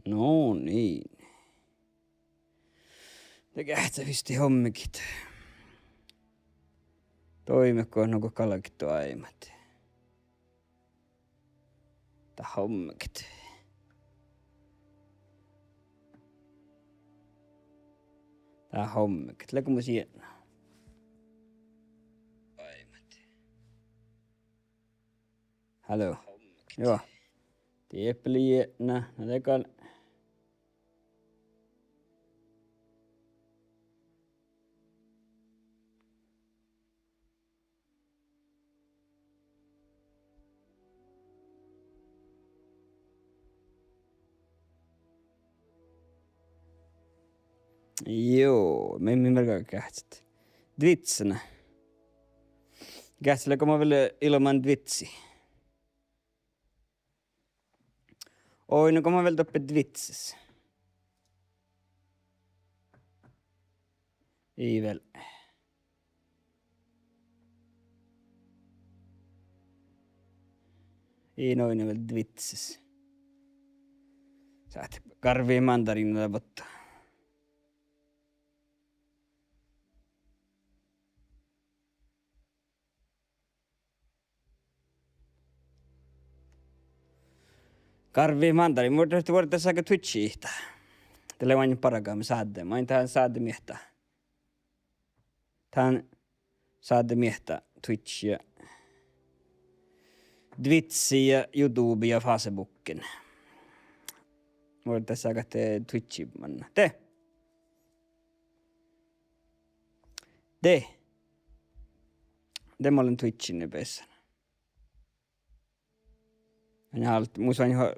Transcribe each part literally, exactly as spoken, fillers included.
No niin. De geahččat visot hommegiid. Doimet go nugo galget doaimat. Dat hommegiid. Dat hommegiid. Leago mus jietna? Halló. Juo. Dieppe lei jietna. Na de gal Juo, mii, mii mearkkašit? Dvitsena. Geahččat leago ma vel ilman dvitsi? Oi, nugo ma vel doppe dvitses. Ii vel. Ii, no ii vel dvitses. Sáhttet garvvui mandariinna bottu. Garvvui mandariinna, vuorddit, vuorddit sáhka Twitchi ihtá. Dat lea maid bargame sádde, maid dán sádde miehtá. Dán sádde miehtá Twitchi ja Twitchi ja YouTube ja Facebooken. Vuorddit sáhka de Twitchi manná. De. De. De mun lean Twitchin beassán. Ain ált, mus ain ho-,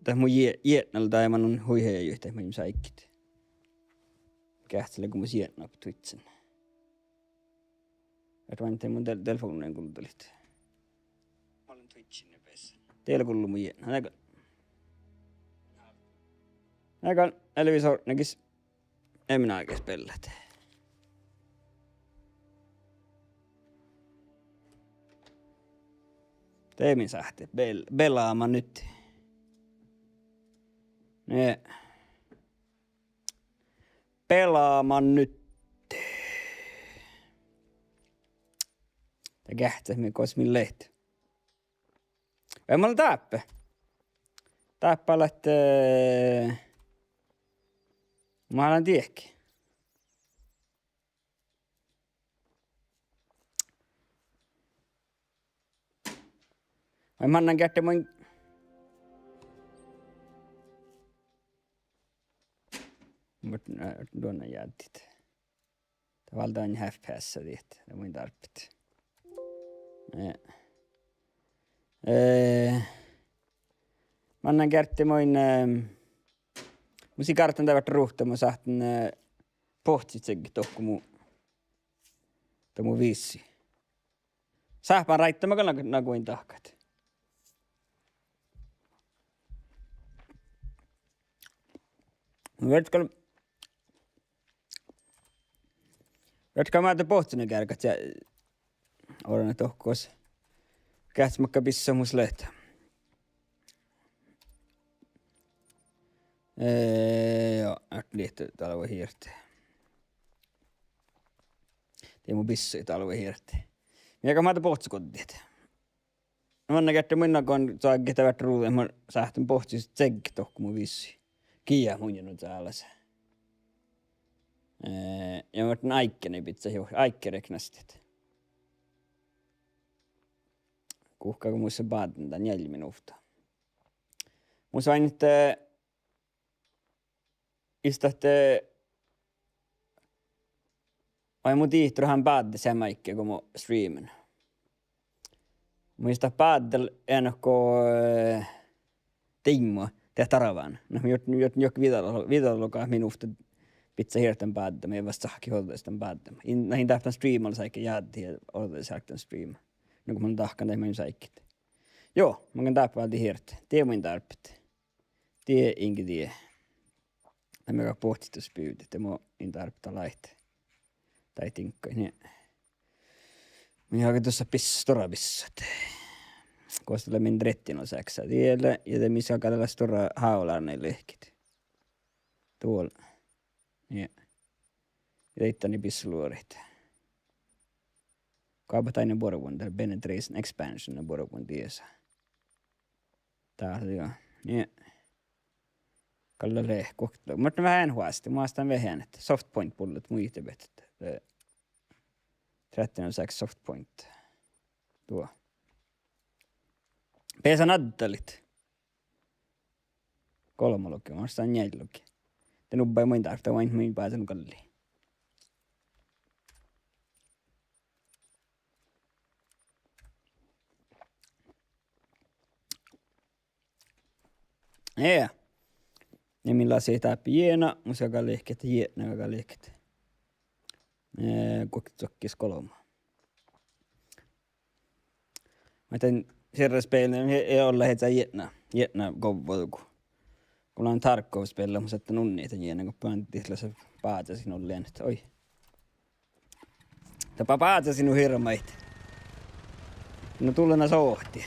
dat mu jie-, jietnal dain mun hui heajuid, dat mun sáiggit. Geahččat leago mus jietna Twitchen. Ahte maid de mun tel-, telefovdna guldalit. De lea gullu mu jietna, na gal. Na gal, elvis ortnegis. Emin áiggis beallat. De min sáhttit bel-, belama nytte. Nie. Belama nytte. Dat geahččat mii gos mii leat. Ii, mun lean dáppe. Dáppe leat, eh, mun lean diehki. Vai mannan geardde mun. Mut, eh, duonne jáddit. Dat válddá ain F P S-a diet, dat mun dárbbašin. Eh. Eh, mannan geardde mun, eh, mun sii gártan daivvát ruhta, mun sáhtán, eh, bohcciid cegget dohko mu, dohko mu visii. Sáhpán ráiddama gal na-, nagoin dahkat. Viežžat gal, viežžat gal máde bohcciid geargat ja orron dohko gos. Geahččat makkár bissot mus leat. Eh, juo, ii leat dálvet hierte. De mu bissot dálvet hierte. Mii galggat máde bohcciid guovdit. Mannan geardde mun nagoin, dat geahččat viežžat ruđa, mun sáhtán bohcciid cegget dohko mu visii. Giiđa mun nu čálás. Eh, ja mun áigge bidjat juo, áigge reknastit. Guhká go mus lea bádden dán njeallje minuvtta. Mus oaidná ahte ista ahte, vai mu dihte han báddet seamma áigge go mu streamen. Mu ista báddel eanu go, eh, diimmu de darvan. Na, juo-, juo-, juohke viđa-, viđaloga minuvtta bidjat hierddan báddema, ja vastá sáhkit ođđa dan báddema. In, na in dáppe dan streama leat áigge jáddit ja ođđa sáhkit dan streama. Nugo mun dahkan dat maid sáhkit. Juo, mun gal dáppe váldit hierdda. Die mun dárbbašin. Die inge die. Na mii galgat bohcciid dus bivdit, de mun in dárbbašin dat láhte. Dá diŋggaid, nie. Mun galggan dussat bis-, stuorra bissat. Gos lea min rettinosaksa diela, ja de mis galgá leat stuorra hávolárnejit lehket. Duol. Nie. Dieid dainna bissuoluoraid. Goa bat dainna buorvon, dál penetration expansion buorvon diesa. Dál, jo. Nie. Gal lea guoktelogit. Muhto veahá ean oastán, mun oastán veahá ean soft point bullet, muitte bihtet. Trettenusax soft point. Duo. Beasan addalit. Golbmalogi, mun oastán njealljelogi. De nuppážin maid dártan, maid, maid bázán nu galli. Ea. Ja min lasi dáppe jiena, mus galgá lehket, jietna galgá lehket. Eh, guokteduhát golbma. Muhto dan sierrasbeallin ii, ii olla ieža jietna, jietna guvvon go. Go lean Tarkov speallama, mus ahte unnidan jiena go bándet lasa bázásin ollen. Oi. Dáppe bázásin nu hirbmat. No dullen sohti.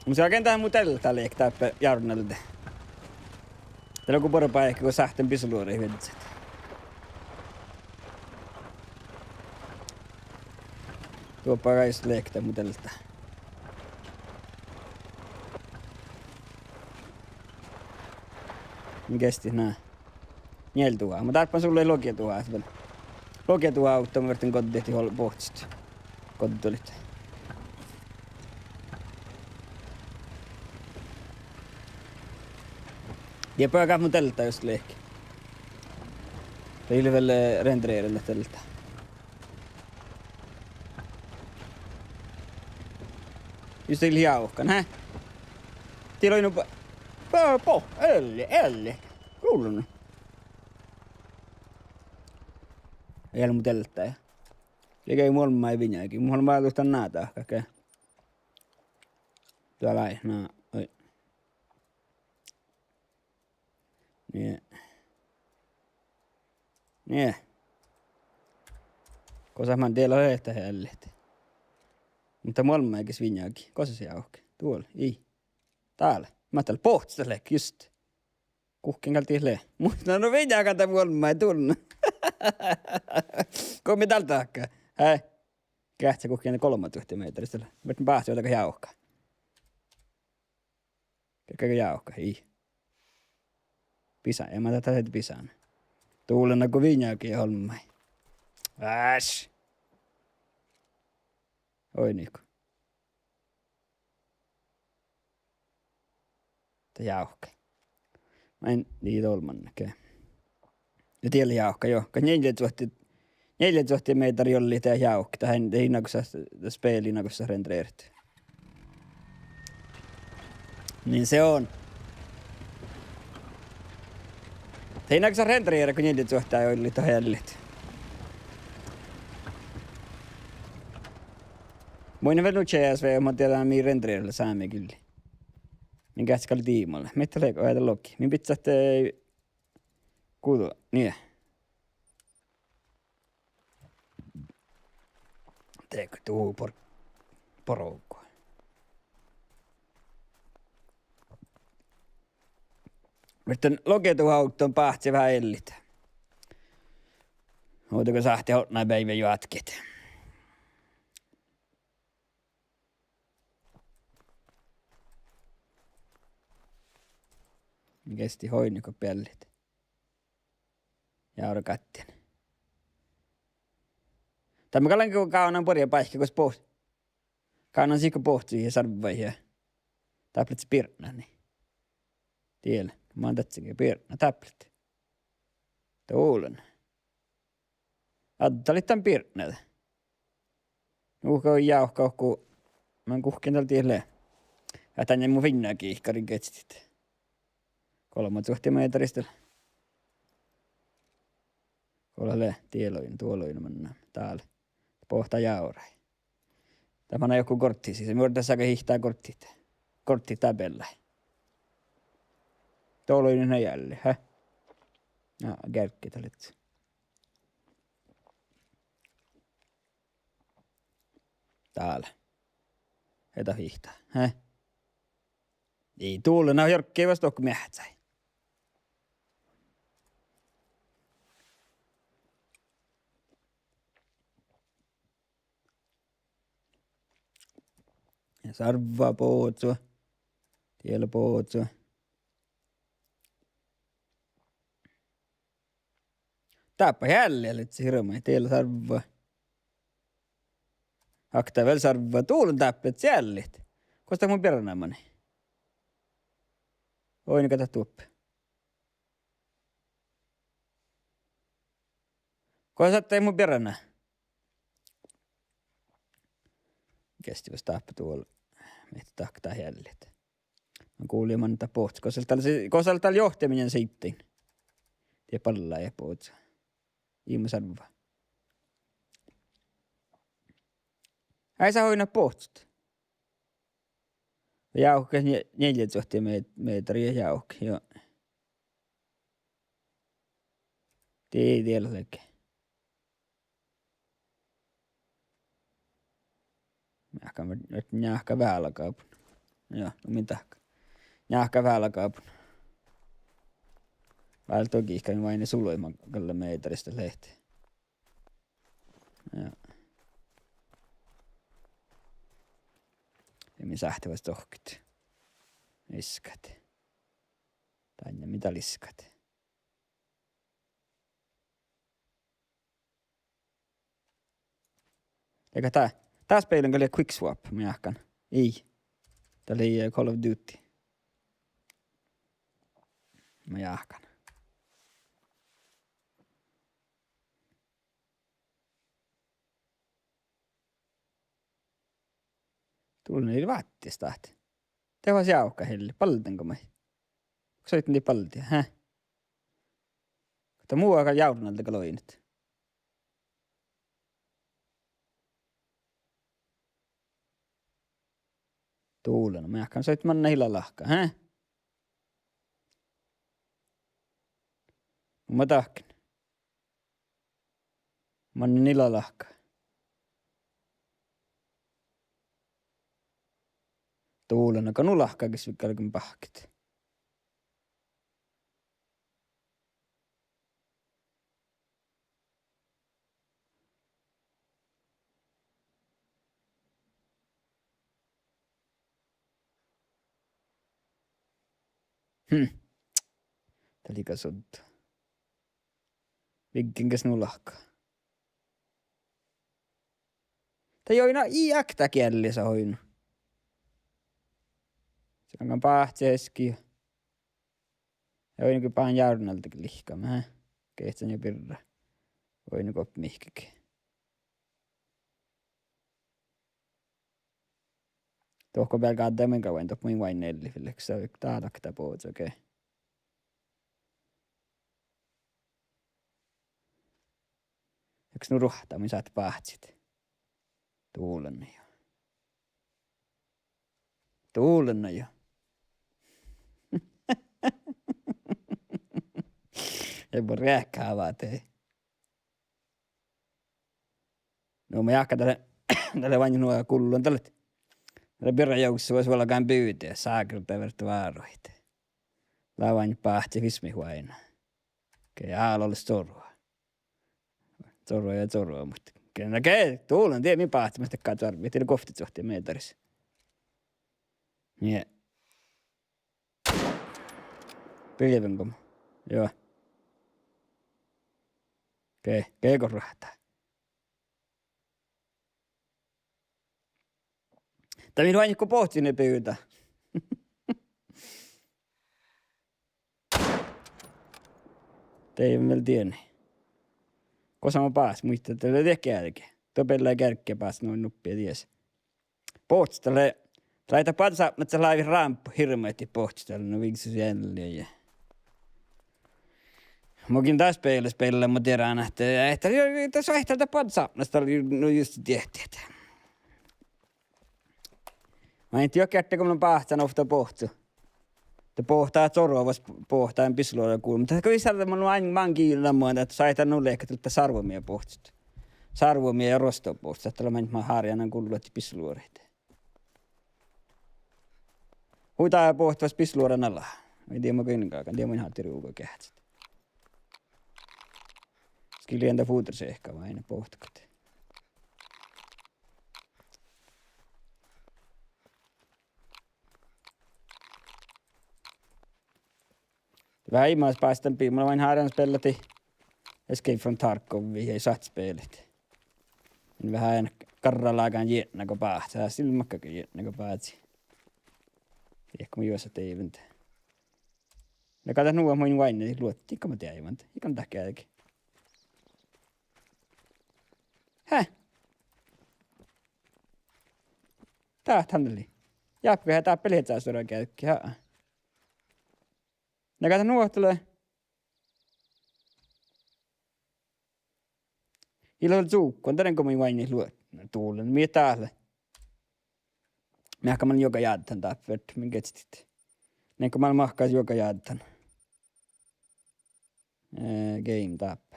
Mus galgá dán mu delta lehket dáppe járvvon alde. Dat lea go buorre báiki go sáhtán bissuoluoraid viežžat. Duoppe gal lehket mu delta. Mii geastit na. Njealljeduhát. Mun dárbbašin sulle logeduhát vel. Logeduhát ovdal mun ferten goddit ol bohcet. Goddolit. Ja bögát mu delta just lehket. Dat ii leat vel, eh, rendereredet delta. Just ii leat jávkan, hä? Dii lei nu ba-, ba-, bo-, elli, elli. Gullen. Ii leat mu delta. Liige mu olmmái viňagi. Mu olmmái duhtán ná dahkat. Dál lei, na, oi. Nie. Nie. Gosa man dieid lea ehtá eallit. Muhto mu olmmái ges viňagi. Gosa jávke? Duol, ii. Dál. Mat dal bohcet lehket just. Guhkkin gal dieid lea. Muhto na, na viňagan dan mu olmmái dutnje. Go mii dál dahkat? Hää? Geahča guhkkin golbmaduhát mehtera. Muhto báhci ovdal jávka. Geahča jávka, ii. Bisán, ja ma dat, dat bisán. Dullen go viňagi olmmái. Áš. Oi, niiko. Dat jávke. Main dii olmmanne ge. Ja dieid lea jávka, jo. Gal njealljeduhát, njealljeduhát mehtera olli dat jávke. Dat ii, dat ii nagosa, dat speali nagosa rendereret. Niin se on. Dat ii nagosa rendereret go njealljeduhát olli dat eallit. Muittán vel nu C S V, ma dieđán mii rendererejedje sámegillii. Min geahča gal diimale. Mii dat lea, oi, dat logi. Min bidjat, eh, guđu, nie. Dego du bor-, borgu. Muhto logeduhát ovdal báhci veahá eallit. Ovdal go sáhtii otná beaivvi joatket. Geasti hoidnit go beallit. Ja orgattán. Dat mun gal lean go gávdnan buorre báikki gos boh-, gávdnan sihke bohcciid ja sarvvaid ja dáppe lea birtnat, nie. Diel, man dat ge birtnat dáppe lea. Dán ollen. Addalit dan birtnat. Nu go jávka go, man guhkkin dal dieid lea. Ahte dan mu fiinnagiikkariin geahččat. Golbmaduhát mehtera iste. Go lea, diel lea, duol lea manná. Dál. Boahtá jávrai. Dat manná joku gortti sisa. Mii ortá sága hihtá gorttit. Gorttit dá beallái. Dál lea na ealli, hää? Na, gearggi dat lea. Dál. Eda hihtá, hää? Ii, dula, na jorggi vuos dohko meahccái. Ja sarvva bođii. Die lea bođii. Dáppe eallit lea hirbmat, die lea sarvva. Okta vel sarvva, dula dáppe eallit. Gos dat mun bearán manan? Oidne go dat duoppe. Gos dat mun bearán? Geasti vuos dáppe dula. Mihkkege dat eallit. Na gulje man dat bohccii. Gos dal, gos dal johtimin sittain. Die ballá ja bođii. Iima sarvva. Ai sa oidne bohccii. Jávkka nie-, niežžat cuohta me-, mehtera jávkka, juo. Die, die lea ge. Meahkan, meahkan njáhkán válagábun. Juo, nu min dahká. Njáhkán válagábun. Váldogihkan váinna sulai man galle mehtera iste lehte. Juo. Ja min sáhttá vuos dohkket. Iskat. Dainna min dal iskat. Leago dat, dat spelin galgá Quick Swap, mun jáhkán. Ii. Dat lei, eh, Call of Duty. Mun jáhkán. Dula, ii váttis dat. De fas jávkka helli, balden go maid. Soittii balde, hä? Dat mu gal járnalde gal oidnet. Dula, na mun jáhkán soittii manne ila lahka, hä? Ma dahken. Manne ila lahka. Dula, na go nu lahka ges galgen báhkkit. Hm. Dat lei gal sudda. Viggen ges nu lahka. Dat ii oidno, ii okta gealle sa oidno. Sáhtán báhcci easka. Ja oidno go báhcen járnalde lihkame, hä? Geahčan ja birra. Oidno go mihkkege. Dohko bealde ádde min gal oaidne, dohko mun oaidne elli fil leat sa dát okta bođii, okei. Eks nu ruohtta, mun sáhtán báhcit. Dula, na jo. Dula, na jo. Ii mu reahkahava dii. No mun jáhkán dat lea, dat lea váinna nu gullon, dat lea, dat lea birra jovssu vuos vuolgán bivdii, ságrdda vert váruhit. Lea váinna báhcci vismit oaidná. Okei, álo lea corvo. Corvo ja corvo, muhto ge-, na ge-, dula, die min báhcci, muhto gal corvo, die lea guovtti cuohta mehtera. Nie. Pilven gom. Juo. Ge-, ge go ruohtta. Dat mii oaidnit go bohccii bivda. De vel dieinna. Gos mun báhcen, muittán, dat lea diet gearge. Dat beallái geargge báhcen nu nuppi dies. Bohccii, dat lea, dat lei dat boađe sápmelaččat lávejit rámbbut hirbmadit bohccii, dat lea nu viggus ealli ja. Mun gii dat spela, spela, mun dieđán ahte, ahte, dat soaitá dat boađe sápmelaččat, dat lei nu juste diehtit. Maid ii juo geardde go mun báhcen ovtta bohccu. De bohte corvvas, bohte bisloraguđa. Muhto dat gal visot, mun man-, mangii namma ahte soaitá nu lehpet ahte sárvomii bohccii. Sárvomii ja ruosttobohccii. Ahte lea maid mun hárján gullu ahte bisloraid. Hui dá bohtet fas bisluora nalá. Vai diemma goit galggan, diemma in háldit ruga geahččat. Skil ii dan fudrusehka vai ne bohtet. Veháš bástan pi-, mun lean hárán spellat Escape from Tarkov ja sáhttá spellat. In veháš garralágan jietna go báhcá, sii makkár jietna go bázi. Diehko mun juosa deaivvan. Leago dat nu ahte mun oaidnen luotta, iige ma deaivvan, iige dat geađge. Hää? Dát han lei. Jápke, hää dáppe lei eai stuorra geađge, ha. Leago dat nu ahte lea Ii leat cukkan, dan go mun oaidnen luo-, dullen, mii dát lea. Meahka man juoga jáddán dáppe, min geahččat. Leago man mahkáš juoga jáddán. Eh, game dáppe.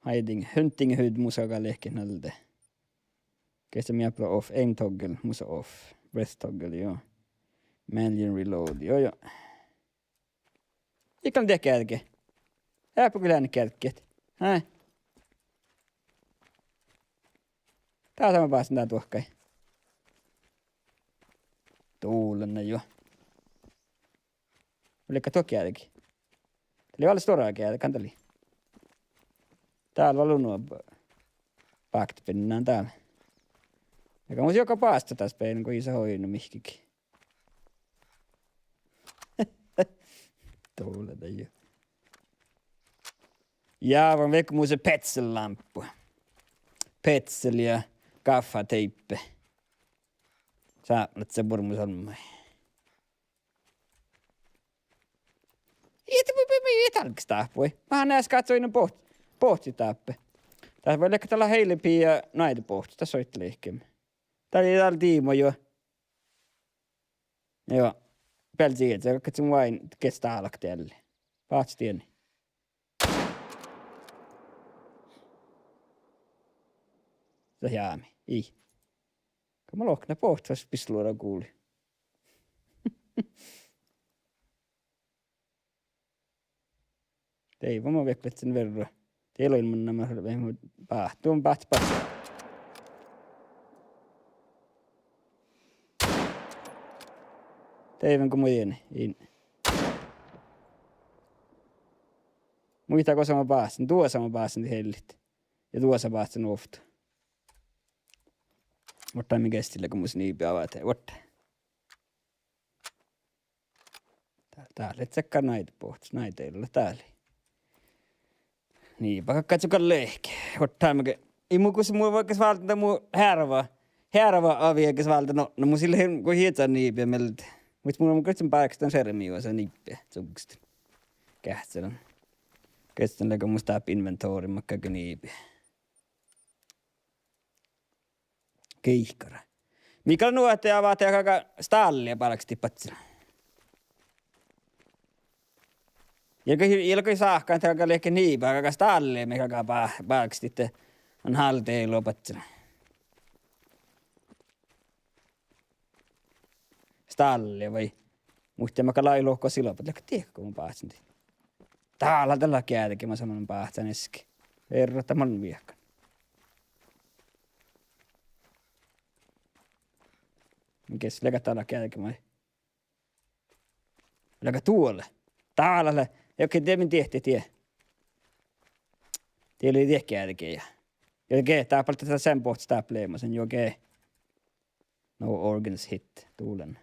Hiding, hunting hood musa gal ledje nalde. Geahččat mii ápela off, aim toggle, musa off, breath toggle, jo. Manual reload, jo, jo. Iige dat geađge. Eai gal lean geađge. Hää. Dát sama báhcen dát duohkai. Dullen jo. Leago dat geađge. Dat lei vel stuorra geađge, han dat lei. Dál vel nu b-, bákta binnan dál. Ja go mus juoga básta dás beaivvi go ii leat oidno mihkkege. Dullen jo. Ja, van vekko musa petsellámppu. Petsel ja gaffateippi. Sápmelačča burmusolmmái. Ii, ii, ii, ii álgis dáppe. Manan easka oaidnán boh-, bohcci dáppe. Dat vai leat dál heilebbi ja náidebohcci, dat soittii lehkeme. Dat lei dál diimo jo. Jo. Bealde ieža, gal mun oaidnen geat stála dealle. Báhcci dieinna. Dat jámi. Ii. Go mun lohken bohcci fas bisluora guli. Deaivvan ma vekleccen verra. Dieđusge mannan ma vehmet báhcci. Duon báhcci, báhcci. Deaivvan go mun dien in. Muittán gosa ma báhcen, duosa ma báhcen diet hellit. Ja duosa báhcen ovtta. Vuorddán min geassii leago mus niibi avadá, vuorddán. Dá, dá lea seakkár náidebohccii, náidebohccii dá lea. Niiba galggačuka lehket. Vuorddán maŋŋá. Ii mu gus mu vuolggas válden dan mu hearva. Hearva aviegas válden, no, no mu ii leat go ieža niibi mielde. Muhto mun gal goit bárkestan šermi juosa niibi, cuggestan. Geahččalan. Geahččalan leago mus dáppe inventorii makkárge niibi. Giikkara. Mii gal nu ahte avadit galgá stálle bálkestit badjel. Ja gal, ja gal sáhka galgá lehket niiba, galgá stálle mii galgá bá-, bálkestit, an háldeelo badjel. Stálle vai. Muhto mat galgá lohkat silbmat, leago diehko go mun báhcen dii. Dál lea dál geađge, ma sáhtán báhcán easka. Verrata man viehkan. Geahččat leago dál geađge maid. Leago duole. Dál lea. Ja okei, dieđusge min diehtejin. Die lei diet geađge ja. Ja ge, dá balde dat sen bohccii dáppe leamašan, jo ge. No organs hit, dullen.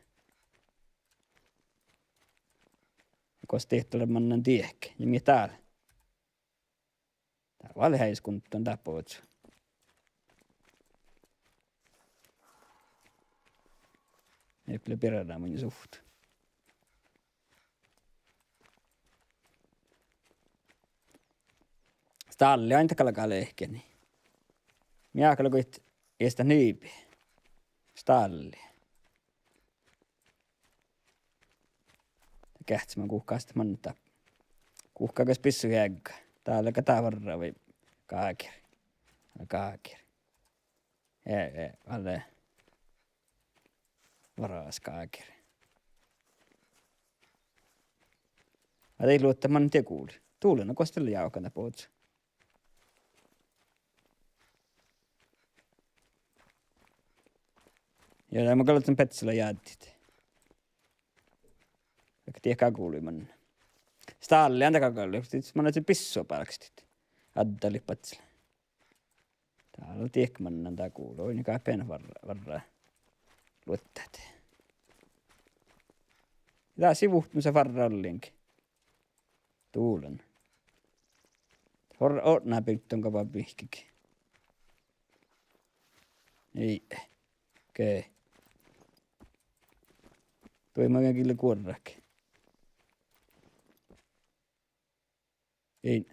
Gos dihte lea mannan diehke, ja mii dál. Dál vel eai skunddan dáppe ožžo. Ii leat birra mun suht. Stálle ain dat galgá lehket. Mii galgá goit ieža niibi. Stálle. Geahččalan guhkás dat manne dáppe. Guhká gal bissu heagga. Dál galgá dá varra vai gágir. Gágir. E, e, ale. Varas gágir. Ja dat luottat man dien guvlui. Dullan, gos dat lea jávkan dat bođii. Ja dat mun galgan beassat lea jáddit. Dahje diehko guvlui man. Stálle gal galggai, sis manai bissua bálkestit. Addalit beassat. Dál diehko mannan dat guvlui, oidne gal beassat varra, varra luottat. Dat sii vuhtumis farra ollengi. Dullan. Or-, ortnabirton gaba mihkkege. Ii. Okei. Dui maŋŋel guorrat. Ii.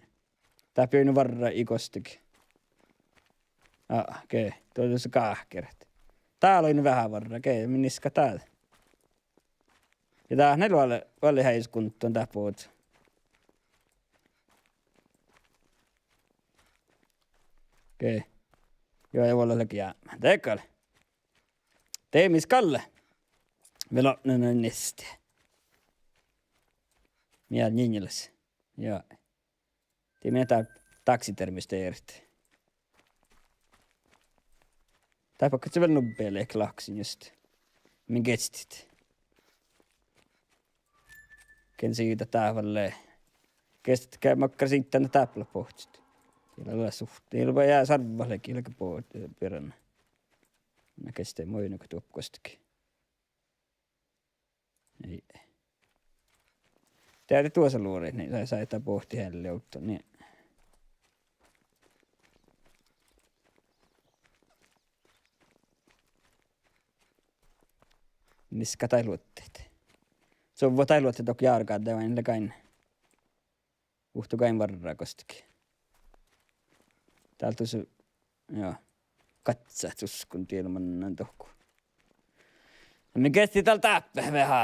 Dáppe oidne varra ii gostege. Aa, okei. Duo dusa gáhkeret. Dál oidne veahá varra, okei, min niska dál. Ja dát lea vuolle, vuolle heaiskunton dát bođii. Okei. Juo, ja vuolle lea giámma. De gal. De mis gal lea. Vel otnen neste. Mii njiñelas. Juo. De mii dál taksidermesterit. Dát bakkát vel nubbi lea lahkasin just. Min geastit. Gii siidá dát vel. Geastit ge makkár siidá dáppe bohccot. Ii leat suht-, ii leat ja sarvat lea ge bođii birra. Na geasti muitte go duoppo gostege. Ii. Dearvvá duosa luorit, nie sai, sai dat bohcci hele ovdal, nie. Niska daid luottat. Suvvat daid luottat dohko járgádii, vai lea gain. Uhtu gain varra gostege. Dál dusa, juo. Gatsat dušše, dieđán mannan dohko. Min geasti dál dáppe veahá.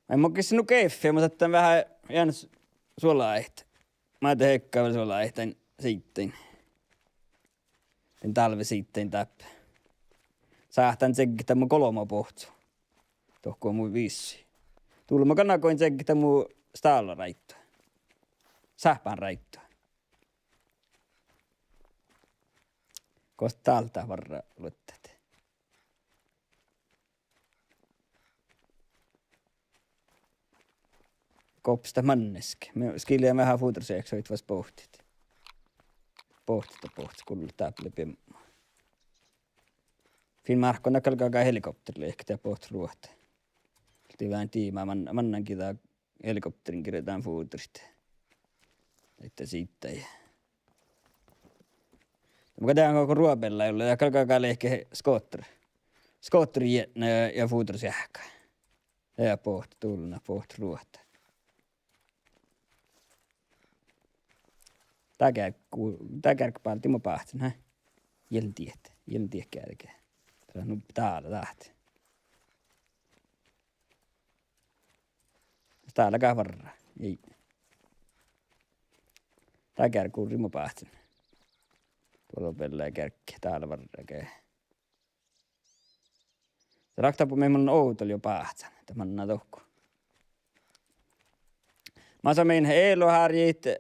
Ai, mun geassan nu gehpet, mun sáhtán veahá Jánes suolaid. Mun de hekka vel suolaid dain siiddain. Dain dálvesiiddain dáppe. Sáhtán tseggeta mu golbma bohccu. Dohko mu vissii. Dullan gal gal goin tseggeta mu stálaráiddu. Sáhpánráiddu. Gos dál dat varra luottat. Gos dat manneske. Mii skiljejit veahá fudraseahkit fas bohtit. Bohtit, bohtit, gullat dáppe lea biebmu. Fiinmárkon galgá helikopteri lihkkat ja bohtet ruohta. Dii vel diibmá man-, mannan giđa helikopterin girdan fudrit. Daidda siiddain. Mun galggan go ruobeallá julle, ja galgá gal lihkkat skoter. Skoter jietna ja, ja fudraseahka. Ja bohtet dullan, bohtet ruohta. Dát geargga, dát geargga bálde mo báhcen, ha? Ii lean dieid, ii lean dieid geargga. Dát lea nu dála dát. Dát lea gal varra. Ii. Dát geargga gurri mo báhcen. Duo beallái geargga, dát lea varra ge. Dat ráhkadii mii mun ovdal juo báhcán, dat manná dohko. Masa min eloháriid,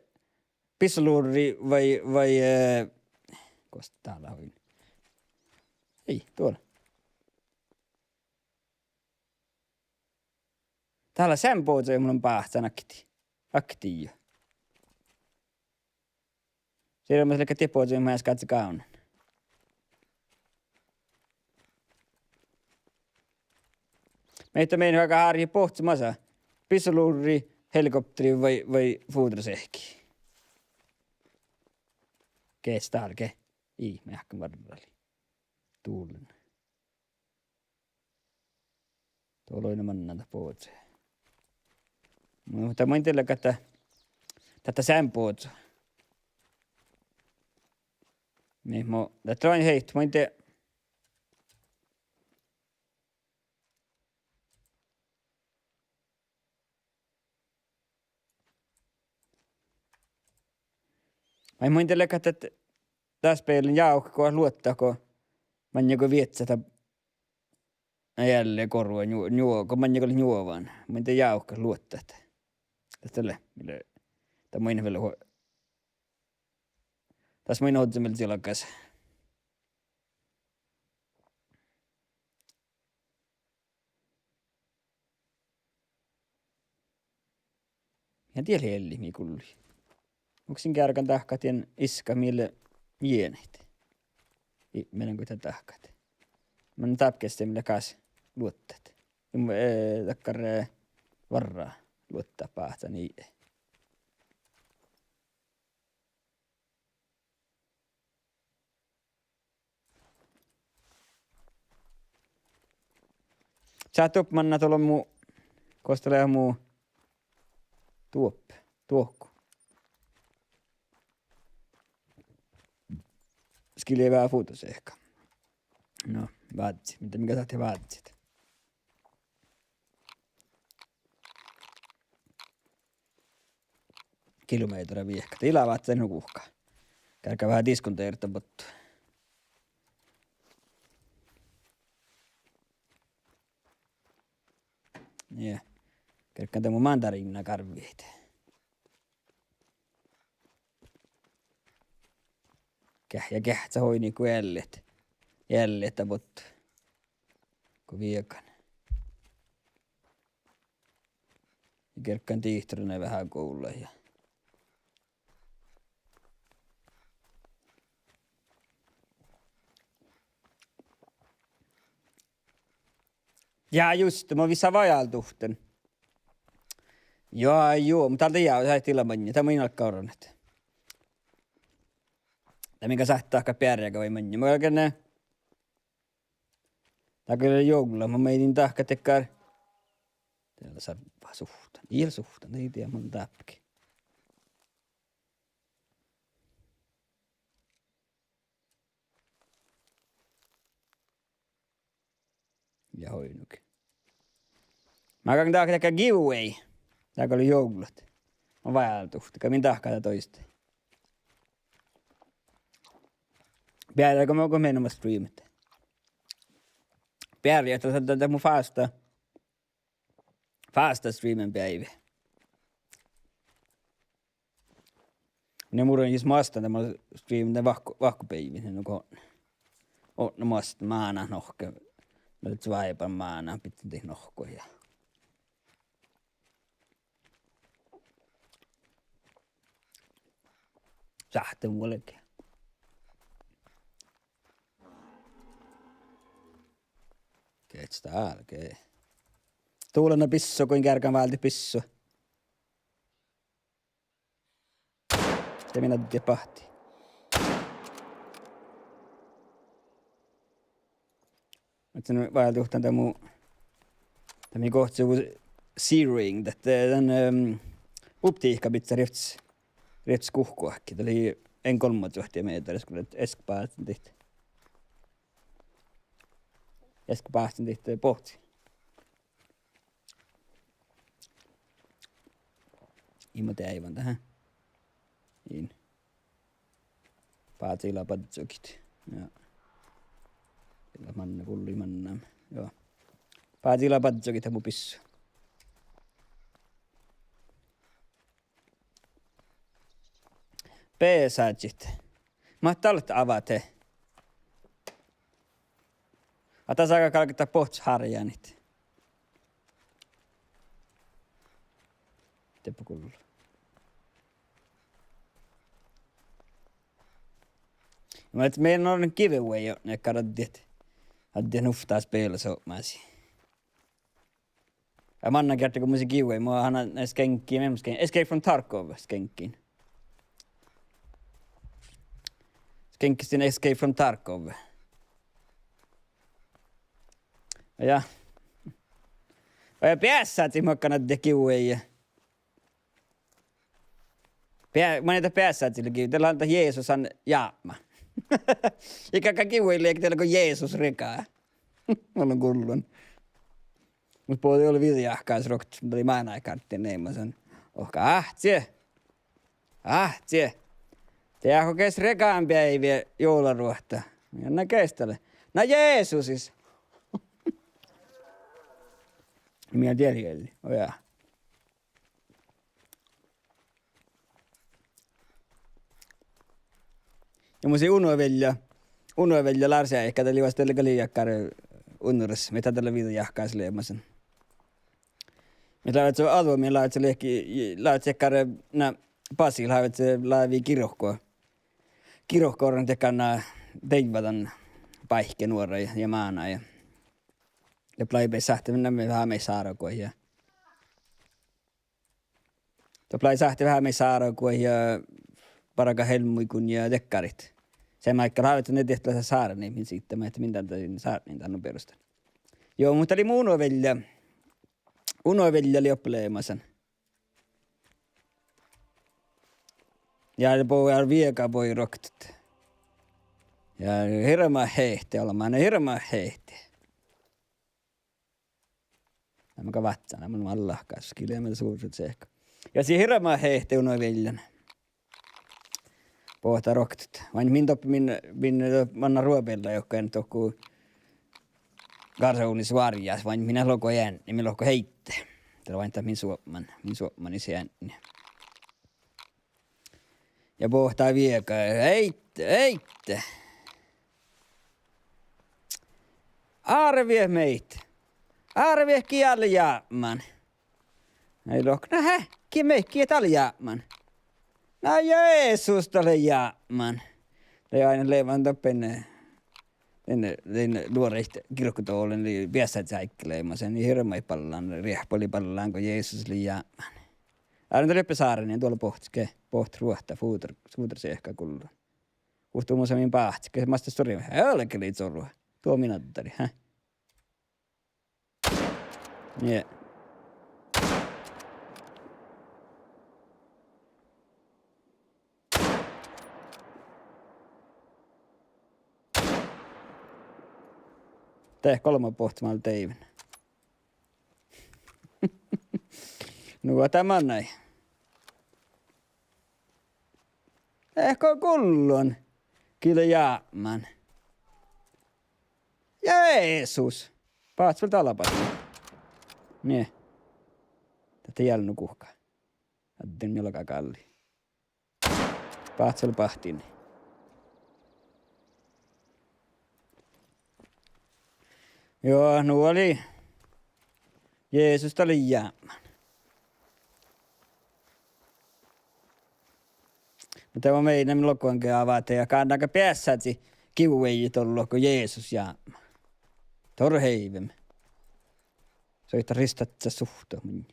bissalurri vai, vai, eh, gos dát lea hui. Ii, duo. Dát lea seamma bođii mun báhcán akti. Akti juo. Sirmas lea diet bođii, ma eat gávdda gávdnan. Mihtta min galgá hárjet bohcci masa? Bissalurri, helikopteri vai, vai fudraseahki? Ges dál ge? Ii, meahkan varrali. Dullan. Duo lea mannan dat bođii. Muhto mun in dieđe leago ahte dat lea seamma bođii. Mii mo, dat lea heit, mun in dieđe. Vai mun in dieđe leago ahte dat spel lea jávkat go luottat go maŋŋel go viežžat dat Ealle gorra njuo-, njuo-, go maŋŋel njuovan. Mun de jávkat luottat. Dalle, mii lea, dat main vel ho-, das main ožžon vel čielggas. Ja die lei eallit mii gullui. Muhto in geargan dahkat dien iskat mii lea jienit. Ii, mii leat go dat dahkat. Mun dábkestin mii lea gas luottat. In, eh, dakkár, eh, várra luottat báhcán ii. Čáhte doppe mannat ollu mu, gos dat lea mu duop-, duohko. Skilje veahá futos ehká. No, vázzit, mii dat, mii dat sáhtii vázzit. Kilomehtera viehkat. Ii leat váccát nu guhká. Geargga veahá diskonderet bottu. Nie. Gearggan de mu mandariinna gárvvihit. Ge-, ja geahččá oidne go eallit. Eallit bottu. Go viegan. Ja gearggan dihtorana veahá guvllat ja. Ja just, mun vissa vajálduhtten. Jao, jao, muhto dál de jao, dat ii leat maŋŋá, dat mun in galgga orrut. Dat mun gal sáhtán dahkat bearjái vai maŋŋá. Mun galgen, eh, dat gal lea juovla, mun meinan dahkat dakkár. Dat lea sarvva suhttan. Ii leat suhttan, ii dieđe, mun dábken. Ja oidne. Mun galgen dahkat dakkár giveaway. Dat gal lea juovllat. Mun vajálduhtten, gal mun dahkan dat oaidná. Beare go mun, go mun streamen. Beare, dat, dat, dat mu fásta. Fásta streamen beaivi. Mun in muđui jus mastan, dat mun streamen dan vahku-, vahkubeaivvi, nu go, o, nu mastan mánát nohkke. Mun lean čuođi mánát, bidjen dihte nohkkat ja. Sáhtten vuolgit. Geahččá dál, ge-. Dulana bissu, go in geargan váldit bissu. De min adde bahti. Ahte váldit dan, dat mu, dat mii gohčoduvvo Searing, dat, eh, dan, ehm, buptihka bidjat rievttes, rievttes guhkot áhkki. Dat lei en golmmačuohti mehtera, easka báhcen dihte. Easka báhcen dihte bohcci. Ii mo deaivan dahká. In. Bázila badjogit. Ja. Ila manne, gulli manne. Joo. Bázila badjogit, mu bissu. Beasážit. Mat dal leat avahit? Ahte sága galgá bohccot hárjánit. Dieppe gullo. Muhto mii leat giveaway, jo, ne galgá addihat, addihat nuvttaa spelet sopmasi. Ja mannan geardde go mun giveaway, mun han skenki, mun sken-, Escape from Tarkov skenkin. Skenkistin Escape from Tarkov. Ja. Ja beasážit makkár addihat giveaway. Beá-, manne dat beasážit lea giveaway, dat lea dat Jesusan jápma. Ii galgá giveaway lea dego Jesus riegá. Mun lean gullan. Muhto bođii olla videojahkás ruoktot, dat lei mánáidgárddin, nei, mun son. Ohka áhčči. Áhčči. Dego ges riegánbeaivi juovlaruohtta. Ja na ges dat lea. Na Jesusis. Ja mii dieđe, oja. Ja mun sii unovealja, unovealja Lársi áigge, dat lei vuos dalle gal dakkár unnuris, mii dat dalle viđa jahkásaš leamašan. Mii lávcce, ađume lávcce leahkit, lávcce dakkár, na, Basil lávcce, lávii girko. Girko orron dakkár, na, deaivvadan báikki nuoraid ja mánáid. Ja doppe lei sáhte, na, mii veahá maid sárguid ja doppe lei sáhte veahá maid sárguid ja bargat ealmmuiguin ja dakkáriid. Seamma áigge lávcce, na, dieid leat sárniid min siidda, ma ahte min dan, dan sárniin dan nu beroštán. Juo, muhto dat lei mu unovealja. Unovealja lei doppe leamašan. Ja bo-, ja viega bođii roktot. Ja hirbmat hehte olbmá, na, hirbmat hehte. Leamen gal váttis, mun mallán gal, gii leamen suurra čeahka. Ja sii hirbmat hehte unovealjan. Bohte roktot. Vai min doppe min, min, manná ruobealda juohke dohko garzonis várjjás, vai min lohko eadni, min lohko heittat. Dat lea vai dat min suopmán, min suopmánis eadni. Ja bohte viega, heittat, heittat. Árviet meid. Árviet gii ale jápmán. Ai lohkat, na he, gii meid, gii dat ale jápmán. Na Jesus dat lea jápmán. Lea ain leamašan doppe, dain, dain luoraid girkodoalin lei beassádis áigge leamašan, ja hirbmat ballán, riehpet lei ballán go Jesus lea jápmán. Árven dat lea doppe sárniin, duo lea bohtet, ge, bohtet ruohta, fuođa, fuođa čeahka gullan. Guhte mun sa min báhcci, ge, mas dat stuorra, álge lei čoru. Duo min addari, hä? Nie. De golbma bohte mus deaven. Nu, dat mannai. Ehpet gullan. Gii lea jápmán. Jesus! Báhcci vel dalbáhit. Nie. Dat ii lean nu guhká. Addin mii galgá galli. Báhcci vel báhtin. Juo, nu lei. Jesus dat lea jápmán. Muhto mun mielan, mun lohken ge avade ja gánnága beassádis giveaway dollot go Jesus jápmá. Dohko heivem. Soita ristat suhte mun.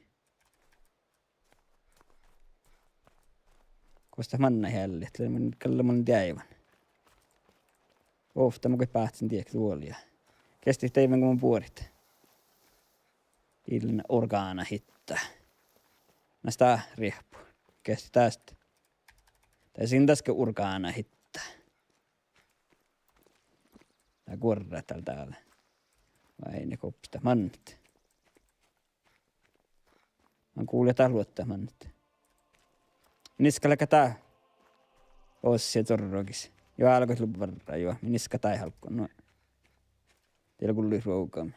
Gos dat manná eallit, lea mun, galle mun deaivan. Ovtta mun goit báhcen diekti vuolia. Geastit deaivan go mun buorit. Illen orgána hitta. Na sat riehpu. Geastit dát. Dat sii daske orgána hitta. Dat guorrat dál dál. Vai ne gobbat mannat. Man gullet dat luottat mannat. Min iskal leat dát. Ossi čorrogis. Juo, álgit lubba várra, juo. Min iskal dát álggu. No. Diet gullit ruovgama.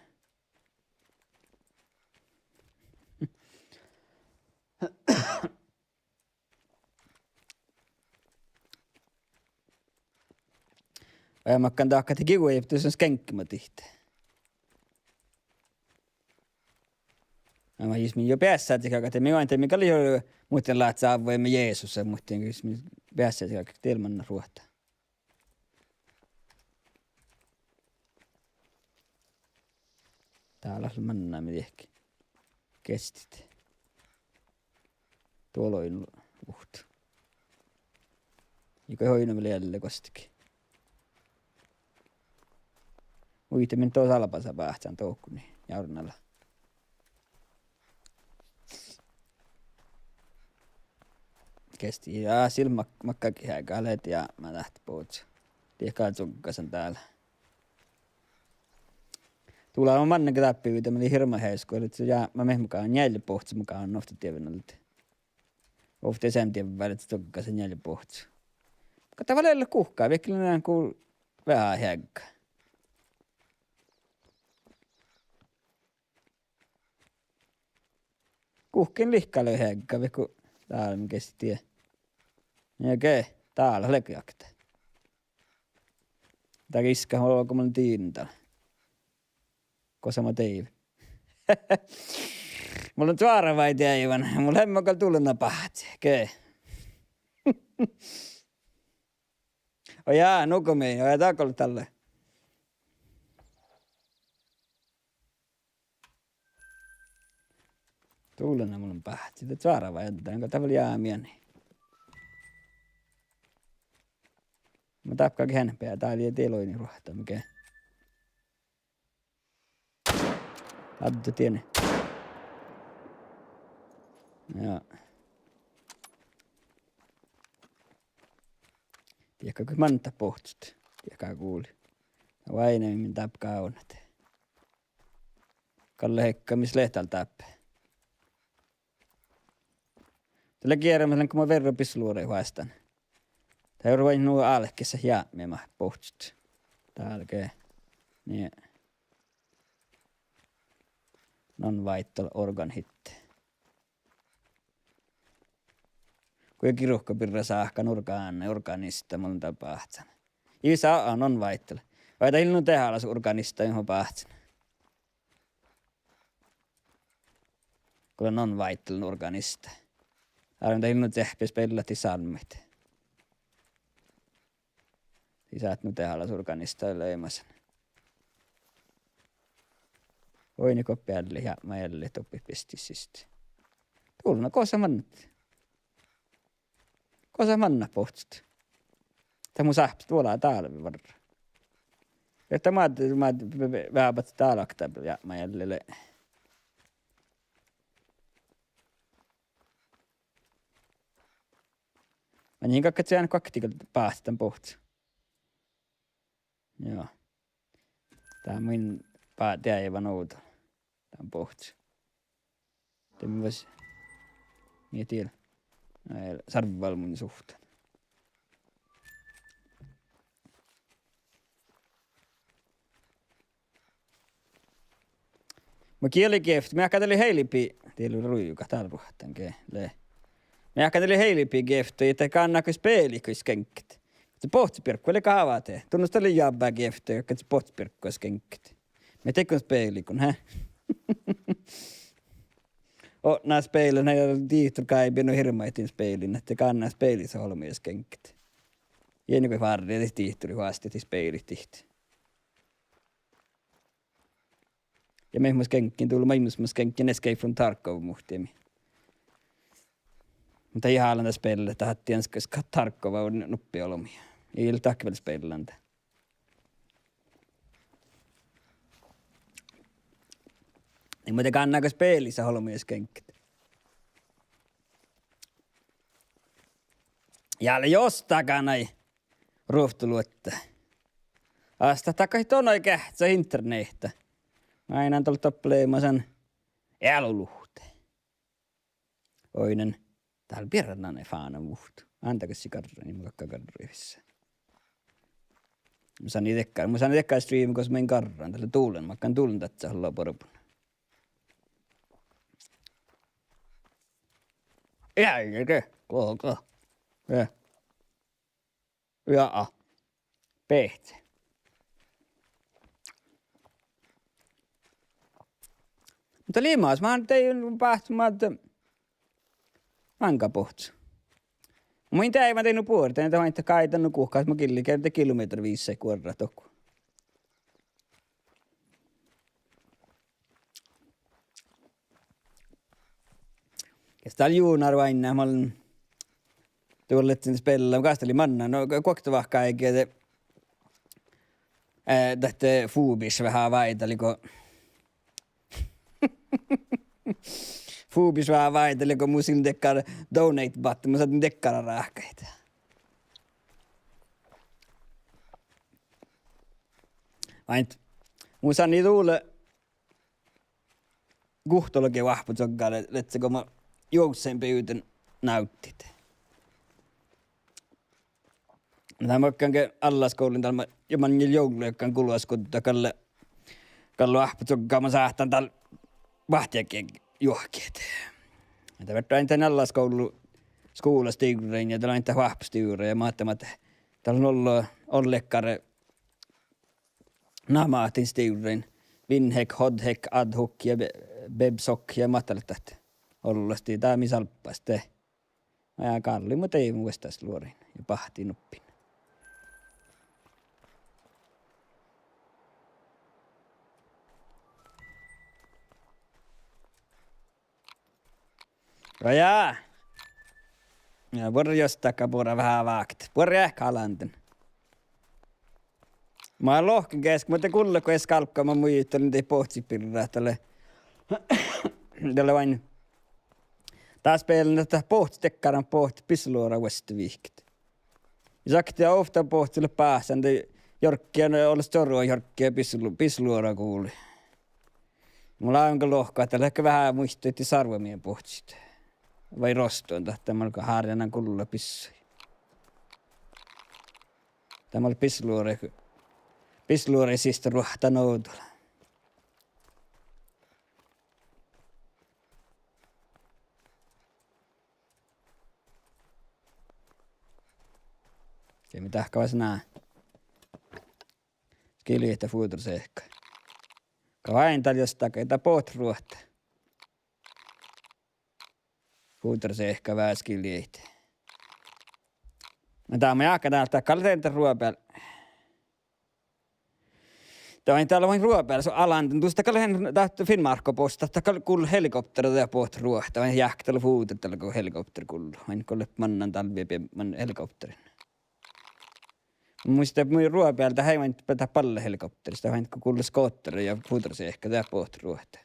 Ja makkár dahkat giveaway, dat son skeŋkkemadit. Ja ma jus min jo beassádis galgá, de mii oaidnit, mii gal jo, muhtin láhkái ávvui, mii Jesusa, muhtin jus min beassádis galgá, diet manná ruohta. Dál lea manná mii dieđe. Geastit. Duo lea oidno vuht. Ja go oidno vel ealle gostege. Muitte min duos albasa báhcán dohko, járnala. Geastit, ja sil mak-, makkárge heaga lea diápmá dat bođii. Diet gal čuggasan dál. Dulá manne ge dáppe, de mii lei hirbmat heaskku, ahte ja ma mii muka njeallje bohccet muka, ovtta dievven alde. Ovtta seam dievve ahte čuggasan njeallje bohccet. Muhto dat vel lea guhká, viekkui lean gal veahá heagga. Guhkkin lihkkalii heaggavit go dál mii geasset die. Ja ge, dál lea jakte. Dat giska olgo mun diinna. Gosa ma deiv. Mun lean cuorvai deaivan, mun lean gal dulna báhci ge. Oi jaa, nugo mii, oi jaa, dat gal dalle. Dulna mun lean báhci, dat cuorvai, dat gal dat vel jaa mieni. Ma dáppe gal gean beare, dál lea diet oidne ruohtta, mii ge. Addo diene. Ja. Diehkii go mantá bohccot. Diehkii guli. Oaidnamin dáppe gávdnat. Galle hekkami mis lea dál dáppe. Dat lea gearaimet lean go mo verro bisluoraid vástán. Dat eará oaidnit nu álkes jápmemaid bohccot. Dál ge. Nie. Non-vital organ hitte. Go girko birra sáhka orgán, organista, mun dál báhcen. Ii sa, a, non-vital. Vai dat ii lean nu dehálaš organista, mii báhcen. Go non-vital organista. Álo dat ii lean nu deahppi spellat dii sálmmaid. Ii sáhte nu dehálaš organista leimašan. Oidne go bealli, jápmá ealli doppe bistis siste. Dulna, gosa mannat. Gosa mannat bohccot. Dat mu sáhpes duolá dálve várra. Ja dat mad, mad, ve-, ve-, veabahce dál okta jápmá ealli lea. Manin galggačin guokte gal báhcet dan bohccot. Joo. Dat mun bá-, deaivan ovdal dan bohccot. De mun vuos, mii diela. Nai, sárvvaolbmuin suhttan. Mun giela geavtto, mun jáhkán dat lei heilbi-, diela ruivgat dál ruohttán ge lea. Mun jáhkán dat lei heilbi geavtto, ahte gánná go spelit go skeŋgget. Ahte bohccobierggu lea gávdno. Dunnostallii jabba geavtto, ahte bohccobierggu skeŋgget. Mii dego spelit go, hä? Otná spealit, nai dihtor gáibbi nu hirbmadit spealit, ahte gánná spelit olbmuid skeŋgget. Ieš go fárrii dihtorit vástedit spealit dihte. Ja mii mun skeŋggen, dul-, mii mun skeŋggen Escape from Tarkov muhtimin. Muhto ii hálan dat spellat, dat addit enskas Tarkova nuppi olbmuid. Ii leat dakkár vel spellan dat. Ii, muhto gánná go spelit olbmuid skeŋgget. Ja lea jos dakkár nai ruovttoluotta. Astat dakkár donai geahččat internehta. Mainán dal doppe leimašan ealu luhtte. Oidnen, dál beare nanai fánan vuhtu. Ándagassii garra, ii mun galgga garra vissa. Mun sánin dakkár, mun sánin dakkár streami gos mun garran, dat lea dullan, makkár dullan dat sáhttá olla borbun. Ja, ja, ja, go, go. Ja. Ja. Bihtet. Muhto limas, mun dieđán báhcen mat máŋga bohccot. Mun deaivan dieđusge buorre, dat oaidná gáidán nu guhkás, mun gillen, gearggan kilomehtera vissa guorrat dohko. Kes dál junar oaidná, mun duolleaccen spella, gasta lei mannan, no, guokte vahku áigge, eh, dat, eh, Fubiš veahá váidá go, Fubiš veahá váidá go mus in dakkár donate button, mus in dakkár ráhkadit. Áidá, mus in dule guhttalogi oahppočuoggá le-, ledje go mo juovggašin bivden návddit. Dat makkár ge allaskuvllan dal ma-, ja maŋŋil juovllajuoga gulašgudda gal, gal oahppočuoggá mo sáhtán dal vahtiage juohkit. Ja dat fertejin dan allaskuvl-, skuvlastivrrain ja dat lea dan oahppostivrra ja mat, mat. Dat lea ollu, ollu dakkár namáhtin stivrrain. Vinhek, hodhek, adhuk ja be-, bebsok ja mat dat leat dat. Ollu dat, dat mii álbmot de. Ja gallui mu deime vuosttaš luorain ja bahtin nuppin. Ja, ja. Ja buorre jos dakkár buorre veahá váktet. Buorre eahket alandan. Mun lohken geasge, muhto gullá go eai álggama muitalin daid bohcciid birra, dat lea, dat lea oaidná. Dás bealde dat bohcci, dakkáran bohcci bisseluoravuosttaš vihkket. Ja sakti ovtta bohcci lea báhcán, de jorgga, olles čoruid jorgga bisselu-, bisseluoraguđii. Mun láven gal lohkat, dat lea veahá muittut sárvomieneappot. Vai roston, dat gal hárjánan gullá bissui. Dat gal bisseluoraid, bisseluoraid siste ruohtta nođđal. Ja mii dahkat vas ná. Skiljet fudrosehka. Go oaidná dál jos dakkár, dat bohtet ruohtta. Fudrosehka vásskiljet. Na dá mun jáhkán dál, dat gal lea dan ruobeal. Dat oaidná dál oaidná ruobeal, son alandan, dus dat gal lea dat Finnmárkko bohcci, dat gal gullá helikoptera dat bohtet ruohtta, oaidná jáhkán dál fudrat dál go helikopter gullá, oaidná go leat mannan dál bie-, bie-, man helikopterin. Muhto dat mii ruobeal, dat eai oaidná dat balle helikopteris, dat oaidná go gullá skohtere ja fudrosehka dat bohtet ruohtta.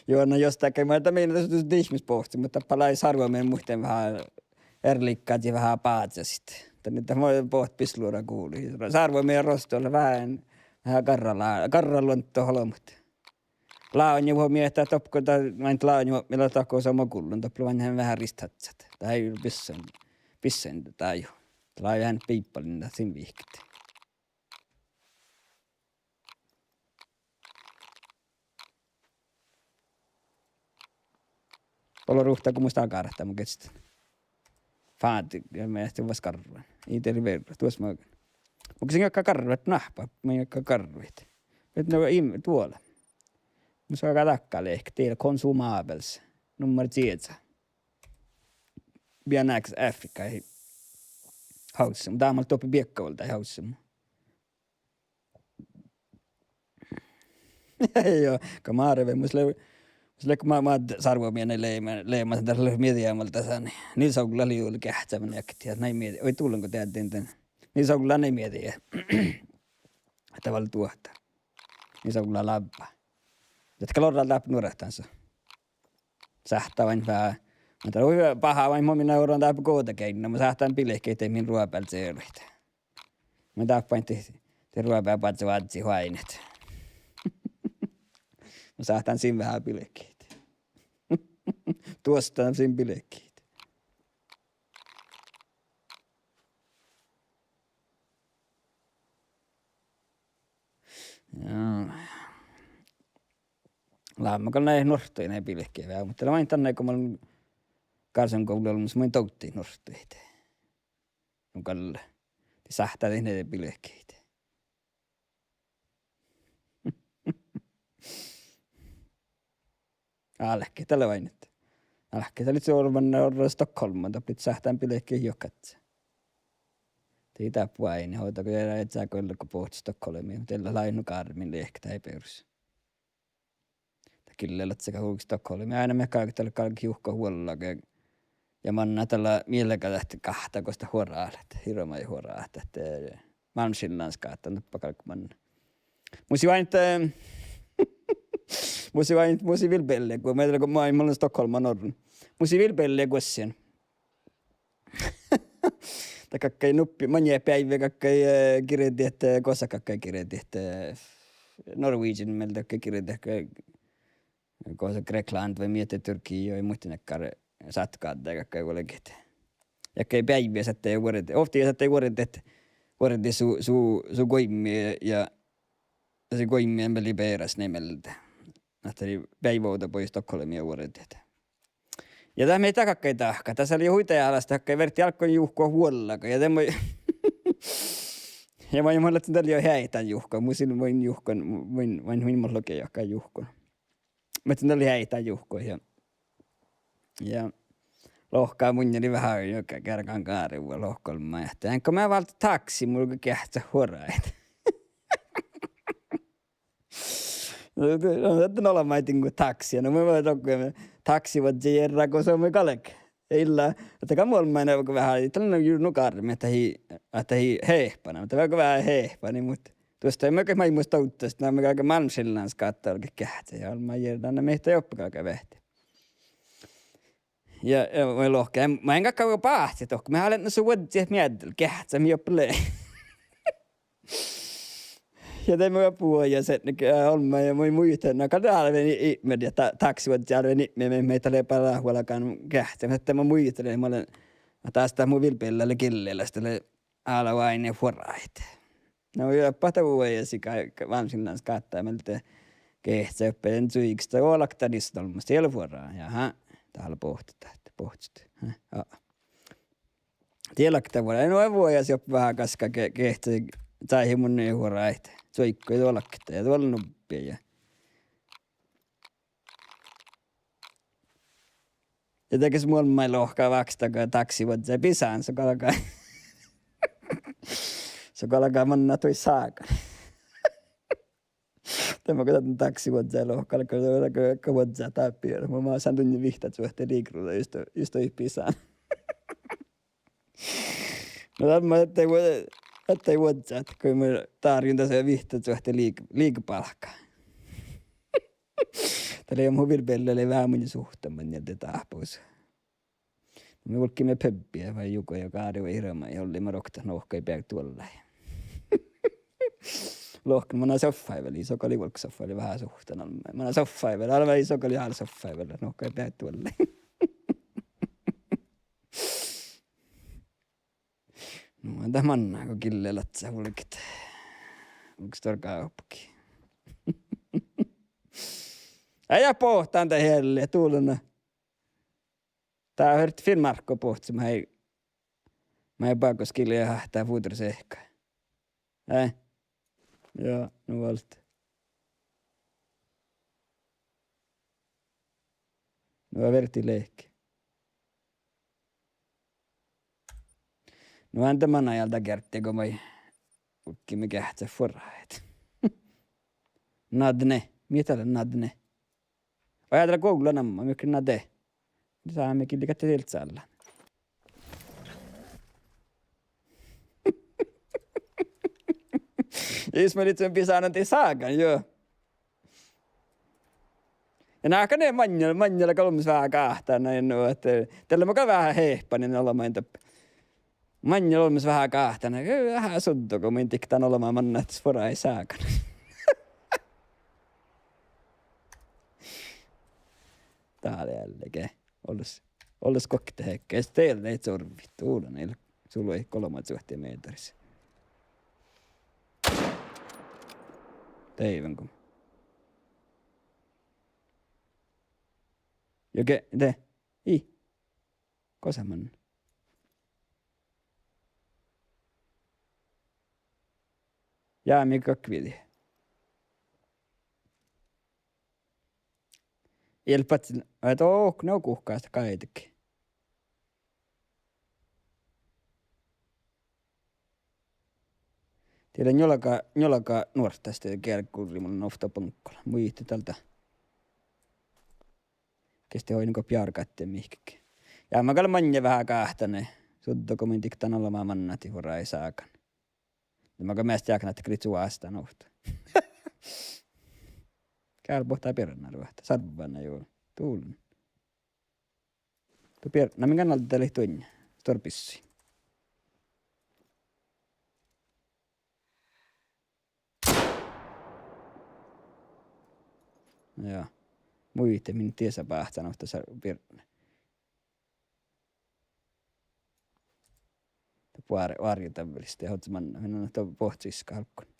Juo, na jos dakkár, ma dat mii dat dus dihme bohcci, muhto dat lei sárvomienet muhtin veahá erliikkádii veahá bázasit. Danne dat mo bohtet bisseluoraguđii. Sárvomienet rostot veahá, veahá garra-, garraluondda olbmot. Lávejedje vuhomiehtá doppe go dat, maid lávejedje vuhomiehtá doppe go somá gullá, doppe lea oaidná veahá risthaččat. Dat eai bissan, bissan dat jo. Dat lea veahá biibbalin dat sin vihkket. Ollu ruhta go mus dá gárta, mun gehčen. Fátti, ja mii eat vuos garvvan. Ii de verra, duos magan. Mun gehčen jakka garvvat, nahpa, mun jakka garvvat. Bet no im-, duola. Mus oažžu dakka lehket, dele consumabels. Nummer dieđusge. Bijan áiggis Afrikka hávssima. Dá mat doppe biekka vuolde hávssima. Juo, go Márve, mus lei, mus lei, ma-, ma-, sárvomienet leamaš, leamaš, dat lei mieđi gal dasa, nie. Nils Óla lei juo geahččamin eakti, ja nai mieđi, oi, dullan go deaddin dan. Nils Óla nai mieđi. Dat vel duohta. Nils Óla lábbá. Dat gal orru dáppe nuorahtán so. Sáhttá oaidná veahá. Muhto hui bahá oaidná, mo mii orron dáppe Guovdageainnus, mun sáhttán bilkehit min ruobeal čealuid. Mun dáppe oaidná de ruobeal badjevádji oaidnit. Mun sáhttán sin veahá bilkehit. Duostán sin bilkehit. Ja. Leago gal nai nuorttuid nai bilkehit veahá, muhto lea oaidná dan go mun Kársonguovllas olmmoš, mun dovddan nuorttuid. Nu gal, de sáhttá dihte bilkehit. Álkit dat lea oaidná. Álkit dat lei orron, orron Stockholmii, dat lei sáhttán bilkehit juohke. Dii dáppe oaidná, ovdal go eai čágu go bohte Stockholmii, de lea nu gárvvin lehket dáid beroš. Dat gillet ledje gal hugi Stockholmii, áinna mii galget, galget juhkat vuollage. Ja manná dat lea mielga dat gáhta gos dat huorálet, hirbmat huorálet, dat, eh, Malmskillnadsgatan doppe galget manná. Mus lei oaidná, eh, mus lei oaidná, mus lei vel beallegi, mun gal, go mun lean Stockholmii orron. Mus lei vel beallegi goassege. Dat galggai nuppi, maŋŋel beaivvi galggai, eh, girdihat, eh, gosa galggai girdihat, eh, Norwegian mielde galggai girdihat, eh, gosa Grekland vai miette Türkiet vai muhtin dakkár sáhttogádde galggai vuolgit. Ja galggai beaivvi sadde vuorde, ovtta sadde vuorde, vuordit su, su, su goimmi ja, ja sii goimmi lei bearas, ne mielde. Ahte lei beaivváduhát Stockholmii vuordit. Ja dat mii dakkár dahkat, das lei hui dehálaš dakkár, fertii álgán juhkot vuollaga. Ja de mun, ja mun, mun ledjen dalle jo heaidán juhkot, mun sil-, mun juhkon, mun, mun, mun mo lohken juhkon. Mun ledjen dalle heaidán juhkot ja, ja lohká munnje lei veahá juoga geargan gárvu lohkat olmmái ahte eaŋkko meat váldit taksi, mun geahččat fuoráid. No, de-, no, de olmmái diŋgu taksi, no, mun dohko taksivuodji jearrá go somá galgá. Ii leat, ahte gal mun olmmái veahá, dat lea nu juo nu gárvvi ahte ii, ahte ii heahpana, muhto veahá heahpani, muhto dus de mun gal maid mus dovddas, na mun galgá Malmskillnadsgatan galgá geahččat ja olmmái jearrá, na mii doppe galgá veahtit. Ja, ja mun lohken, mun in galgga báhcit dohko, mun háliidan su vuodjit mieddel, geahččat mii doppe lea. Ja de mun buojasin, eh, olmmái ja mun muittán, na gal de álven i-, ipmir ja ta-, taksivuodji álven ipmir, mii, mii dat lea báhccat vuolgán geahččat, muhto mun muittán, mun lean, ahte das dat mu vilbella lea gillelaš, dat lea álvá ain fuoráid. Na mun doppe dat vuojasin ga-, ga-, Malmskillnadsgatan mielde geahččat doppe, dan čuiges dat olgga dan issodollamos, dat lea fuorá, jahá, dál bohtet, bohtet. Aa. Dat lea fuorá, no vuojasin doppe veahá gaskka ge-, geahččat, čájehit munnje fuoráid, čuiggo olggii ja doallat nubbi ja Ja dego mun olmmái lohká váksta go taksivuodjái bisán, son galgá, son galgá mannat hui ságan. De mun go dat taksivuodjái lohká, galgá, galgá vuodjá dáppe, mun máksán duinna vihtta čuohte ligruda just, just doppe bisán. No dat mun ahte vuo-, ahte vuodját, go mun dárjun das vihtta čuohte lig-, ligbálkká. Dat lei mu vilbella lei veahá munnje suhttán, mun in dáhpáhus. Mii vulggiimet pubbiin vai jugo ja gáriid vai hirbmadit, olliimet roktat nohkai beaivvi doallaid. Lohken, mana soffa vel, ii, son gal vuolgit soffa lei veahá suhttán, mana soffa vel, ale vai son gal, ale soffa vel, nohkai beaivvi doallaid. Nu, dat manná go gillelaččat vulget. Vulget stuorra gávpogis. Ii, ja bohten de helle, dulon. Dat fertii Finnmárkka bohcciin, ma-, maid bágos gillii ahte fuddor sehka. Eh? Ja, nu alde. Nu fertii lehpet. Nu ánde manai álgá geardde go maid vulggiimet geahččat fuoráid. Nadne. Mii dat lea nadne? Oi, dat lea guovlla namma, mii ge nadde. Sámi gillii gal tilcállan. Ismaelii bisánii ságan, juo. Ja náhkán maŋŋel, maŋŋel gal olmmoš veahá gáhtánan, nu ahte, dalle mun gal veahá heahpanin olbmuin doppe. Maŋŋel olmmoš veahá gáhtánan, veahá suddo go mun dikten olbmá mannat fuoráid ságan. Dá lea eallege. Olles, olles guokte hekke. Es de lei corvvit, dulon, ii leat, sul lei golbma čuohte meateris. Deiven go. Juo ge-, de, ii. Gosa man. Ja mii galggai. Ii leat báhcci, ahte oh, nu guhkás gáidege. Diet lea njuolga, njuolga nuorttas de gearggurii mun ovtta boŋkkola. Muitte dál dat. Gii oidnen go bjargádii mihkkege. Ja mun gal maŋŋel veahá gáhtánan. Suddo go mun dikten olbmá mannat fuoráid ságan. Ja mun gal measta jáhkán ahte gal čuohta ovtta. Gearggu boahtá biernat ruohta. Sarvvana juo. Dulon. Duo bier-, na min gal alde lei duinna. Stuorra bissui. Ja. Muitte, min diesa báhcán ovtta sa-, biernat. Doppe oar-, oarjoduvvá liste, ja ožžon manná, mii leat doppe bohccot iskkat álggus.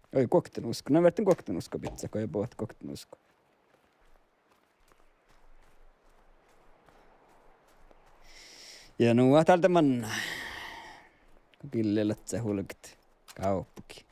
Oi, guoktenusko. Na, ferten guoktenusko bidjat go ii bohte guoktenusko. Ja nu ahte dál manná. Go gillejit lea hulget gávpogii.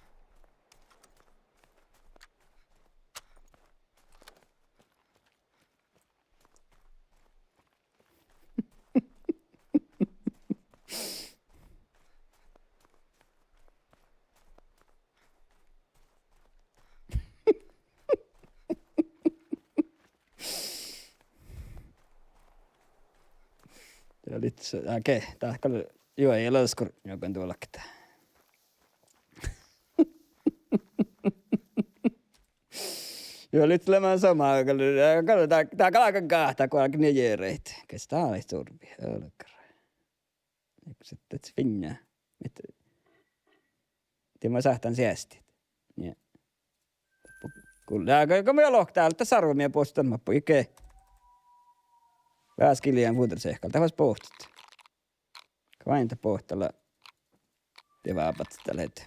Ja lei, okei, dat gal, juo, ii leat skurdnjogan duolgat. Juo, lei leamaš somá, gal, gal dat, dat gal galgá gáhta go galgá nie jearaid. Kas dat lei surbi, gal. Ehk sitten svinja. Mit, de maid sáhtán seastit. Nie. Gul-, ja go, go mii lohkat dál, dat sarve mii bohtet mappui, okei. Veahá gillejit fuddosehkala, dat fas bohtet. Go ain dat bohte lea. De vábáhit dat leat.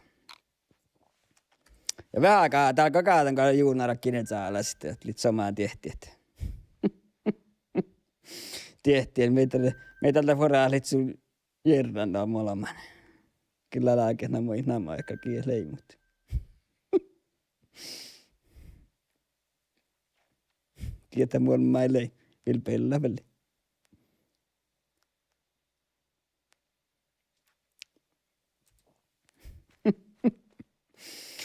Ja veahá gal, dál gal gádan gal juo nargine cálásit, ahte lei somá diehtit. Diehtit, mii dal, mii dal fuorra lei su jearran dal muolbmán. Gii lea láhkai namai, namai, gal gii leimmet. Gii dat muolbmá lei, vil beallá vel.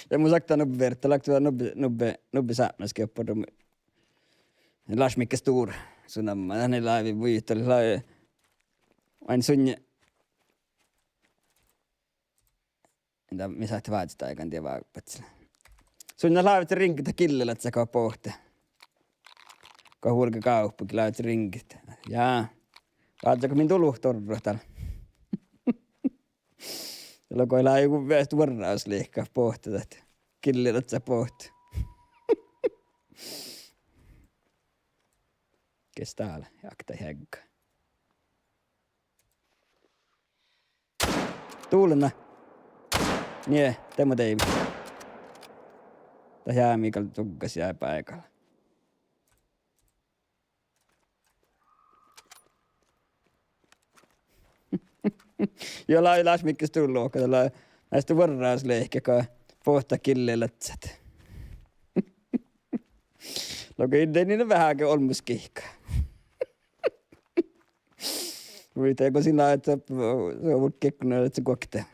Ja mun sáhtán nubbi verte, láhkai nubbi, nubbi, nubbi sápmelaskeppa, Lars Mikke Stor, su namma, han lávii muitalit, lávii, ain sutnje, dat mii sáhttit vázzit áigán, dieđusge. Sutnje lávii ringit dat gillejit leat go bohte. Go vulge gávpogii lávii ringit. Ja. Vázze go min duluhit orrut dál. Dál go lávii veahá vuorrásliikká bohte dat. Gillejit leat bohte. Kes dál, jak dat heagga. Dulna. Nie, de mun deivin. Dat jámii gal duggas ja báigal. Ja lávii Lars Mikke Stor lohká, dat lea, naiste vuorrásliikká go bohte gillejit leat. Lea go in de nin veahá ge olmmoš gihka. Muittán go sin lávii, su vulgge, go lávii guokte,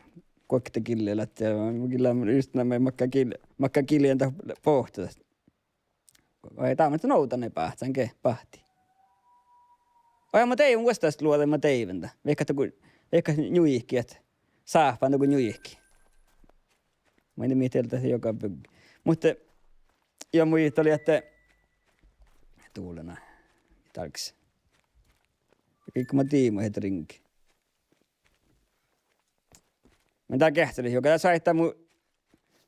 guokte gillejit leat, ja mun gillan just namai makká gil-, makká gillejit dat bohte. Vai dá mun novdan báhcán ge bahti. Oi, mun deivin vuosttaš luođai, mun deivin dat. Vaikko dat go, vaikko njujkii, sáhpán dat go njujkii. Mun in mii dieđe juoga bygge. Muhto, ja muitalin ahte, dulna, dálkes. Iige mun diibmu hetridin. Mun dál geahččalit juoga, dat sáhttá mu,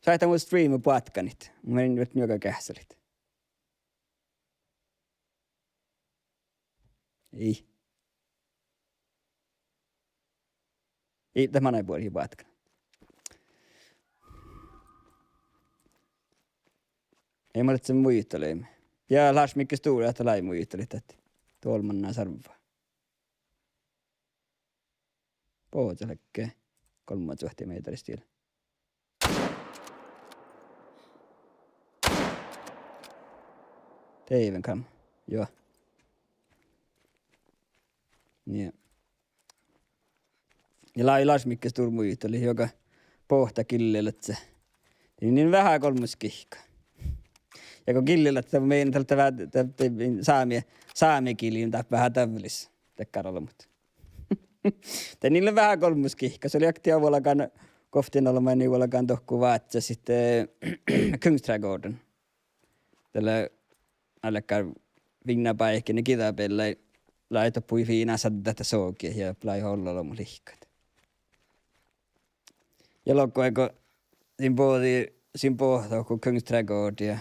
sáhttá mu streami boatkánit. Mun in juoga geahččalit. Ii. Ii, dat manai buori boatkán. Ii, mun lean muitalit. Ja Lars Mikke Stor, dat lei muitalit, dat olmmoš sarvva. Bohcci ledje. Golmma cuohti mehtera stil. Deivin gal. Juo. Nie. Ja lei Lars Mikke Stor muitalit juoga bohte gillejit leat. Nin veahá olmmoš gihka. Ja go gillejit leat, mii dat veahá, dat, dat sámi, sámegillii dat veahá davveliš. Dakkár olbmot. De nin lei veahá olmmoš gihka, sos lei aktia vuolgán, govtten olbmot nin vuolgán dohko vázzit, eh, Kungsträdgården. Dat lei álggás fiinna báiki, giđđabeallái, lei doppe fiinna saddat ja sohkit ja lei ollu olbmot lihkkat. Ja logai go sin bođii sin bohto go Kunsträdgårdi ja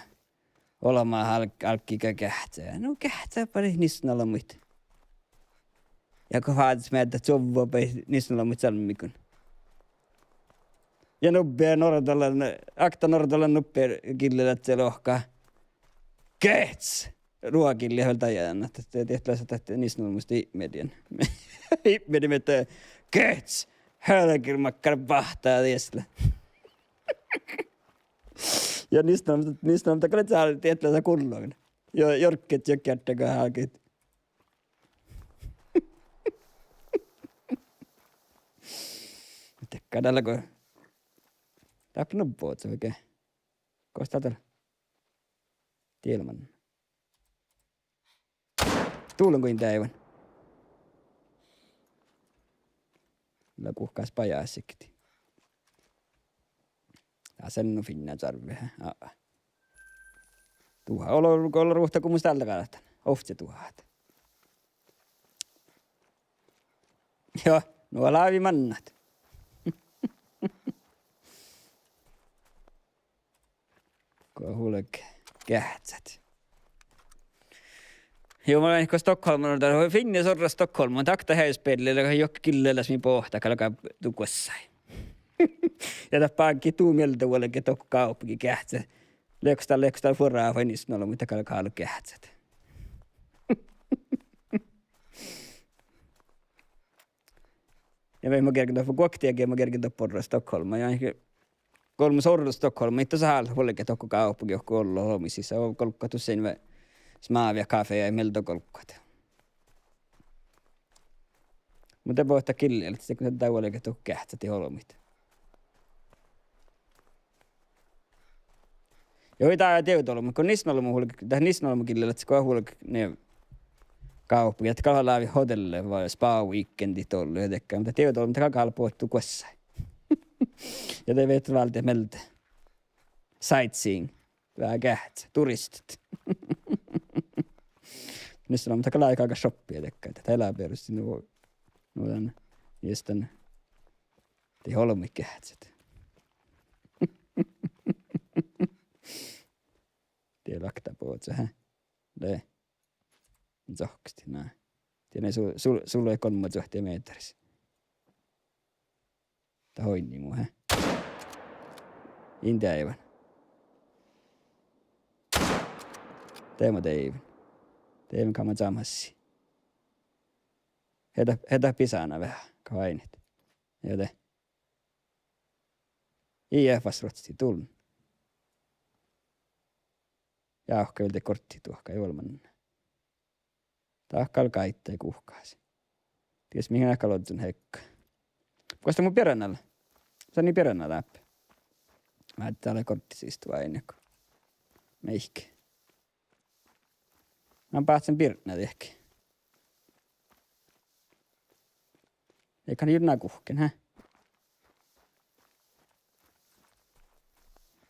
olbmot ál-, álggiiga geahcce. Nu geahcce barrit nissonolbmuid. Ja go fáđđes meaddel čuovvu barrit nissonolbmuid salmmiiguin. Ja nubbi nordalan, okta nordalan nubbi gillelaččat lohká: Geahcce! Ruoga gillii vel daján ahte diet leat ahte nissonolbmot ipmedii. Ipmedii mielde: Geahcce! Helgir makkár báhta dies lea. Ja nissonolbmot, nissonolbmot gal leat sál diet leat gullomin. Ja jorgget ja gearddaga hágit. Dakkár dalle go dáppe nubbo ođđa, vai ge-, gos dat lea? Dielman. Dulon go in deaivan. Lea guhkás bajássikti. Dás lea nu fiinna čarvvi, a. Duhát, ol-, ol-, ol-, ruhta go mus dál galggan. Ovcci duhát. Juo, nu lávii mannat. Go vulge geahcat. Juo, mun lean go Stockholmii, dat finnes orra Stockholmii, dat okta headuspelli, lea juohke gillelaš mii boahtá, galgá du guossái. Ja dat bággi du mielde vuolgit dohko gávpogii geahcat. Lehkos dál, lehkos dál fuorra fai nissonolbmuid, dat galgá geahcat. Ja vel mo gergen doppe guokte, ja ge mo gergen doppe orra Stockholmii. Ja olmmoš orra Stockholmii, ii dat sáhte vuolgit dohko gávpogii, juo ollu olbmuid sisa, golggat du sin vel smávjat kafeja mielde golggat. Muhto de boahtá gillelaččat, de go dat vuolgit dohko geahcat olbmuid. Ja hui dat dievdoolbmot, go nissonolbmot vulge, dat nissonolbmot gillelaččat go vulge, ne, gávpogii, dat gal lávii hoteallat vai spa-weekendit doallu ja dakkár, muhto dievdoolbmot dat gal bohtet du guossái. Ja de viehtá váldit mielde. Sightseeing. Veahá geahcat, turistat. Nissonolbmot dat gal lávii galggat šoppii dakkár, dat eai berosti nu, nu dan, just dan. Dii olbmuid geahcat. Dii lakta bođii, hä? Lea. Sohkasti, na. Dii lea su-, su-, sulai golmmačuohta meateris. Dat oidni mu, hä? In deaivan. De mo deaivan. De mo gal čámhasii. Heađa, heađa bisánna veahá, go áinnet. Ja de. Ii eat fas ruohcci, dullen. Ja ohka vel de gortti duohká, ii ollu manne. Dat gal gáiddái guhkás. Dies mii gal ožžon hekka. Gos dat mu birra lea? Sii birra dáppe. Váttis dál gortti sista váinna go. Meahke. Na báhcen birra dieđusge. Ii gal juo guhkkin, hä?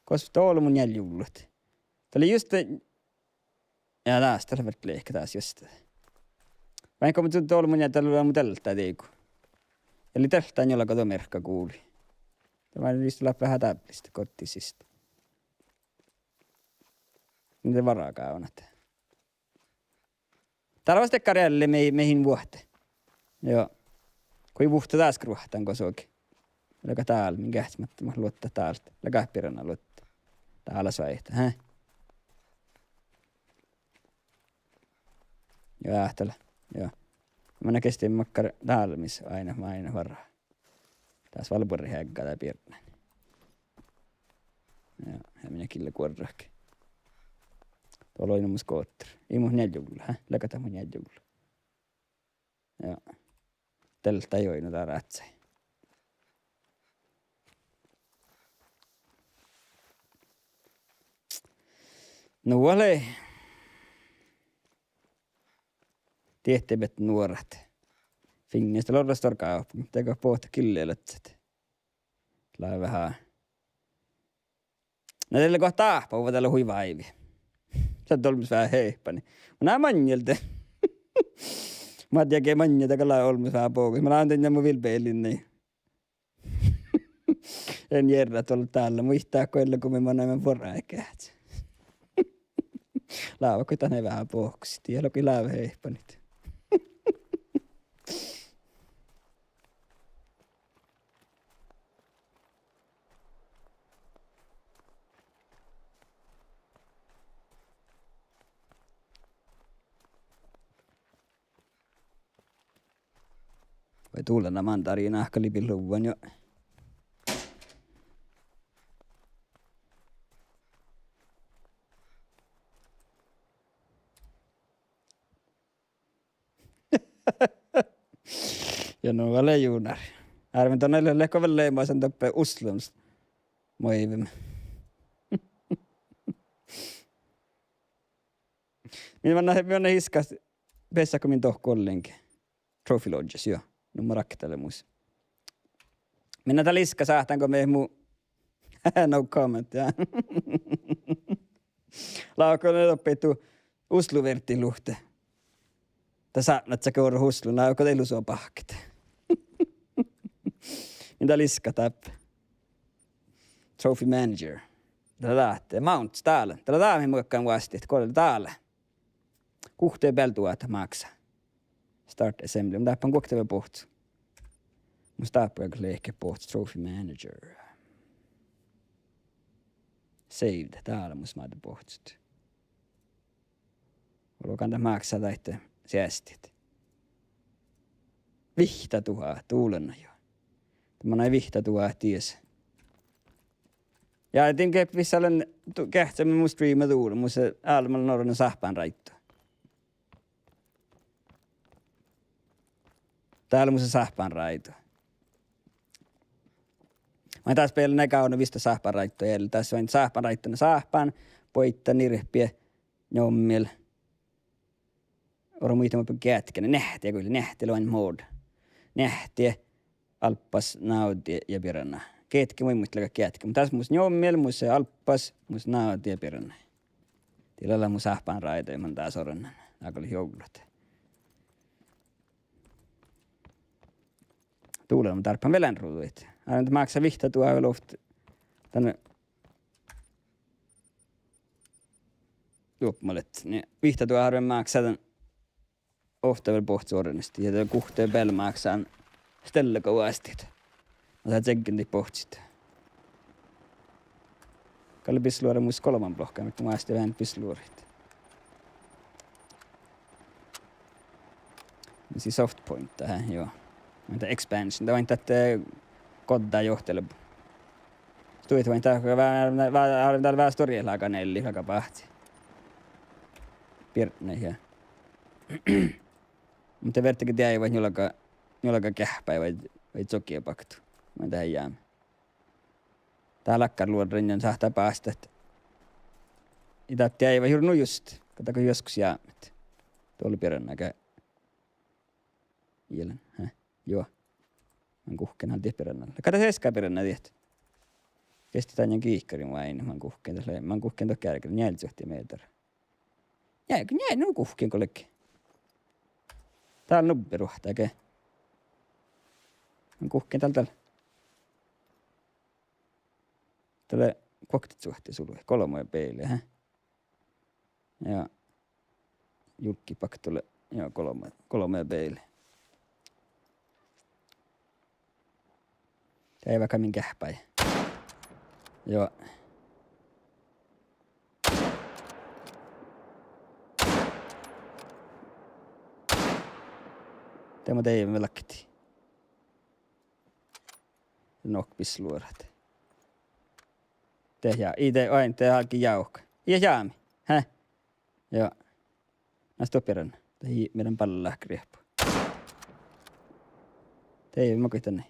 Gos dat lea mu njeallje ullat? Dat lea just, ja dás, dat lea vel liikká dás just. Vai go mun dol-, mun ja dal-, mun delta digu. Eli delta njuolga duo mearkka guli. Dat lea vist láhppet veahá dáblista gortti sista. Mii de várra gávdnat. Dál oastit dakkár ealli mii-, mii in vuohte. Juo. Go vuhtte dás ruohtan gosogi. Leaga dál, min geahččat mat luottat dál. Leaga birra luottat. Dál oastit, hä? Juo, áhte lea. Juo. Manne geahččat makkár dál mis áinna, áinna várra. Dás vel buorre heaŋgga dá birra. Ja, ja mii gille guorrat. Dol lei nu mus gotter. Ii mu njeallje ulla, hä? Leaga dat mu njeallje ulla. Ja. Delta ii nu dál rátsai. Nu ale. Diehtit bette nuorat. Fiinnas dat lea orra stuorra gávpogis, de go bohtet gillelaččat. Lea veahá. Na dat lea go dáhpáhuvvá, dat lea hui váivi. Sii olmmoš veahá heahpani. Mun maŋŋel de. Mun dieđán ge maŋŋel, dat gal lea olmmoš veahá bogus. Mun lean dan mu vilbelinni. En jerra dal dálle, muittán go eai go mii manaimet vuordáid geahča. Láva go dan veahá bohkkosat, dieđusge láve heippanit. Vai dulana mandariina, ahte lei biddjot luvvon jo. Ja nu vel junar. Árven dan lea, lea go vel leamasan doppe Oslos. Moivem. Min manná, min manná iskkas, beassat go min dohko ollengi. Trophy Lodges, jo. Nu mun rakkedan mus. Min dal iskkas sáhtán go mii mu No comment, ja. Lágo doppe du Oslo verddiluhtte. Dat sápmelaččat go orrot Osloh, lágo de lusa bahket. Min dal iskkas dáppe. Trophy manager. Dat lea dat, mount, dál. Dat lea dat mii muhkkan vástidit, go dál. Guhte bealde dat máksá. Start assembly. Mun dáppe guokte vel bohccu. Mus dáppe vel lehket bohccu trophy manager. Saved. Dál mus máde bohccot. Olgán dat máksá daid seastit. Vihtta duhát, dulana jo. Dat manai vihtta duhát dies. Ja din ge-, vissa lean du-, geahččamin mu streame dul, mus álbmot leat orrut sáhpánráiddu. Dál mus sáhpánráidu. Maid das bealde gávdno vissa sáhpánráiddu, ja das oaidná sáhpánráiddu, sáhpán, boitta, nirppi, njommel. Orru muitte mo geatke, neahtte, go neahtte lea oaidná mod. Neahtte, álbbas, návddi ja birana. Geatke, mu in muitte leaga geatke. Muhto das mus njommel, mus álbbas, mus návddi ja birana. Dii lea mu sáhpánráidu, man das orrut, aga lea juovllat. Dulana mun dárbbašan vel ruđaid. Árven dat máksá vihtta duhát vel ovtta dan Juo, ma ledjen. Nie, vihtta duhát árven máksá dan ovtta vel bohccu orrunastit. Ja de guhte bealde máksá dan stellega vástidit. Mun lean čeggen daid bohcciid. Gal lea bisluorra mus golbma blokka, mii mu vástidit veahá bisluorraid. Mis lei soft point dat, juo. Mii dat expansion, dat oaidná dat, eh, goddá johttelbu. Stuit oaidná dat, vá-, vá-, dál veahá stuorra lágan elli, lágan báhci. Birrái, ja. Muhto verte ge deaivvat njulga, njulga geahpái vai, vai čogi baktu. Mii dat jáme. Dat lakkár luorrain sáhttá bástet. Ii dat deaivvat jur nu just. Go dat go juoskus jábmet. Doppe birra ge. Ielen, hä? Juo. Man guhken han diet birra. Lea dat easka birra diet. Gesti dan giikkarin vai, man guhken dat lea, man guhken dat geargga, njealljesuohti mehtera. Njeallje, njeallje, nu guhken go ledje. Dál nubbi ruohta ge. Man guhken dál, dál. Dat lea guoktesuohti sului, golbma beale, hä? Ja. Julkki baktu lea, ja golbma, golbma beale. Deaivvat gal min geahpái. Juo. De mun deaiven vel lakti. Nohká bisluorrat. De ja, ii de, oaidná de álge jávka. Ja jámi. Hä? Juo. Na stuorra birra. Dahje mii leat ballát riehpu. Dahje ma goit dan.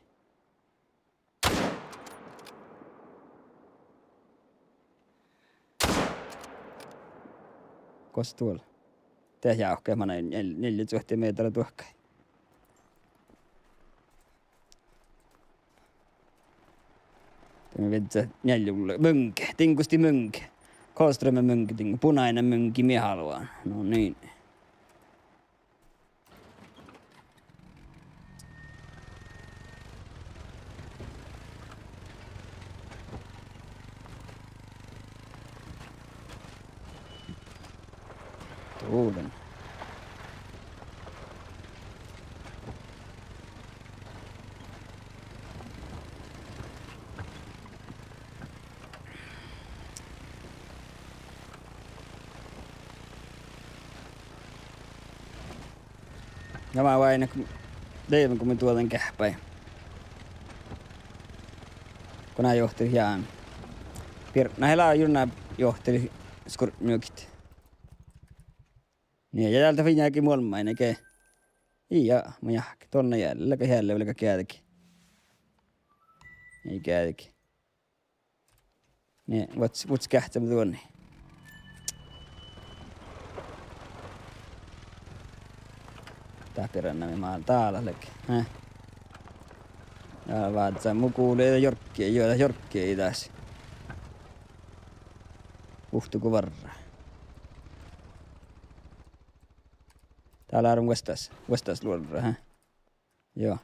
Gos duol. De jávka, manai njeal-, njealljesuohti mehtera duohkai. Dii mii viežžat njeallje ulla. Muŋge, diŋgustit muŋge. Karlstrømmen muŋge, diŋgu. Bunainen muŋge mii háludan. No niin. Gulen. Ja ma oaidnen, deiben go mun duođen geahpái. Go ná johtilit jámit. Bier-, na, eai lea jurrá johtilit skurdnjogiid. Nie, ja dál dat fiinna ge muolmmain ge. Ii, ja, mun jáhkán, doallan eai leat, leat eai leat vel ge geađge. Ii geađge. Nie, vuos, vuos geahččamin duonii. Dáppe rannami mál dálá leage, he. Ja vázza mu gule jorgge, juo, jorgge iđas. Uhtu go várra. Dál lea vuosttaš, vuosttaš luorra, he. Juo.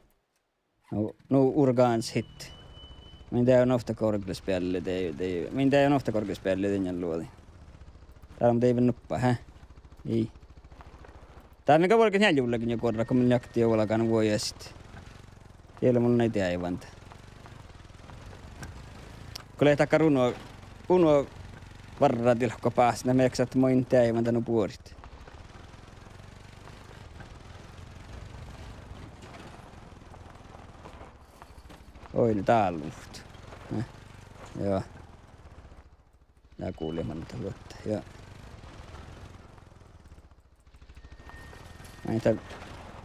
Nu, nu urgánsit. Min deaivvan ovtta korglasbealli, de, de, min deaivvan ovtta korglasbealli dieinna luođi. Dál mun deaivven nuppat, he? Ii. Dál mun gal vuolgit njeallje ullagiin juo guorra, go mun jaktin olgán vuojasit. Diet mun ii deaivvan dat. Go lea dakkár uno, uno várra diehko báhcen, mii eat sáhte maid deaivvan dan nu buorit. Oi, lea dál luhtte. Ne. Juo. Ja gule man dat luotte. Juo. Ai, dat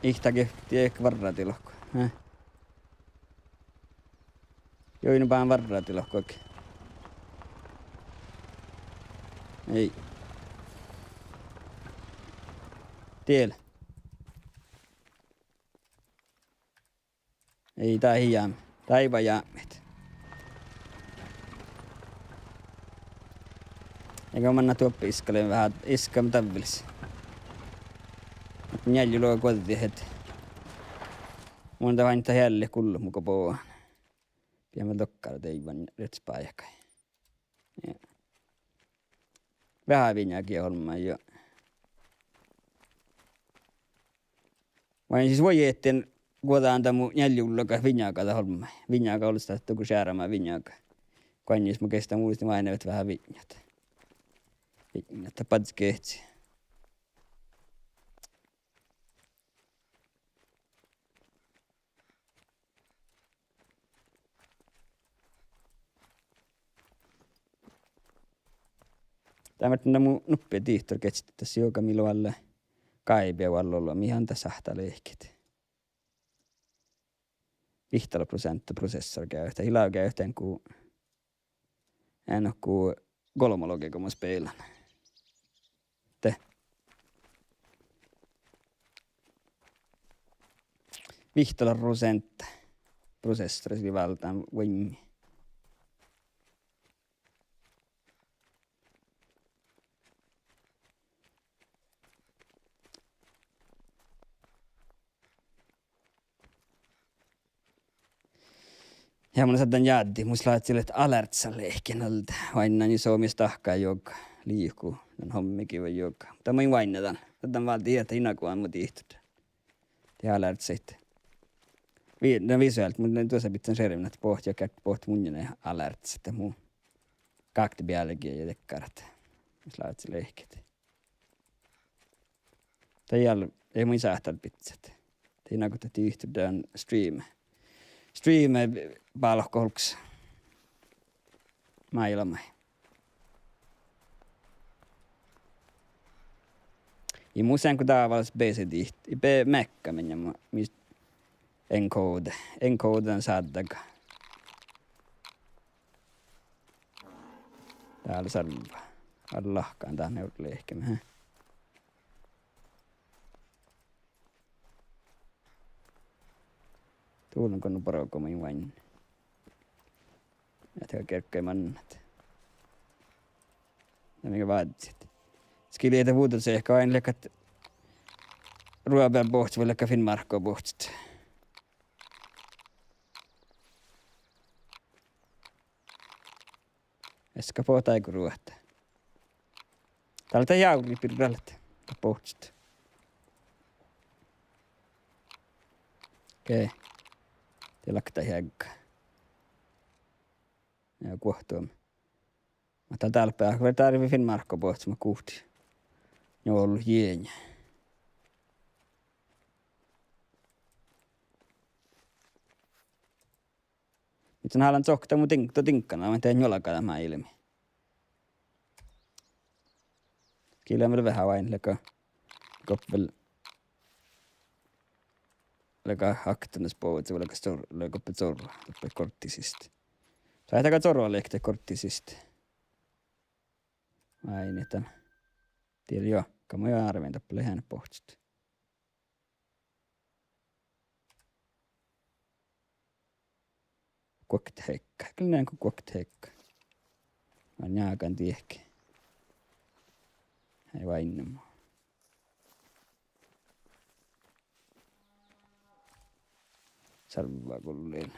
ihtá ge, dieđe várra diehko. Ne. Juo, nu báhcen várra diehko. Ii. Diel. Ii, dat ii jámi. Dat ii ba jámmet. Ega manná doppe iskkalit veahá, iskkalit davvelis. Njeallje luoga guođđit. Mun dat váinni eai leat gullut mugo bođán. Pidän vel dokkár deaivvan retsbájehkái. Ja. Veahá viŋaga olmmái juo. Vai sis vuoi eatten guođán dan mu njeallje ullaga viŋaga dat olmmái. Viŋaga olles dat dugo šearma viŋaga. Goainnis mun geahčen muittán váinni veahá viŋŋat. Viŋŋat, dat badjel geahččii. Dat maid lea mu nuppi dihtor geahččat, das juoga mii lovalle gáibi vuolleolbmot, mii han dat sáhttá lehket. Vihttalot proseantta prosessor geavehit, ii leago geavehit go eanu go golbmalogi go mun spillan. De. Vihttalot proseantta prosessoris lei váldán vuoiŋŋi. Ja mun sádden jáddit, mus lávcci leat alertsa lehken alde. Oainnán in somás dahká juoga, liiko dan hommigiid vai juoga. Muhto mun in oainne dan. Sádden váldit ahte ii nagodan mu dihtor. De alertsaid. Vi-, na visuált, mun duosahii bidjan šervvin ahte bohte ja gal bohte munnje alertsat, de mu gákte bealge ja dakkár ahte mus lávcci lehket. Dat ii, ii mun sáhte bidjat. De ii nagodan dihtor dan streame. Streame bálkohollus. Máilmmi. Ii mus eaŋkku dávalas B C-dihto, ii be-, meakka min ja ma-, mis encode, encode dan sáddaga. Dál sarvva. Al lahkan dán lehkeme, he. Duvlon go nu bargui min váinni. Ahte gerggai mannat. Ja mii vázziimet. Skiljet vuđđet sehka ain leagat ruobealbmohcet vai leagat finnmárkkobuhcet. Easka bohte áigu ruohta. Dál dat jávri birra leat. Dat bohccet. Okei. Die lakta heagga. Ja guohtume. Muhto dálpe ahte vel dárvvi Finnmárkka bohccimat guhte. Njohkket jienni. Mii han hálan cokta mu din-, do diŋggain, ahte njuolga dat máilmi. Gii lea vel veahá oaidnit leago, gos vel, leago aktanes bođii, leago stor-, leago doppe corra, doppe kortti siste. Sáhttá gal corra lihkadit kortti siste. Oaidnit dan. Diet, juo, gal mun jo árven doppe lea eanet bohccet. Guokte heaga. Gal lean go guokte heaga. Mun njágan diehke. Ai oainnama. Sarvagullin.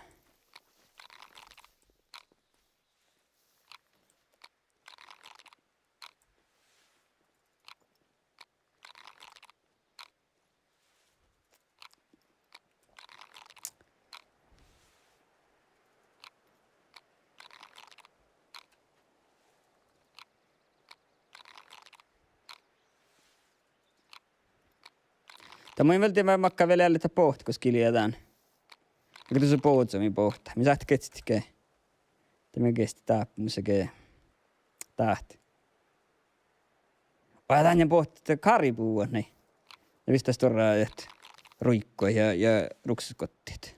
Dat mun vel dieđán makkár vel eallit dat bohtet gos gii lea dán. Gal dušše bohccimin bohte. Mii sáhttit geahččat ge. Dat mii geahččat dáppe mus ge. Dát. Vai dán bohte karibua, nei. Ja vissa stuorra dat ruiggo ja, ja ruksaskoddit.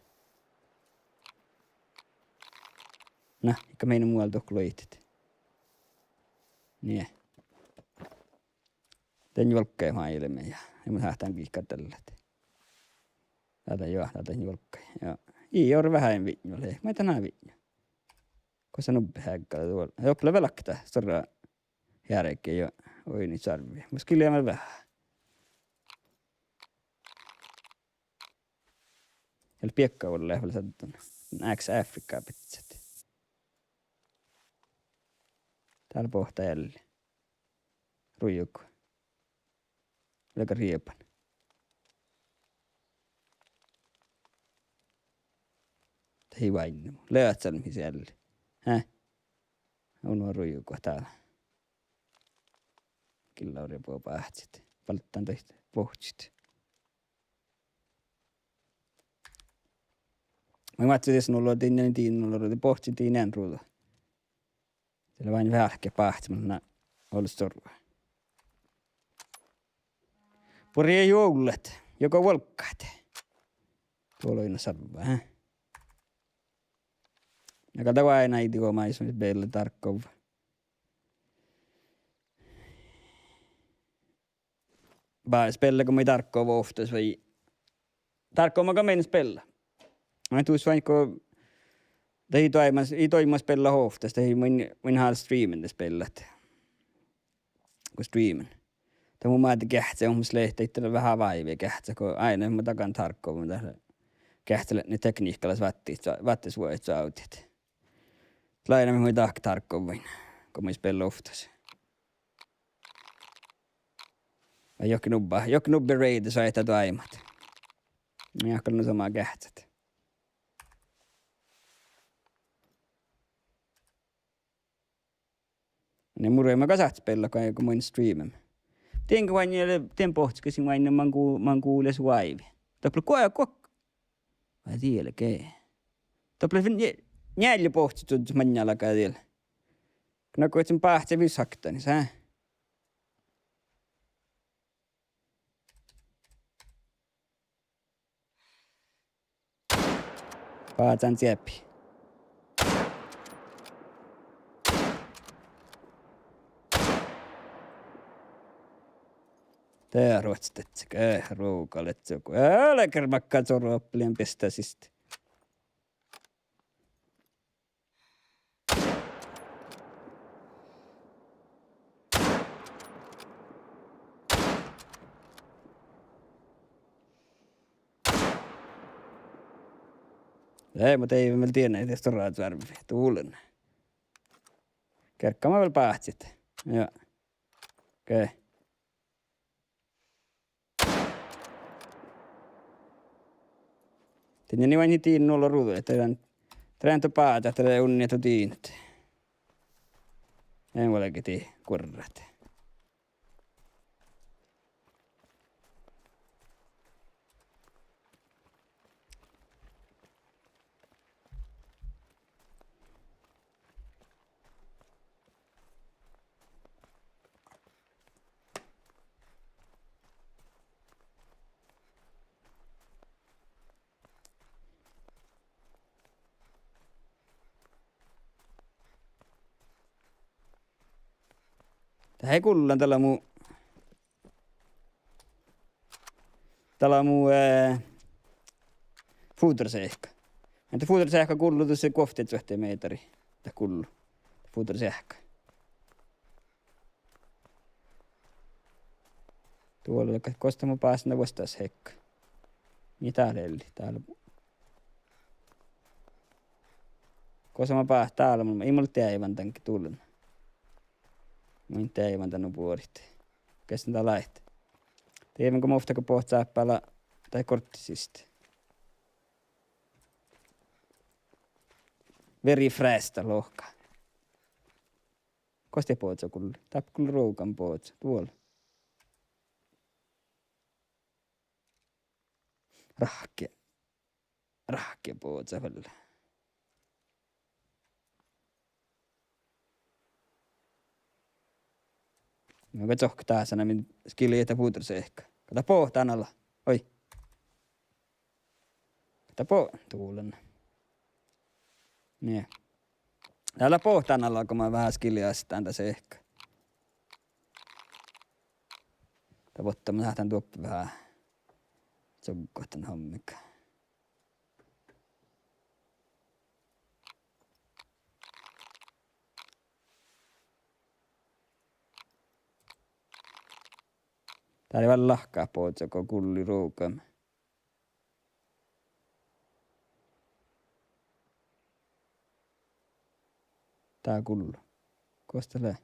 Na, iige mii nu mual dohko luoidit. Nie. Dan juolgga máilmi ja, ja mun sáhtán giikkadallat. Dáidá, juo, dáidá juolgga. Ja. Ii orru veahá vihtta, lei. Maid dán vihtta. Gos nubbi heaga duol-, doppe lea vel lakta stuorra hearge ja oidni sarvvi. Mus gii lea vel veahá. Ja biekka vuollái vel saddan. Áks Afrika bidjat. Dál bohte ealli. Ruigu. Leago rieban. Dat ii oaidne mu. Leat salmmis ealli. Hää? Uno ruigu dál. Gillá orru báhcit. Balddán daid bohcciid. Mun máhtán dieđusge nu lea dien, dien nu lea bohcci dien eanet ruđa. Dat lea váinna veahá báhcci, mun na olles stuorra. Buorre juovllat, juoga vuolggat. Duo lea oaidnit sarvva, hää? Na gal dat oaidná iigo maid mis bealle Tarkov. Ba-, spellago maid Tarkov ovttas vai? Tarkov maid gal mii spellat. Mun dus vai go, dat ii doaibma, ii doaibma spellat ovttas, dat ii mun, mun hálan streamen dat spellat. Go streamen. Dat mun máde geahččen, mun lea daidda veahá váivi geahččat, go áidna mun dagan Tarkov, mun dat lea geahččalatni tekniikkalaš váttis, váttisvuođaid čoavdit. Lea ain mun dahkat Tarkoviin, go mun spellan ovttas. Vai johkii nubbi, johkii nubbi raidis vai dat doaibmat. Ja gal nu somá geahččat. Nei, mun ruoiman gal sáhtán spellat go, go mun streamen. Dien go oaidnen, dien bohcci gal ii oaidne man gu-, man gulles váivi. Doppe lea guo-, guo-, vai diele ge. Doppe lea fin-, nje-, njeallje bohcci čuožžut maŋŋel láhkai diele. Na go ii báhce vis haktanis, hää? Bázán čiepi. De ruohcci dieđusge, eh, ruga lea go. Eh, leago makkár čoru oppelin biestá siste. Ei, muhto ii vel dieđe, de stuorra čuorvvi, duollen. Geargga vel báhcit. Juo. Okei. Dien ja ni oainnán diinna nulo ruđa, ahte dan, dan lea báđa, ahte lea unni du diinat. En vuolgit dii guorrat. Dat ii gullan, dat lea mu, dat lea mu, eh, fudraseahka. Muhto fudraseahka gullo dušše guovtteduohte mehtera. Dat gullo. Fudraseahka. Duola, gos dat mun básen vuosttaš hekka. Mii dál lei, dál. Gos mun bá-, dál mun, ii mun deaivan dan ge dullen. Mun deaivan dan nu buorit. Gos dat lea? Deaivan go mo ovtta go bohcci sáppela, dai gorttisiste. Very fast lohká. Gos dat bođii gulli? Dáppe gulli ruovgama bođii. Duola. Rahke. Rahke bođii vel. No go čohkkát dasa, na min skilii dat fudraseahka. Go dat bohtan ala. Oi. Go dat bo-, duolan. Nie. Dá lea bohtan ala go mun veahá skilii aštan dat seahka. Dat vuotta mun sáhtán doppe veahá čoggat dan hommiga. Dá lea vel lahkat bođii go gulli ruovgama. Dá gullo. Gos dat lea?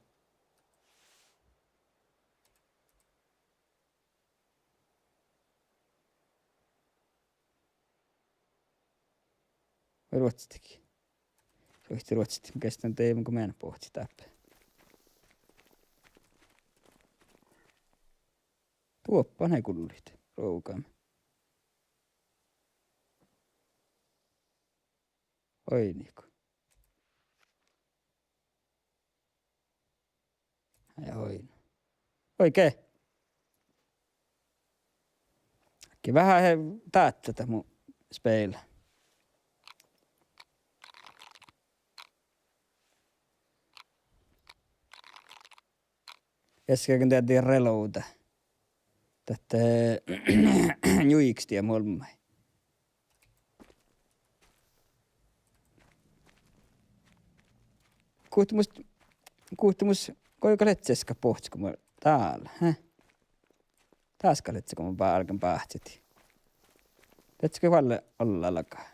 Vai ruotsitigi? Soiti ruotsit, gos dan deaivan go mun bohcci dáppe. Duoppe han gullit ruovgama. Oi, nihkku. Ja oi. Oi ge. Ge veahá he dáhta dat mu speila. Easka go deaddi reloada. Dat, eh, njuikstii muolmmái. Guhte mus, guhte mus, goit gal ledje easka bohccit go mun dál, he? Dás gal ledje go mun bálgen báhcidit. Ledje go valle ollá laga.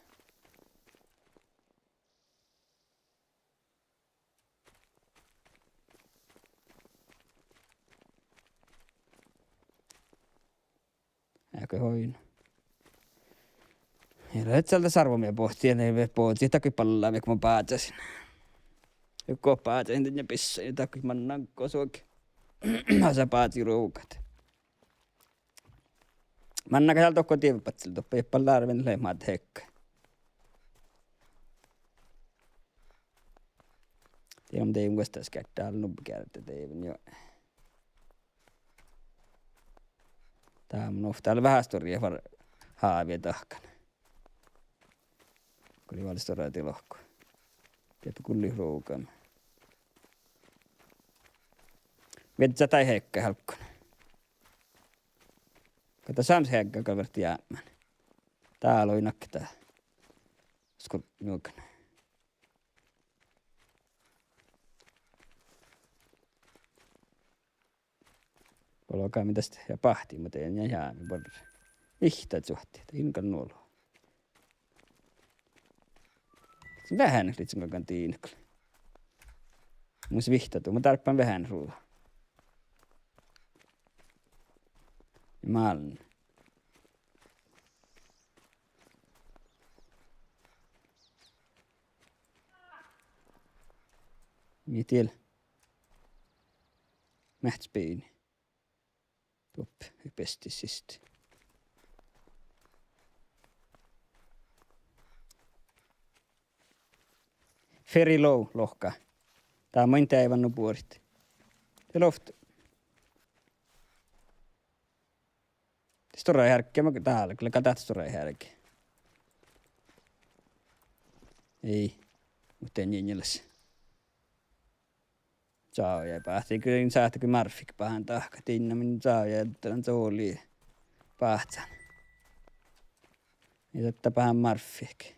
Eago oidno. Ja lea ieža sarvomieđa bohcci, ja ne bohcci dat goit ballá mii go mun báhcásin. Go báhcásin dan ja bissasin, dat goit mannan go suogi. Asa báhci ruovgat. Mannan gal dohko dievve badjel doppe, ii ballá lea maid hekka. Dien mun deaivan vuosttaš geardde, dál nubbi geardde deaivan jo. Dá mun ovtta veahá stuorra far-, hávii dahkan. Go lei vel stuorra dii lohku. Dieppe gullit ruovgama. Viežžat daid heaggái álggui. Go dat sámá heaggái gal vert jápmán. Dál oidno dat. Skul-, njuogan. Olgá mii daste ja báhtiimet ja jámi barri. Vihtta čuohti, dat in gal nu olu. Veahá lihkon galggan diinat gal. Mus vihtta du, mun dárbbašin veahá ruđa. Ja mállen. Mii diet. Meahccas biini. Doppe, bestis siste. Very low lohká. Dá maid deaivan nu buorit. De lohká. Stuorra heargge, ma dál, gal dat stuorra heargge. Ii, muhto in njeallje. Čájehii báhcán, go in sáhte go Marfik báhcán dahkat, in min čájehii dan čoalii báhcán. Ja dat báhcán Marfik.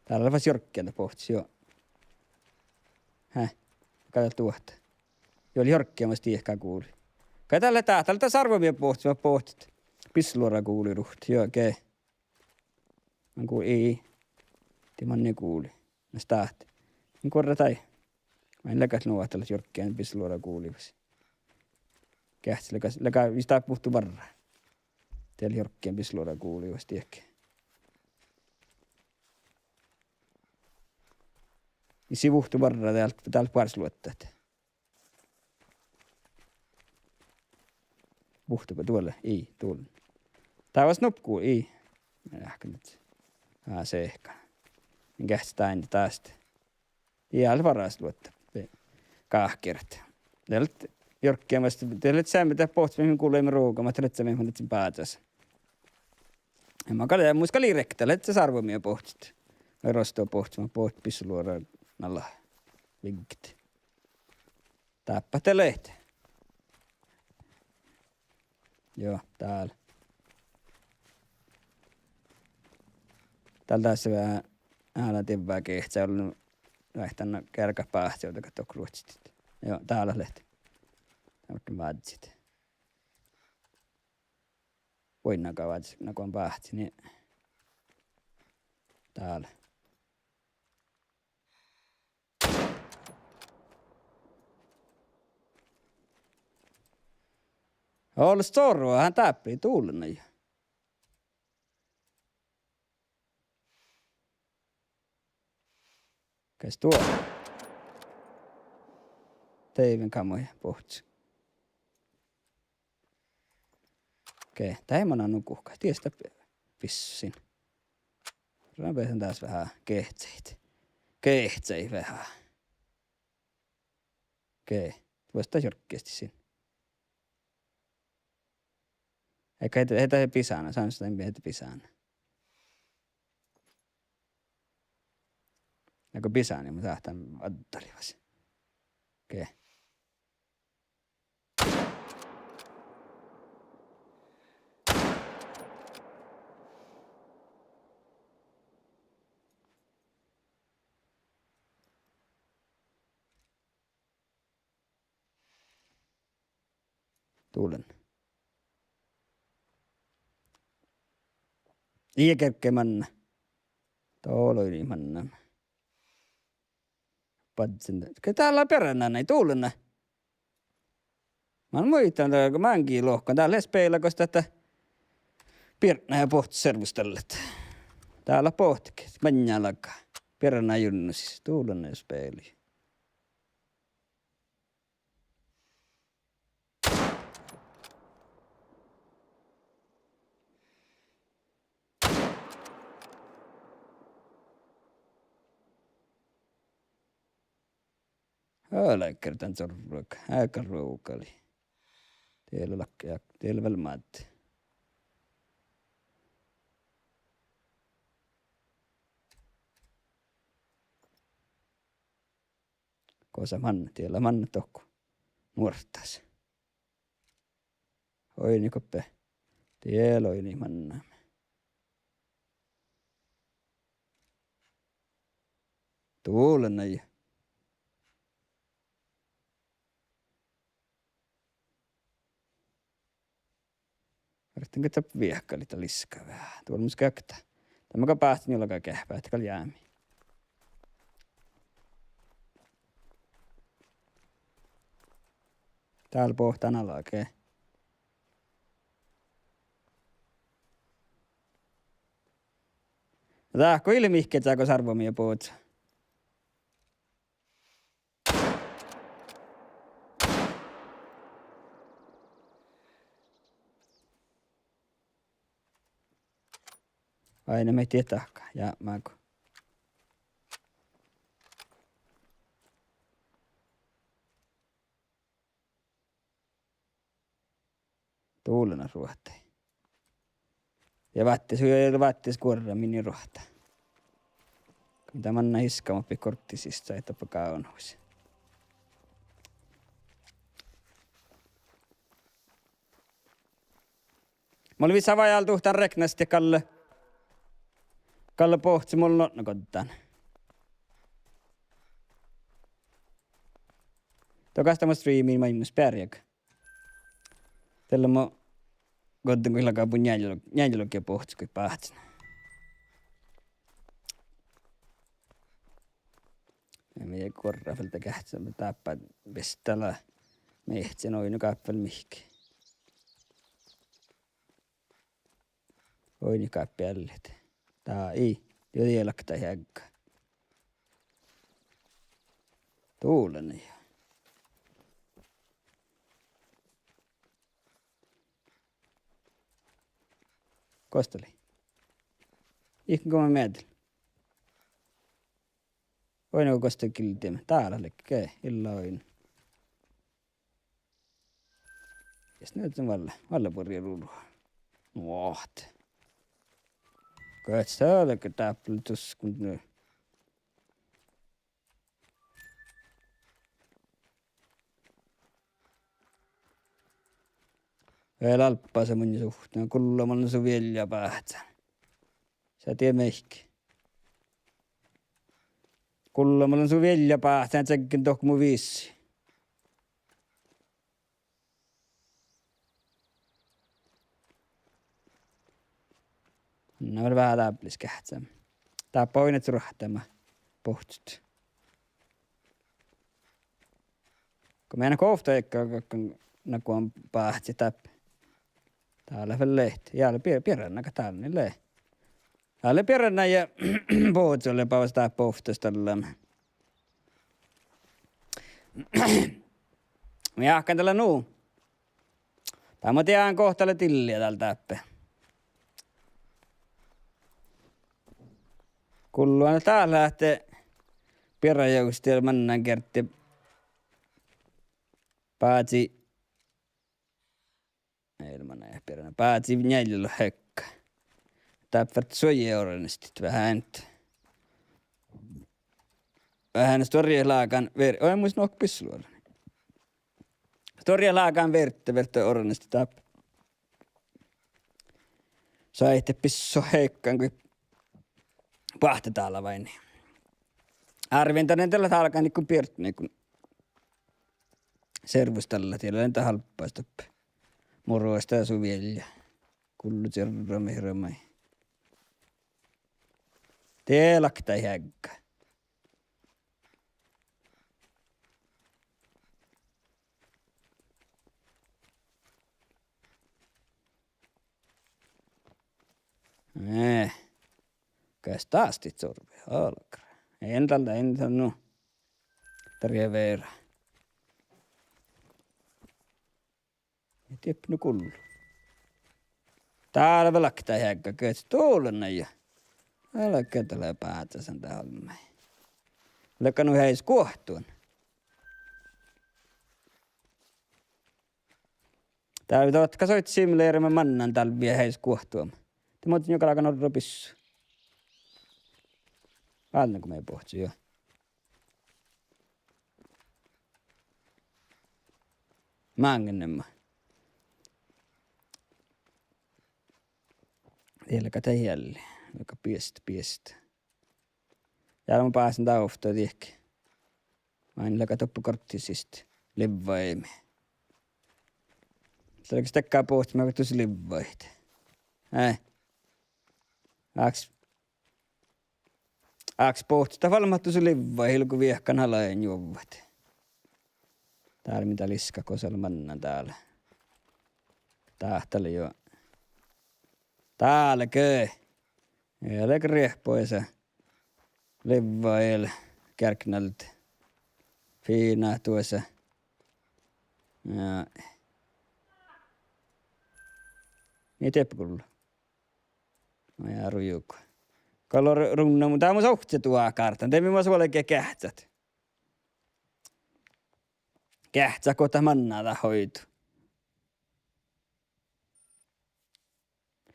Dál lea fas jorggean bohccas, juo. Hää, gal duohta. Juo, lea jorggean mas diehká guvlui. Gal dál lea dat, dál lea dat sarvomieha bohccas, ma bohten. Bisseluoraguliruht, juo, ge. Man gu ii. Dii manne guvlui. Na stát. In guorra dai. Maid leagat nu ahte leat jorggean bisseluoraguvlui fas. Geahččat leaga, leaga vist dát muhtu várra. Dieđusge jorggean bisseluoraguvlui fas dieđusge. Ii sii vuhtu várra dál, dál boares luoddat. Vuhtu go duole, ii, dul. Dá fas nupku, ii. Meahkkan ahte. Aa, sehka. Min geahččat dain dást. Ii, ale varas luodda. Gáhkirat. Dat lea jorggean mas, dat lea seamma dat bohccas, mii gulaimet ruga, ma dat lea seamma, mii lea báhcas. Ja ma gal, mus gal ii rievtta, lea sarvomieha bohccas. Vai rosto bohccas, ma bohten bisseluoraguliruht. Vigget. Dáppe de leat. Juo, dál. Dál das veahá, ale divvá geahččat, ollu, nu, ehtán gearggat báhcci ovdal go dohko luohccitit. Juo, dál leat. Dál muhtin vázit. Vuoiŋŋa vázit, na go báhcci, nie. Dál. Ol stuorra, han dáppe, dullen. Kas duo? Deiven kamai bohccas. Okei, dá manná nu guhká. Dies dat bissin. Rámbetan das veahá geahččaid. Geahččaid veahá. Okei, vuosttá jorggeasti sin. Ega heita, heita bisána, sánstain heita bisána. Nagu bisáni, mun sáhtán addali fas. Okei. Dullen. Ii kerge manná. Dá lei manná. Badjen. Ge dál lea biernán, dullen. Man muittán dál go máŋgii lohkan. Dál lea speila gos dat biernán ja bohte servustallat. Dál lea bohte, maŋŋá laga. Biernán jurnusis. Dullen speili. Álgá dan zorvvui, álgá ruovggalii. Diet lea lakka, ja diet lea vel mádde. Gosa manná, diet lea manná dohko muorttas. Oidne goppe. Diet lea oidne manná. Dullen. Vártán go dat viehkalit liska veahá. Dullen mus geahččá. Dá maŋŋá báhcen juo laga geahččat, dat gal jámii. Dál bohttán ala ge. Dá go ii leat mihkkege go sarvomieha bohccá. Ain mii dieđe dahká, ja mágu. Dulana ruohtai. Ja váttis, hui váttis guorra mii ruohta. Go mii manná hiskkamat bit gortti siste, ahte doppe gávdnahus. Mun lean vissa vajálduhtán reknastit galle, galle bohcci mun lotnagoddán. Dohko gal mo streami maid mus bearjá. Dalle mo goddán go laga bu njealljelogi, njealljelogi bohcci go báhcen. Ja mii guorra vel de geahččamet dáppe, bistala mehcen oidno gáppi vel mihkkege. Oidno gáppi eallit. Dá ii, juo, die lakta heagga. Dulana ja. Gos dat lei? Ihkkan go mii meaddel. Oidno gos dat gildiimet. Dál lei ge, ii lean oidno. Jes, nu ahte valle, valle buorre ruru. Vuohta. Gohčodahká dáppe lea dušše go nu. Vel albbaša mun suhttan, gullama lean su vielja báhcán. Sa die mihkke. Gullama lean su vielja báhcán, čeggen dohko mu vissii. Na vel veahá dábbalis geahččamet. Dáppe oidno ruohtama bohccot. Go mii eat go ovtta eaga, go, go, na go báhcet dáppe. Dál lea vel lehtit. Ja lea bie-, bierána, gal dál lea. Dál lea bierána ja bohcci lea bavvas dáppe ovttas dalle. Mii áhkán dalle nu. Dál mun dieđán gohte lea dilli dál dáppe. Gullo dál ahte bierána jus die mannán geardde bázii. Ei lean mannan bierána. Bázii njealljelogi heakka. Dáppe fertii suojje organistit veahá. Veahá stuorra lágán ver-, oi, mus nuok bissu luoran. Stuorra lágán verte, verte organistit dáppe. Soaitá bissu heakkan go boahtá dálvái. Árvvin dan dalle dálgán iigo biert, iigo servus dalle, die lea dan albas doppe. Murosta su vielja. Gullo čirromii, hirmai. Die lakta heagga. Eh, kas dás dii sorve algra? En dal, en dal nu. Tarvii vera. Dieppe nu gullo. Dál vel lakta heagga, gos dulana ja. Alge dalle báhcásan dál mai. Lea nu heajes guohtuin. Dál dat gal soaitá simulere mannan dálvvi heajes guohtuin. De muhtin juo galgá orro bissu. Vál go mii bohcci, juo. Máŋgennema. Dieđusge dat ealli. Vaikko biest, biest. Ja mun básen dá ovtta diehki. Main leaga doppe gortti siste livvaimi. Dál gal stakka bohcci, ma gal dus livvaid. Eh. Áks Áks bohccot dat valmmat dusa livvai, ilgo viehkan alain juovvat. Dál mii dál iskkat gos lea mannan dál. Dát lea juo. Dál ge. Ja lea riehpos livvai, gearggi alde. Fiinna duosa. Ja. Mii dieppe gullo. Maid rujugo. Gal lea ru-, runna, mu-, dá mus ovcci duhát gártan. De mii mas vuolgit geahččat. Geahččat go dat manná dat oidut.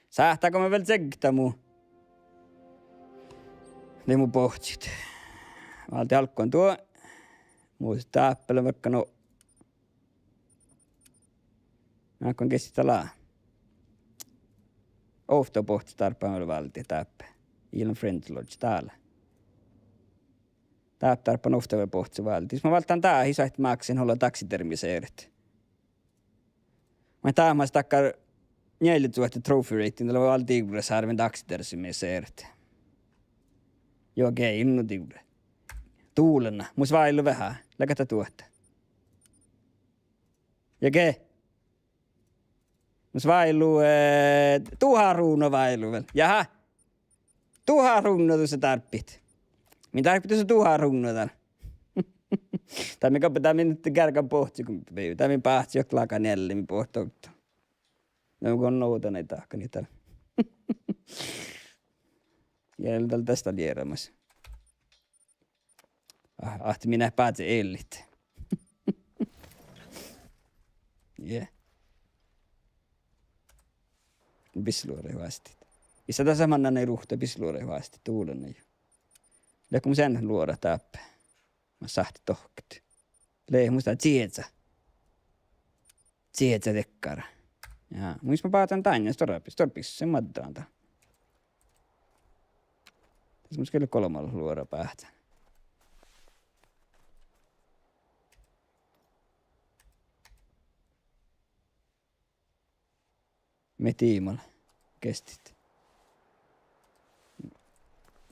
Sáhttá go mii vel čeggta mu. De mu bohccit. Válddit álgguin duo. Mus dáppe lea vaikko, no. Álgguin geahččat dá. Ovtta bohccet dárbbašin vel válddit dáppe. Island Friends Lodge, dá lea. Dáppe dárbbašin ovtta vel bohccet válddit. Mus válddán dát, ii sáhte máksin holla taxidermiseret. Maid dá mas dakkár njealljeduohte trophy rating, dat lea vel divrras árven taxidermiseret. Juo, ge, innu divrra. Dulana, mus váilu veahá, leago dat duohta. Ja ge. Mus váilu, eh, duhát runo váilu vel. Jahá. Duhát runo dusa dárbbašit. Mii dárbbašit dusa duhát runo dál. Dat mii gal, dat mii geargan bohcci go, dat mii báhcci juo lágan ealli, mii bohcci ovtta. Na go nohta nai dahkat dál. Ja dál das dal jearamas. Ah, ahte mii leat bázet eallit. Ja. Bisloraid vásttit. Ii sa dasa mannan nai ruhta bisloraid vásttit, dulana juo. Leago mus eanet luorat dáppe. Mas sáhttit dohkket. Lea mus dá cieža. Cieža dakkár. Ja, mis ma bázán dan, stuorra bis-, stuorra bissui maddán dá. Das mus gal golbma luora bázán. Mii diimma geahččat.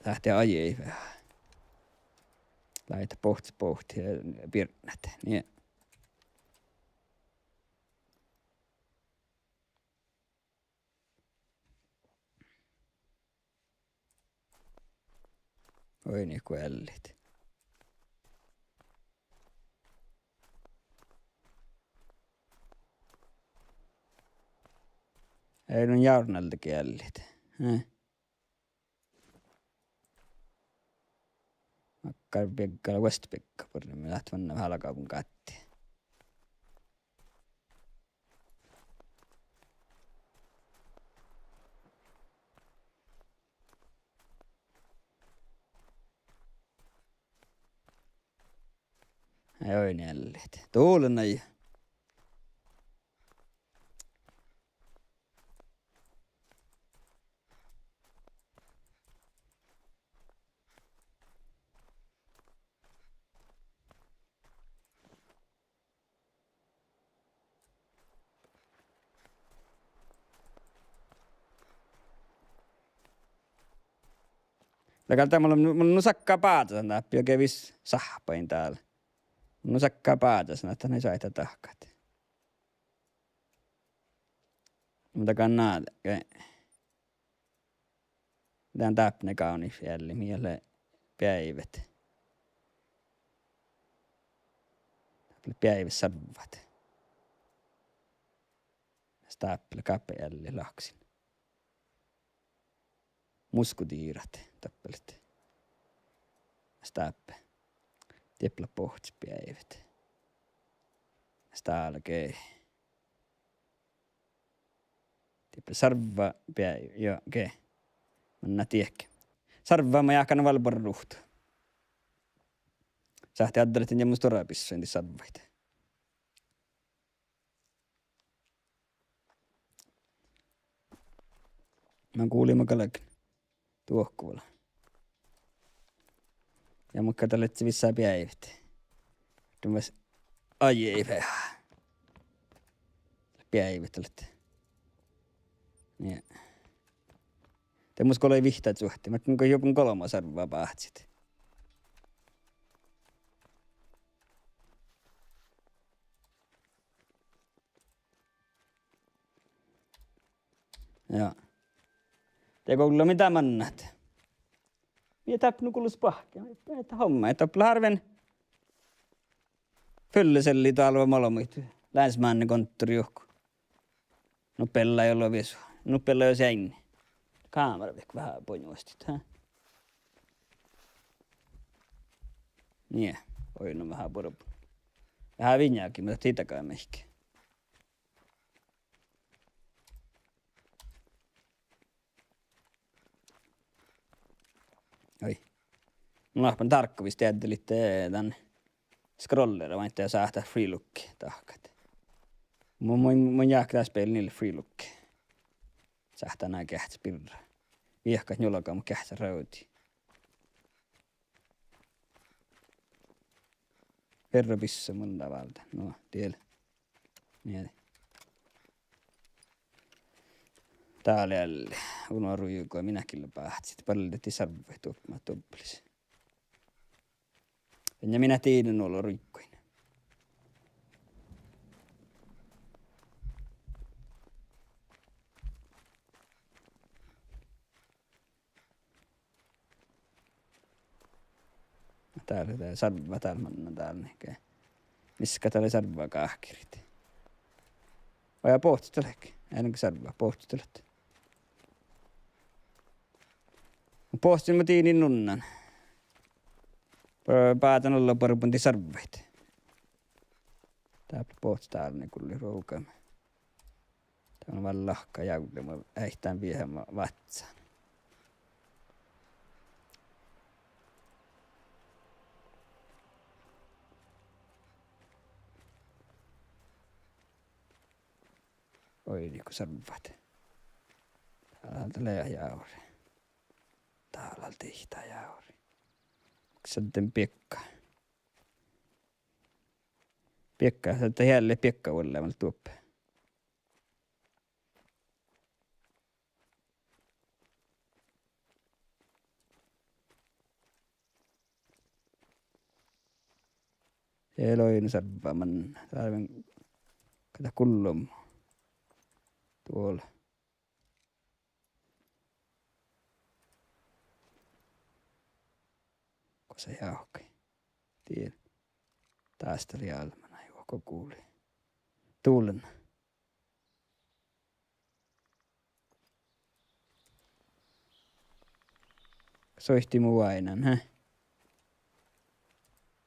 Sáhttit ajai veahá. Láidá bohcci bohte ja birra. Nie. Oi, nie go eallit. Ii nu járnalda eallit. Eh. Makkár biegga lea, vuosttabiegga, buorre mii leat mannan veahá galgá gáttii. Ii, oi, nie eallit. Dulana juo. Leago dat mun, mun, mun sakka bázan dáppe, ja ge vis sáhpáin dál. Mun sakka bázan, ahte nai sáhttá dahkat. Muhto kanál, ge. Dan dáppe gávdnojit eallit, mii lea beaivet. Dáppe lea beaivet sarvat. Dáppe lea gáppe eallit lahkasin. Muskodirat dáppe lea. Dáppe. Diet lea bohccet beaivet. Stála ge. Diet lea sarva beai-, juo, ge. Manná diehke. Sarva ma jáhkán vel buorre ruhtu. Sáhttit addit ja mus stuorra bissui dii sarvaid. Ma gulima galgen. Duohko vel. Ja muhto dat lea vissa beaivet. Dumas ajai veahá. Beaivet dat lea. Nie. De mus go lei vihtta čuohti, ma go juo golbma sarva báhcit. Ja. De go lea mii dá mannat. Mii dáppe nu gullo spáhkit. Mii dáppe hommat. Dáppe lea árven fylleselli dálva malmmuid. Landsmannekontor juhku. Nu beallá ollu viesu. Nu beallá jos eainni. Kámara vihkka veahá buot njuostit, ha? Nie, oidno veahá buorbun. Veahá vinjagi, muhto dii daga mihkke. Oi. Mun oahppan dárkkavis dieđe ahte dan scrollera, vaikko sáhttá free look dahkat. Mun, mun, mun jáhkán dás beaivvi lea free look. Sáhttá ná geahččat birra. Viehkat njulga, mun geahččan rávdi. Ferro bissa mun dá válden. No, dieđe. Nie. Dá lea, uno ruigu, minahkilla báhcit. Balle dii sarvvaid duob-, mat dubbelis. Ja minahkilla dii nu olo ruiguin. Dál lea sarvva dál manná dál nihkka. Mis gal dál lea sarvva gáhkirit. Vai bohtet leat? Eai lean sarvva, bohtet leat. Bohten mun dii nunnan. Bá-, báhcen ollu buorbun dii sarvvaid. Dál bohtet dál, ne gullit ruovgame. Dál mun vel lahka jávlle, mun eaittán vieha váccán. Oi, dii go sarvvat. Dál lea jávri. Dál lea dihtá jávri. Šadden biekka. Biekka, šadden ealle biekka vuolle vel duoppe. Eai lean sarvva manná. Dál vel gullo. Duol. Gosa jahkái. Dien. Dás lea almma, nai, vuokko guli. Dulen. Soitti mu váinan, he?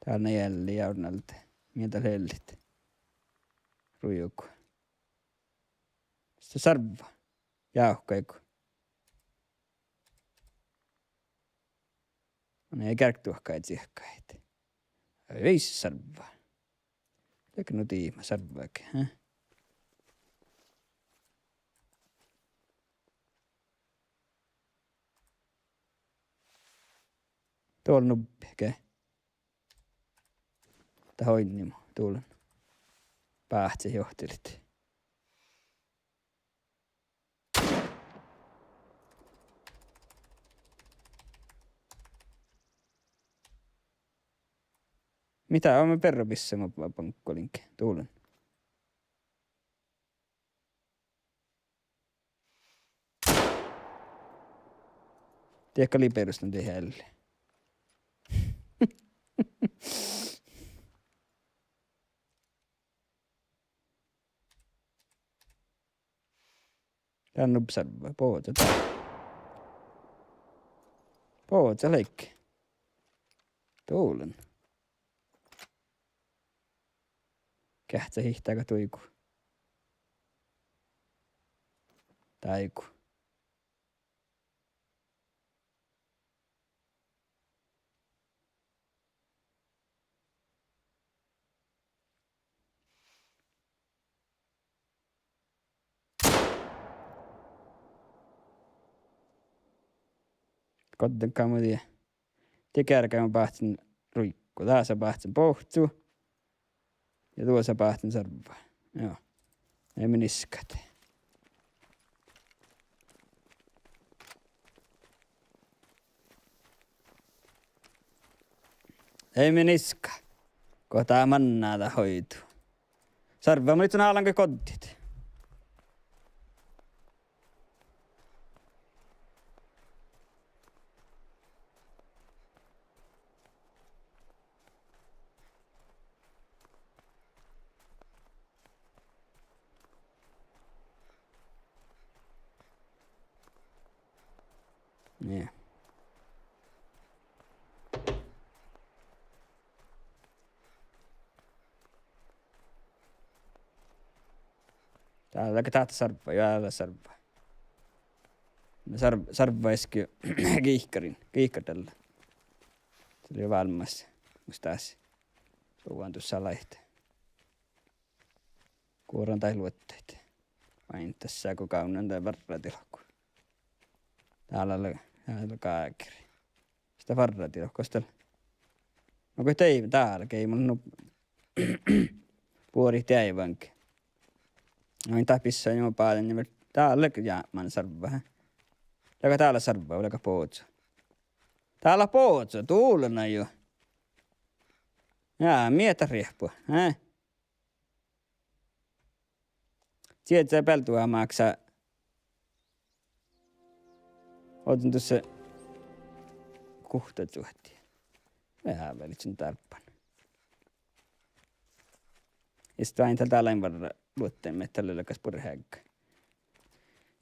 Dál lea ealli jávre alde. Mii dál lea eallit? Ruigu. Sis sarvva. Jávkaigu. Mun eai geargge duohkái ciehkahit. Ai, veaháš sarvva. Leago nu diibmu sarvvái, he? Duol nubbi, ge. Dat oidne mu, dulen. Báhcet johtilit. Mii dá, ome berrobissa mu ba-, baŋkkolinge, dulen. Diekka liberus nu dieid ealli. Dál nubbi sarvva, bođa. Bođa leigga. Dulen. Geahččá hihtta go duigu. Dáigu. Godden gal mun dien. Dien geargái mun báhcen ruiggu. Dasa báhcen bohccu. Ja duosa báhcen sarvva. Joo. Eai mii niskat. Eai mii niska. Go dat manná dat oidut. Sarvva, mun ledjen álo goddit. Nie. Dál lea ge dat sárvva, juo, dál lea sárvva. Na sár-, sárvva easka gihkariin, gihkar dalle. Dat lea vállás, mus dás. Šuvan dušše lea ahte guoran daid luottaid. Oainnán dasa go gávdnan dan várra diehko. Dál lea, dál lea gákeri. Ista várra diehko, ista. No go dál, dál gal mun nu buorit deaiváge. Oainnán dat bissá ja báden ja dál lea jápmán sárvva, he. Leago dál lea sárvva, leago boazu. Dál lea boazu, dulana juo. Ja, mii dat riehpu, he. Ciezzá bealde máksá. Ođđen dušše guhtta čuohti. Veahá vel ledjen dárbban. Ista oainnán dál lea várra luotta, mii dál leat gal buorre heaga.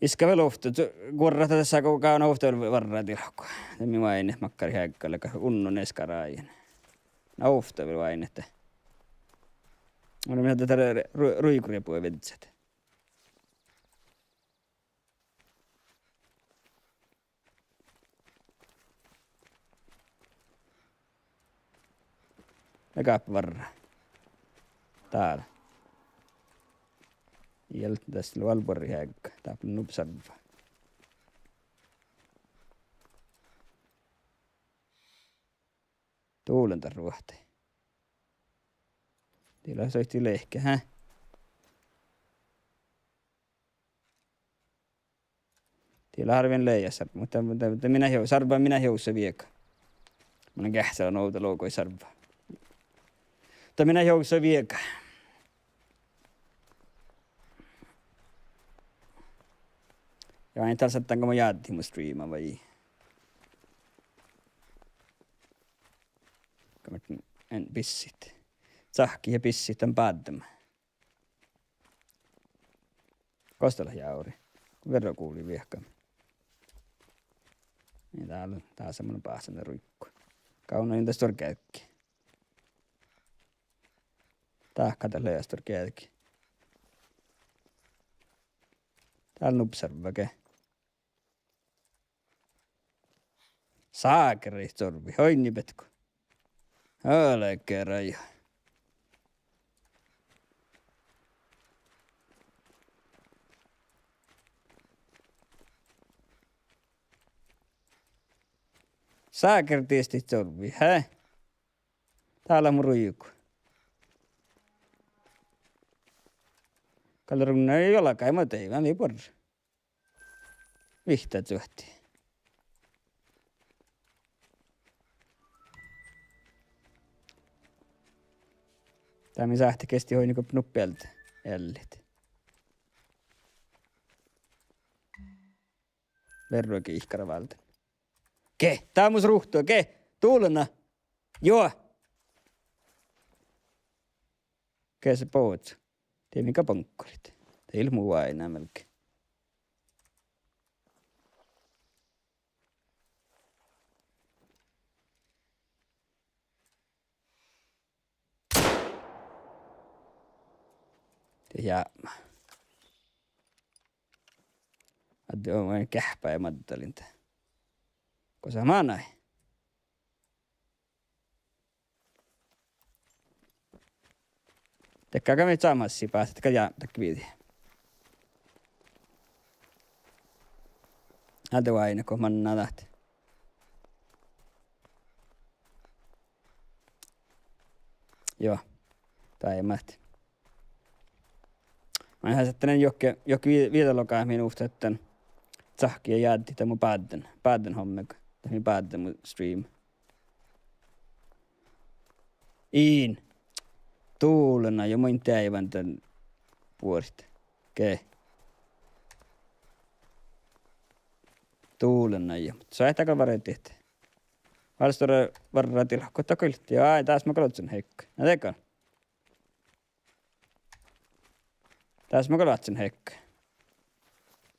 Iska vel ovtta, guorrat dasa go gávdnan ovtta vel várra diehko. De mii oainnán makkár heaga leago unnon easka rájen. Na ovtta vel oainnán ahte. Mun mielas dat ru-, ruiguriebue viežžat. Leago várra. Dál. Ii leat das lea vel buorre heaga. Dáppe lea nubbi sárvva. Dulen dat ruohtai. Dii lea soiti lehke, he? Dii lea harven lea sárvva, muhto, muhto, muhto mii eat jo, sárvva, mii eat jo ovdal viega. Mun geahččalan ovdal logai sárvva. Muhto mii eat jo ovdal viega. Ja oainnán dál šattan go mun jáddejin mu streama vai. Go mun in bissit. Cahkket ja bissit dan báddeme. Gos dat lea jávri? Verroguoli viehka. Mii dál, dál lea mun báhcen ruiggu. Gávdnan das stuorra geađggi. Dahká dat lea stuorra geađggi. Dál lea nubbi sárvva ge. Sákeri, čorvvi, oidne betku. Alge rája. Sákeri diesti čorvvi, he? Dál lea mu ruivu. Gal ruŋŋa juolggai, ma dei, ma lei buorre. Vihtta čuohti. Dá mii sáhttit geasti oidne go nuppi ealde eallit. Verroge gihkara válden. Ge, dá mus ruhtu, ge, dulana. Juo. Ge se bođii. Dii mii gal baŋkkorit. Dat ii leat mu váinna melge. De jápmá. Adde, mun geahpájin maddalin de. Gos manai? Dakkága mii čámassi báhtet, dakkága ja, dakkága viđe. Adde oaidná go manná dat. Juo, dat lea mat. Mun lean šattan juohke, juohke vi-, videologa min ovtta dan cahkki ja jáddit dan mu báddán, báddán hommága. Dat mii báddá mu stream. In. Dulana, ja mun deaivan dan buorit. Ge. Dulana, ja. Soaitá gal várra dihte. Várra stuorra várra diehko dat gulti. Ja, dás maa gal oaččun heikko. Na dego. Dás maa gal oaččun heikko.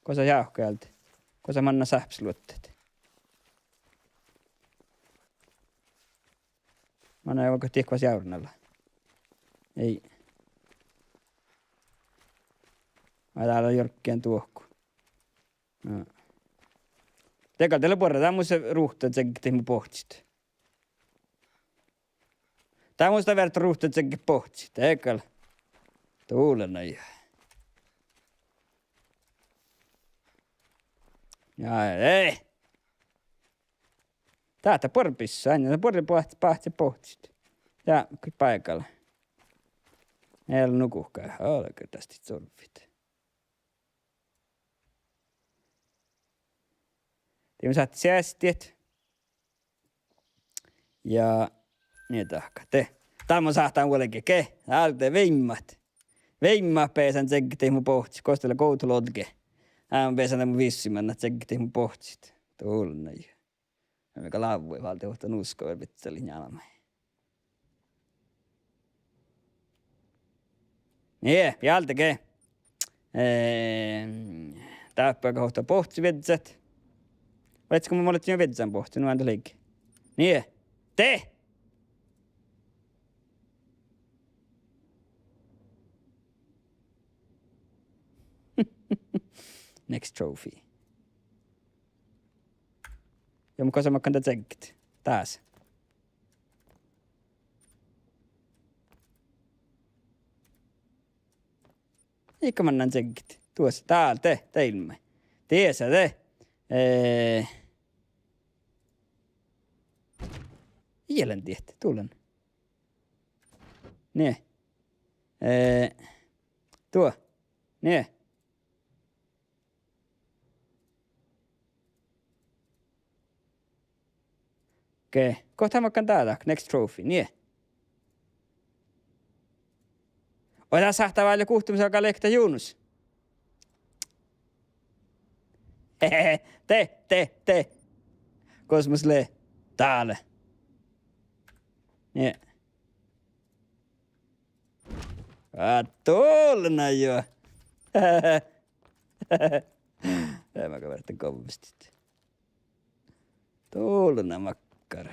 Gosa jávkka ealde? Gosa manná sápmisluottaid? Manai vaikko dihte járnala. Ii. Vai dál lea jorggiin duohku. No. De gal dat lea buorre, dá mus ruhta čeggedit mu bohccit. Dá mus dat vert ruhta čeggedit bohccit, de gal. Dule nai. Ja, ei. Dá, dat buorre bissui, ain dat buorre báhci, báhci bohccit. Ja, goit báigal. Eai lean nu guhká, olgá dás dit survvit. De mun sáhtán seastiet. Ja nie dahkat de. Dá mun sáhtán vuolgit ge. Álde veimmat. Veimmat beasan čeggedit mu bohccit, gos dat lea, go to lodge. Dá mun beasan, dá mun vissumin čeggedit mu bohccit. Dulnai. Ja mii gal lávvui váldit ovtta nusko vel bidjalin njálmái. Nie, vialdege. Eh, dáppe go ovtta bohcci viežžat. Vai go mun molen jo viežžan bohcci, nu ii dat leige. Nie. De! Next trophy. Ja mun gos mun makkan dat čeggedit. Dás. Iige mannan čeggedit. Duos, dál, de, deilmai. Diesa de. Eh. Ii lean diet, dulen. Nie. Eh. Duo. Nie. Okei. Go dat makkan dát, next trophy, nie. Oi, dás sáhttá válljet guhtumis, gal lea dat Junus. De, de, de. Gos mus lea? Dále. Nie. Ah, dulnai jo. Dá makkár verte gobustit. Dulnai makkár.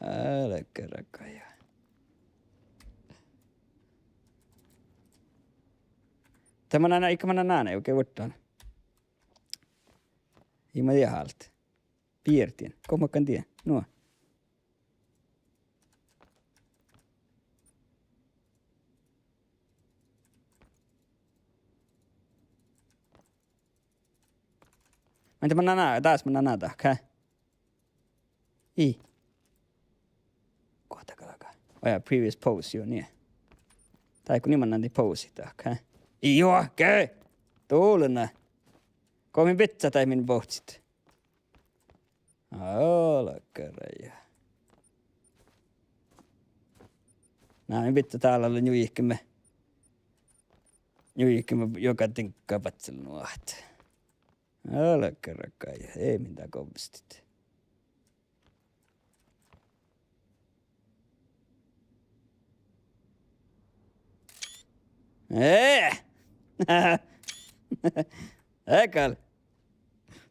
Álge ráhkadit. Dá mannan, iige mannan náne, okei, vuorddán. Ii ma dieđe hált. Bierdin. Go mun makkan dien? Nu. Mii dá mannan, dás mannan dahkat? Ii. Guhtta galgá. Oh ja, previous pose, juo, nie. Dá go nie mannan dien pose dahkat? Ii juohke! Dulnai. Go mii bidjat daid min bohccit? Álge ráhkadit. Na, mii bidjat dál njuikeme. Njuikeme juoga diŋgga badjel nu ahte. Álge ráhkadit, ii min dá gobustit. Eh! Eai gal.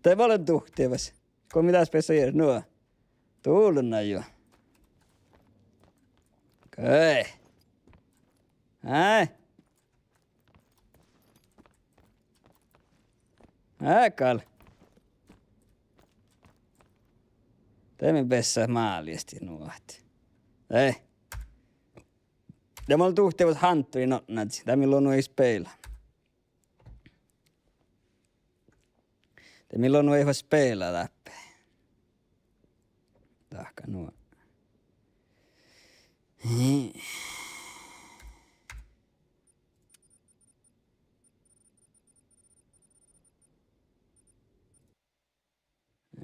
De mun lean duhttivas. Go mii dás beassat jierat nu? Dulnai jo. Okei. Ai. Eai gal. De mii beassat máliestit nu ahte. Ei. De mun lean duhttivas Hunterin otnádis. Dá mii lea nu iežas beaivvi. De mii lea nu iežas beaivvi dáppe. Dahkat nu.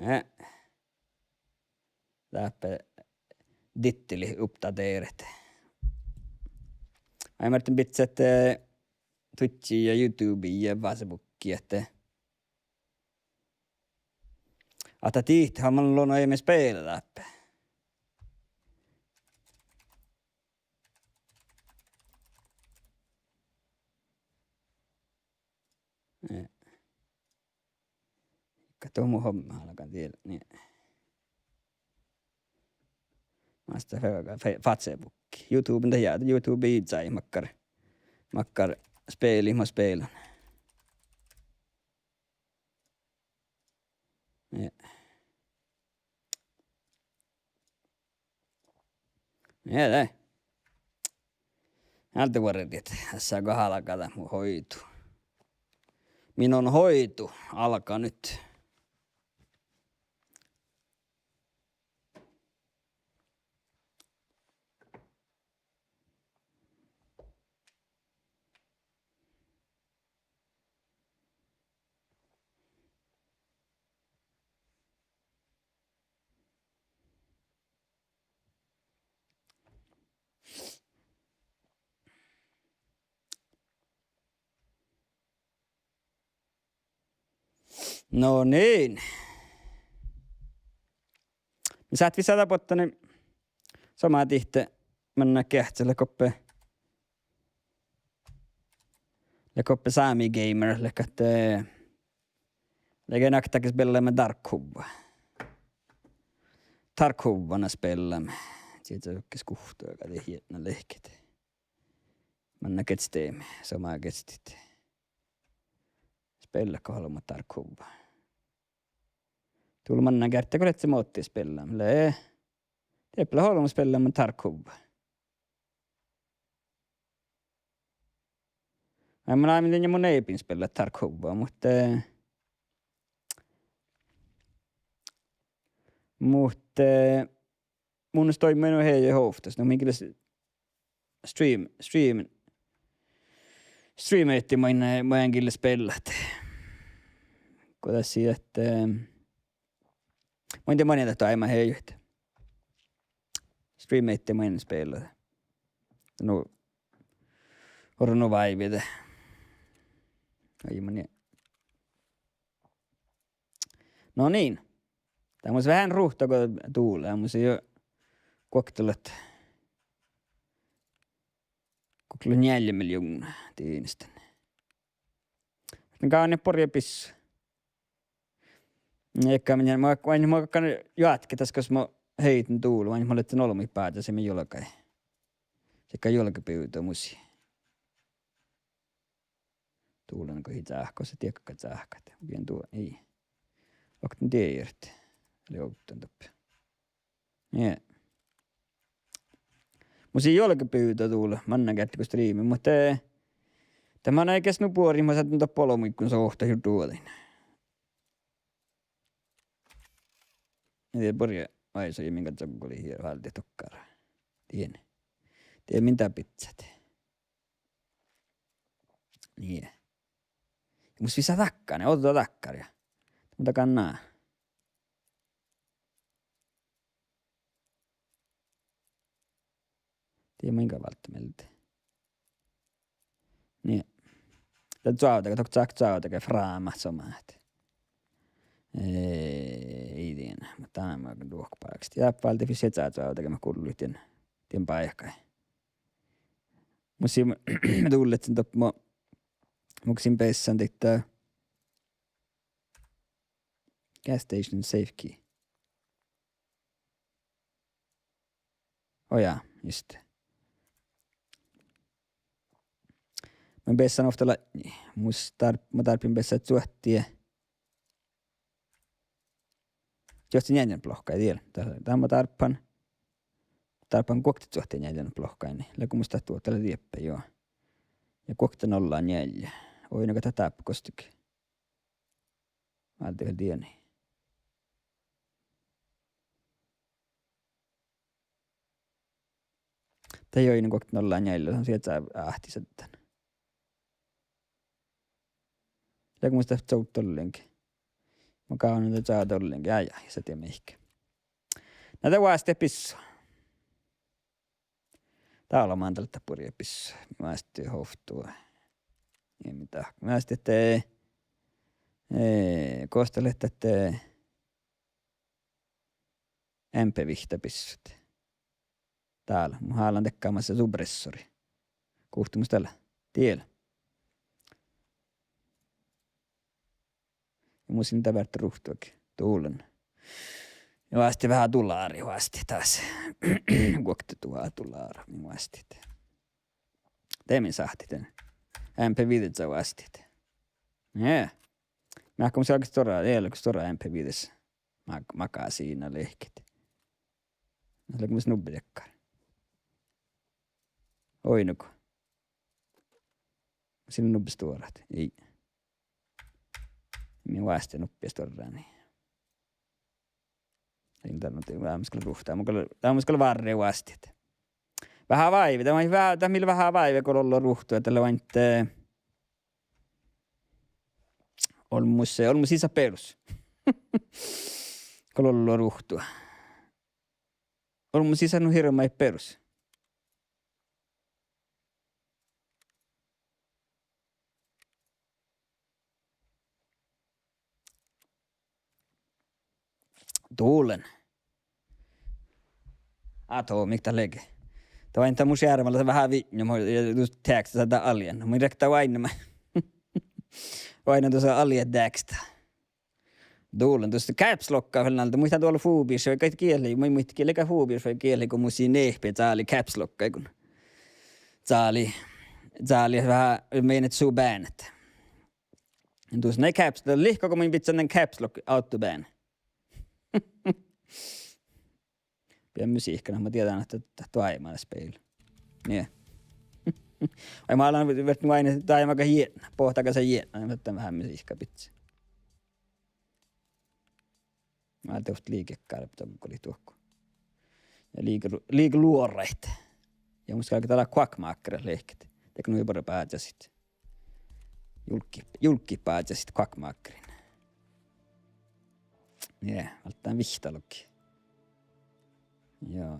Eh. Dáppe ditteli uppdateret. Ai, Martin, bidjat, eh, Twitchi ja YouTubei ja Facebookii ahte. Ahte dihte han mun lean iežas beaivvi dáppe. Eh. Ka tuo mu hommá galgá diela, nie. Sta fe-, fe-, Facebookii. YouTuben dat ja, YouTubei ižai makkár, makkár spillat, ma spillan. Ja. Ja de. Álduoradit, dasa go álgá dat mu hoidu. Minun hoidu álgá nyt. No niin. Mii sáhttit visot dan boahtán, somá dihte, manná geahččat, leat goppe, leat goppe Sámi Gamer, leat ahte, leage noktage spillamin Tarkova. Tarkova na spillamin. Sii dat guhte gal dihte jietna lehket. Manná geahččat, somá geahččat. Spillat go olbmot Tarkova. Dul manná geardde go lehpet motti spillamin. Lea, dieppe lea olbmot spillamin Tarkova. Ai, mun ain ja mu neibin spillat Tarkova, muhto, muhto mun stoimen nu heje hovtas, nu min gilles stream, stream, streameti main, main gilles spillat. Go das sii ahte, eh, mun de manin dat aima hejuid. Streameti main spillat. Nu, orru nu váivi de. Ai, mun No niin. Dat mus veahá ruhta go dula, mus lei jo guokte leat, guokte leat njeallje miljovnna dieinastán. Mun gáven borgen bissui. Eai, mun, mun, mun, mun gal joatken das gos mun heiten dula, mun, mun lean olbmuid báhcasimin juolggain. Sekä juolgabivdu mus lei. Dulan go ii cáhka, sa diekka cáhkat. Vien duo, ii. Okta dieid. Lei ovddan doppe. Nie. Mus lei juolgabivdu dula, mannan geardde go streami, muhto, eh, dat manai ges nu buorit, mun sáhtán doppe olbmuiguin sohta jur duođain. Ii de borge, vai, sii min gal čoggolii hie válde dokkár. Dien. Die min dat biccát. Nie. Mus visot dakkár, ođđa dakkár ja. Mun dagan ná. Die mun gal válde mielde. Nie. Dat cuovdege, dohko sáhtát cuovdege fráma somá ahte. Ii, ii dien, muhto dán mun duohkabákestin. Ja válde fis sieža cuovdege mat gullut dien, dien báikái. Mus lei, dullet sin doppe mo, mun gasin bessan dihte gas station safe key. Oh jaa, juste. Mun bessan ovtta latnji. Mus dárb-, mun dárbbašin bessat čuohti. Čuohti njealljelogi, diel. Dat, dat mun dárbbašin. Dárbbašin guokte čuohti njealljelogi, nie. Lea go mus dat duo, dat lea dieppe, juo. Ja guokte nolla njeallje. Oidno go dat dáppe gos dat. Válde vel dieni. Dat ii oidno guokte nolla njeallje, son sieža áhti šaddan. Lea go mus dat čuovdit ollengi. Mun gávdnan dat čuovdit ollengi. Ja, ja, ja sa dieđát mihkke. Na dat vástá bissui. Dál lea man dalle burjebis. Mii vástá ovttu. Ja mii dat. Mii vástá ahte, eh, gos dat lea ahte M P vihtta bissut. Dál. Mun hálan dego masa supressori. Guhte mus dat lea. Diel. Ja mus in dat beartta ruhtu, dulan. Mii vásttit veahá dulára, vásttit das. Guokte duhát dulára mii vásttit. De mii sáhttit dan. M P viđe vásttit. Nie. Mii ákkamis álgit stuorra, eai leago stuorra M P viđe. Mag-, magasiina lehket. Leago mus nubbi dakkár. Oidno go. Sii nubbi stuorra. Ii. Mii vásttit nubbi stuorra, nie. Ii, dat, dat mus gal ruhtu, mun gal, dat mus gal várri vásttit. Veahá váive, dat, dat mii lea veahá váive go ollu ruhtu, dat lea ain, eh, olmmoš, olmmoš ii leat berus. Go ollu ruhtu. Olmmoš ii leat nu hirbmat berus. Dulen. Atomic dat lea ge. Dat oaidná mu šearvá leat veahá vitnjom, ja dus teaksta dat alien. Mun rekta oaidnama. Oaidná dusa alien teaksta. Dulen, dus caps lock vel nalde, muittán doallu fubiš vai gieđe, mun ii muitte gieđe, fubiš vai gieđe go mus lei nehpet cálii caps lock, go cálii, cálii veahá, mii eat su benet. Dus ne caps, dat lihkku go mun bidjan dan caps lock autobehn. Bijan musihkka, na, mun dieđán ahte dat, dat doaibmá speil. Nie. Ai, mun lean vert nu ain doaibmá gal jietna, bohtága sa jietna, ahte veahá musihkka bidjat. Mun dieđán ahte liige gárbe dohko, go lei dohko. Ja liige lu-, liige luoraid. Ja mus galgá dat leat koakkmákkeret lehket. Dego nu ii buorre bážasit. Julkki, julkki bážasit koakkmákkerin. Nie, válddán vihttalogi. Joo.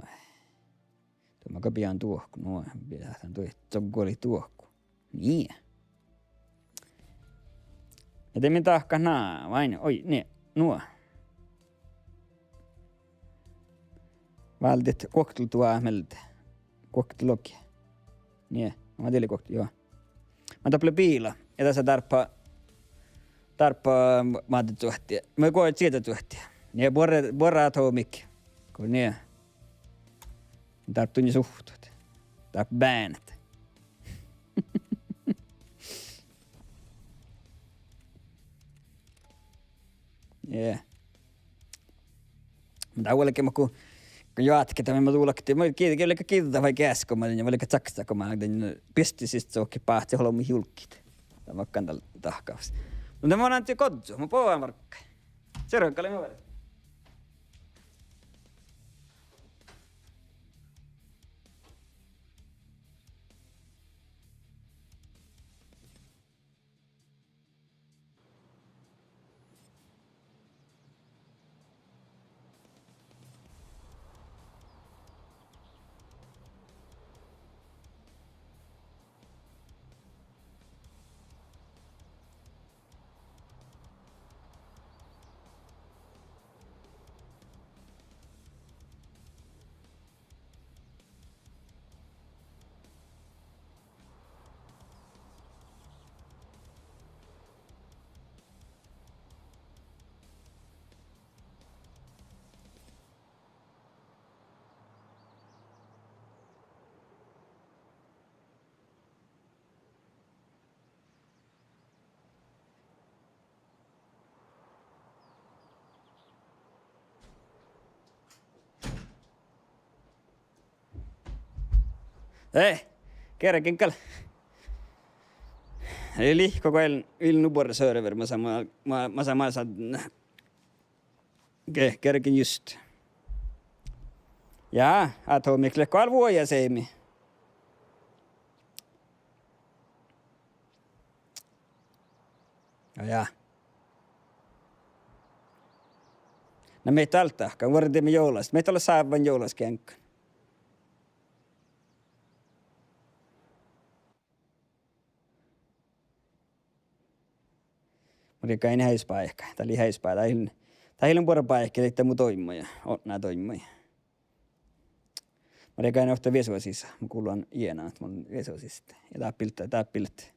Duo maga bijan dohko, nu, bijan dohko, dohko lei dohko. Nie. Ja de mii dahkat ná, vai, oi, nie, nu. Váldit guoktelogi mielde. Guoktelogi. Nie, ma dili guokte-, joo. Ma dáppe lea biila. Ja dasa dárbba, dárbba máŋga čuohti. Mii go čieža čuohti. Nie buorre, buorre Atomic. Go nie. Dárbba duinna suhttut. Dárbba benet. Ie. Mun dá vuolgit makkár, go joatke, dat mii ma dulktin, ma gii-, gii-, leigga giđđat vai geaskka, ma leigga, vai leigga čaksa, go ma dan biesttá sisa, okei, báhci olbmot julgit. Dat makkár dal dahkavas. No de mun ain gožžu, mun bođán varggain. Sirkka lei mii vuolgit. Eh, kergen gal. Lihkku go eai nu buorre server, masa, ma-, ma-, masa, masa, ge-, kergen just. Ja, Atomic lea gal vuoja seami. Ja, ja. Na mii dahkat, vuordit mii jolas. Mii dal sávvan jolas geaŋkkan. Mun dieđán, eai báikka. Dat lei eai báikka. Dat lei, dat lei buorre báikka, dat mu doaimma ja otná doaimma. Mun dieđán, okta viesu sisa. Mun gullan iena, ahte mun viesu sisa. Ja dat bilt, dat bilt.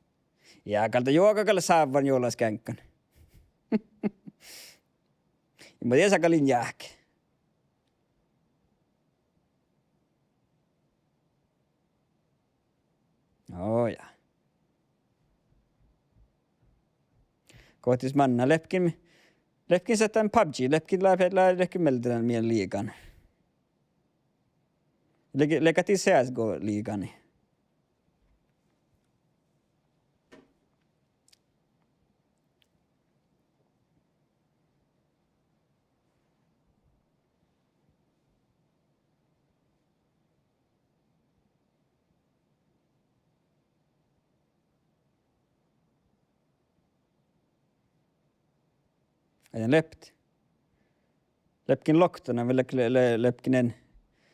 Ja gal dat juoga gal sávvan jolas geaŋkkan. Ja mun dieđán gal in jáhke. Ó ja. Gohtis manná, lepkin, lepkin satan PUBG, lepkin lea, lea, lepkin mielde dan mii liigan. Lea, lea gal C S G-o liiganii. Ajan lepet. Lepkin loktana, vai le-, le-, le-, lepkin en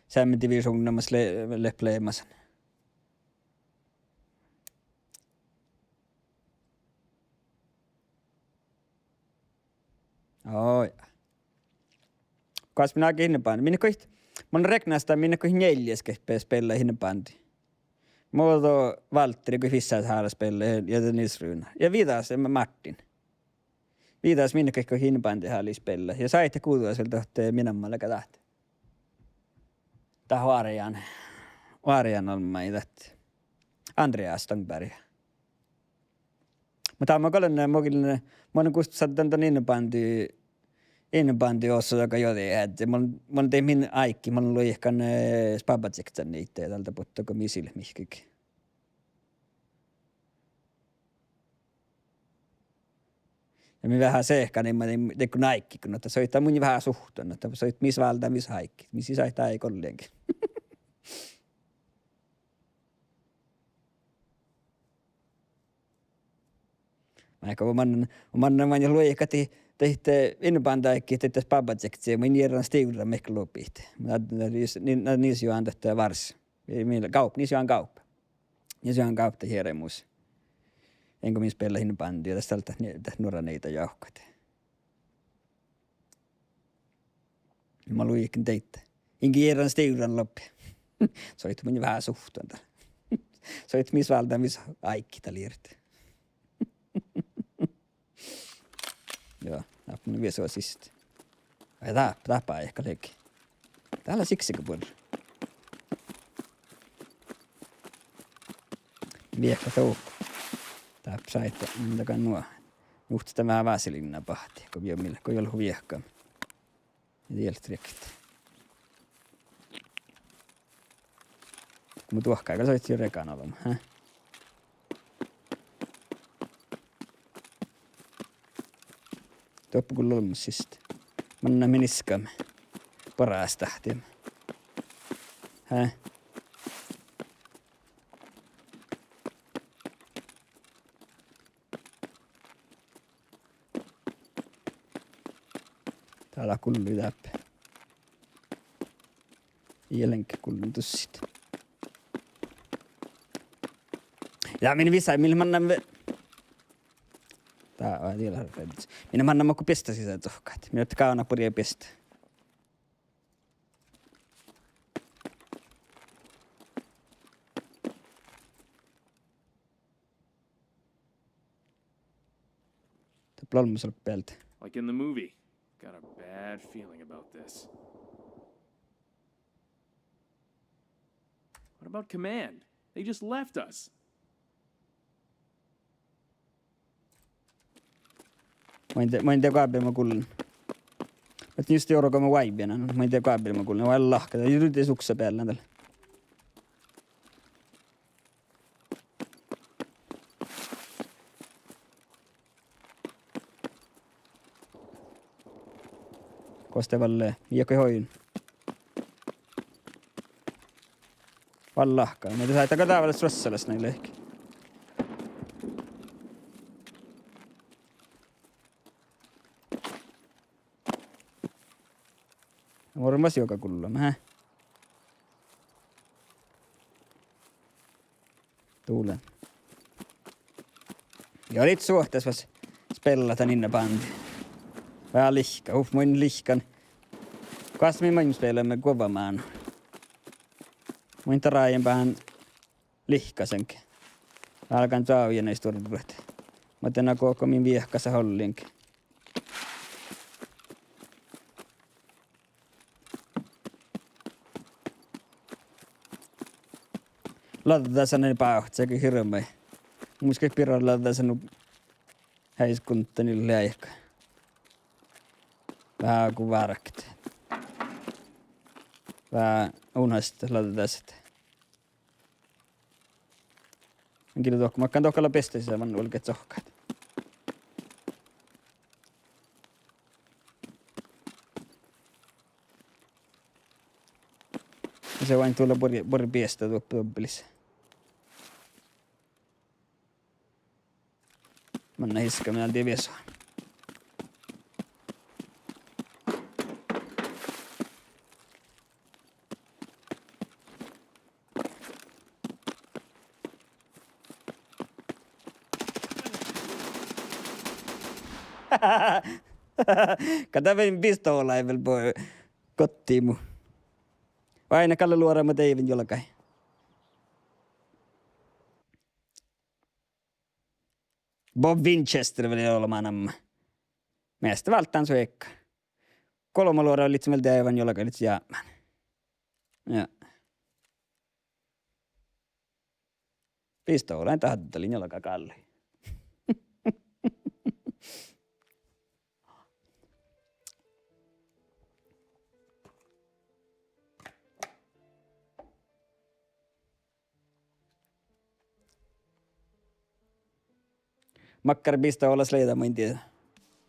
seamma divišuvnna mas le-, lepet leamasan. Ó ja. Goas min áigge inneband-, min goit, mun reknastan min goit njealljes ge spel-, spellat innebandii. Muđui Valtteri goit vissát hála spellat ja, ja Nils Runar. Ja viđas Ma-, Martin. Viđas min goit, goit innebandii háliid spellat. Ja sáhttá guđas vel dohko, eh, min namma lea dat. Dat Oarjan, Oarjan olmmái dat. Andreas Stangberg. Muhto mun gal lean, mun gal lean, mun lean gussan dan, dan innebandii, innebandii osa daga jođiheaddji. Mun, mun dien min áiggi, mun luikan, eh, spábbačiektsánniidda ja dál dat buttu go mii ii leat mihkkege. Ja mii veahá sehkaniimet, dego áiggi go, nu ahte soita mun veahá suhttan, nu ahte soita mis váldá mis áiggi, mis ii sáhte áigut ollengi. Maid go mannan, mannan maid luikan dii, dii, dii innebandii áiggi, dii spábbačiektsii, maid jearran stivra mihkkege lubit. Na, na, nis, ni-, na, nis juohan dat vars. Mii, mii gávp-, nis juohan gávp-. Nis juohan gávppa hieremus. Engo min spellat innebandii, ja das dál dat ni-, dat nuora nieida jahkat. Mun luikan deidda. Inge jearran stivran lobi. Soita mun veahá suhttan dal. Soita mis váldá mis áiggi dal irt. Joo, dáppe mun viesu siste. Ai dáppe, dáppe áigge lei. Dál lea siksega buorre. Viehkat dohko. Dáppe sáhttá, mun dagan nu. Njuhtas dan veahá vaseliinna bahti, go vii-, mii-, go ii leat viehkat. Ja diet riektet. Mu duohká gal soittii regan olbmot, hää? Doppe gal olbmot siste. Mannan min iskkame. Borastahtime. Hää? Dál lea gullui dáppe. Ii lean gullun dussit. Ja min visai, mii mannan ve-, dá, dii lea fredis. Mii mannan makkár biesta sisa dohko. Mii leat gávdnat burjai biesta. Dat lea olmmoš bealde. Like in the movie. Got a bad feeling about this. What about command? They just left us. Main dien, main dien goabbel mun gullen. Ahte just jorgame váibbiin, main dien goabbel mun gullen. Vai lahka, dat jurddi suksa bealde dal. Gos de vel lea, ja go hoin. Vai lahka, ma de sáhtán gal dávvá ruossalaš nai lehpet. Muorrán juoga gullama, hää? Dulen. Ja ledje suohtas fas spellat dan innebandii. Veahá lihkka, uf, mun lihkkan. Goas mii maid spelame guova mánu? Mun darin beahan lihkkasange. Álgen čoavjja nai stuorrat. Muhto na go, go min viehkasat ollengi. Lađđásan bávcci go hirbmat. Mus gal birra lađđásan nu heaikunddan leaika. Veahá go várget. Veahá unhastit lađđásat. Gii dohko, makkár dohko lea bestet, sisa man olgit sohkat. Ja se oaidná duolle buorre, buorre biesta doppe dobbelis. Manná hiska min alde vieso. Ka dat vel bistola vel bo-, gottimu. Vai na galle luorama deiven jolgai. Bo Winchester vel ollu manama. Measta válddán su eika. Golbma luora lihkii vel deiven jolgai lihkii jápmán. Ja. Bistola, dat hadde lei jolgai gálli. Makkár bistolas lei dat, mun in dieđe.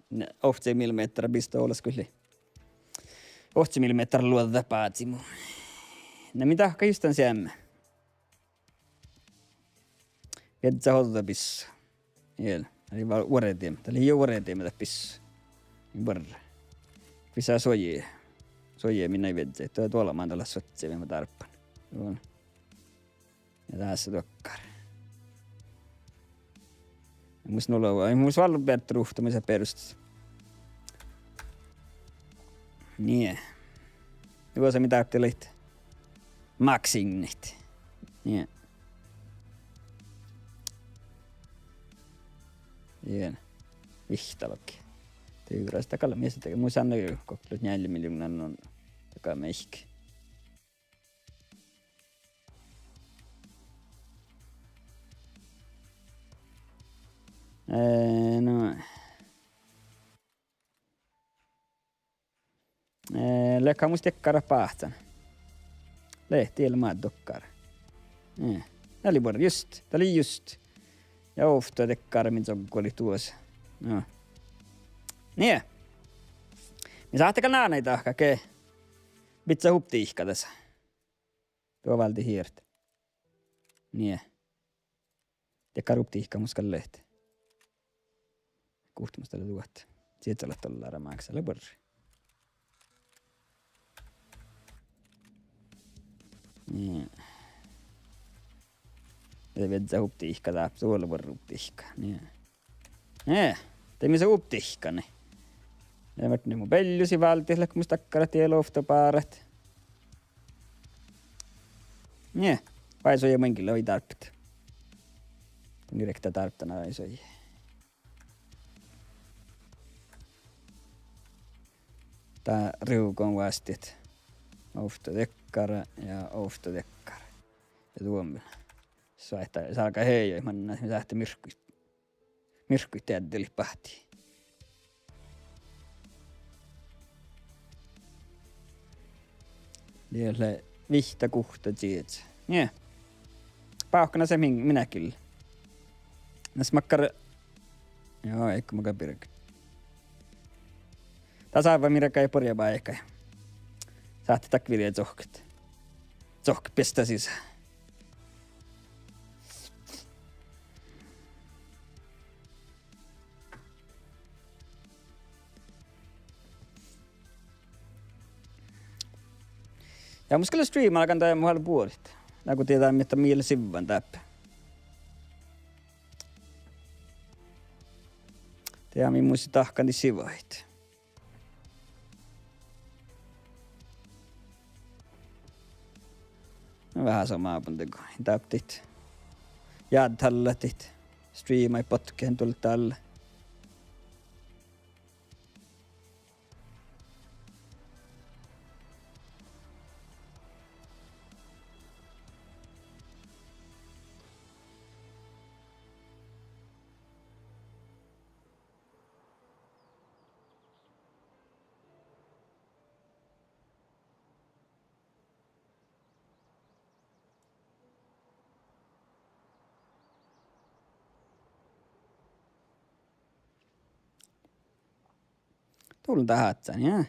Ne, ohcet millimehtera bistolas gal lei. Ohcet millimehtera luođa bázi mu. Na min dahká just dan seammá. Viežžat ođđa bissua. Iel. Lei va-, vuordime. Dat lei jo vuordime dat bissua. Vuorre. Visot suoji. Suoji min viežžat. Duo, duo lea man dat lea suoji, mii dárbbašit. Duo. Ja dasa dokkár. Mus nu lea, mus vel beare ruhta, mus berustas. Nie. Duossa mii dárbbašit. Maksiinnit. Nie. Ien. Vihttalogi. Tuvrras dat gal mis dat, mus anna ju gokko njeallje miljoommá nu. Dakkár mehka. Eh, no. Eh, lea gal mus dakkár báhcán. Lea, diet lea mat dokkár. Eh, dat lei buorre just, dat lei just. Ja ovtta dakkár min zoggolit duos. No. Nie. Mii sáhttit gal nánaid dahkat ge. Bidjat optihka dasa. Duo válde hirt. Nie. Dakkár optihka mus gal lea. Guhte mus dat lea duot. Sieža leat dollára máksá, lea buorre. Nie. Ja viežžat optihka dáppe, duo lea buorre optihka. Nie. Nie, de mis lea optihka, nie. Ja mat nu mu beallusi váldit, leat mus dakkárat diet ovtta bárat. Nie, vai suoji maŋŋil lea dárbbašit. Direkta dárbbašit vai suoji. Dat rievdin vásttit. Ovtta dakkár ja ovtta dakkár. Ja duomin. Soaitá, salgá hejo, manná, mii sáhttit mirkkuid. Mirkkuid deaddelit bahti. Diet lea vihtta guhtta čieža. Nie. Bávkana se min-, minagil. Na smakkár. Joo, eigo maga birge. Dasa va mirgai borjabáikái. Sáhttit dakvirje cohkket. Cohkket biestá sisa. Ja mus gal lea streama algán dan mu hálle buorit. Nagu dieđát, mii, mii leat sivvan dáppe. Dieđát, mii mus dahkan dii sivahit. No veahá somá ábban dego. Dáppe dit. Jáddállat dit. Streamai, podcasten dullet dalle. Dullen dat áhččan, ja.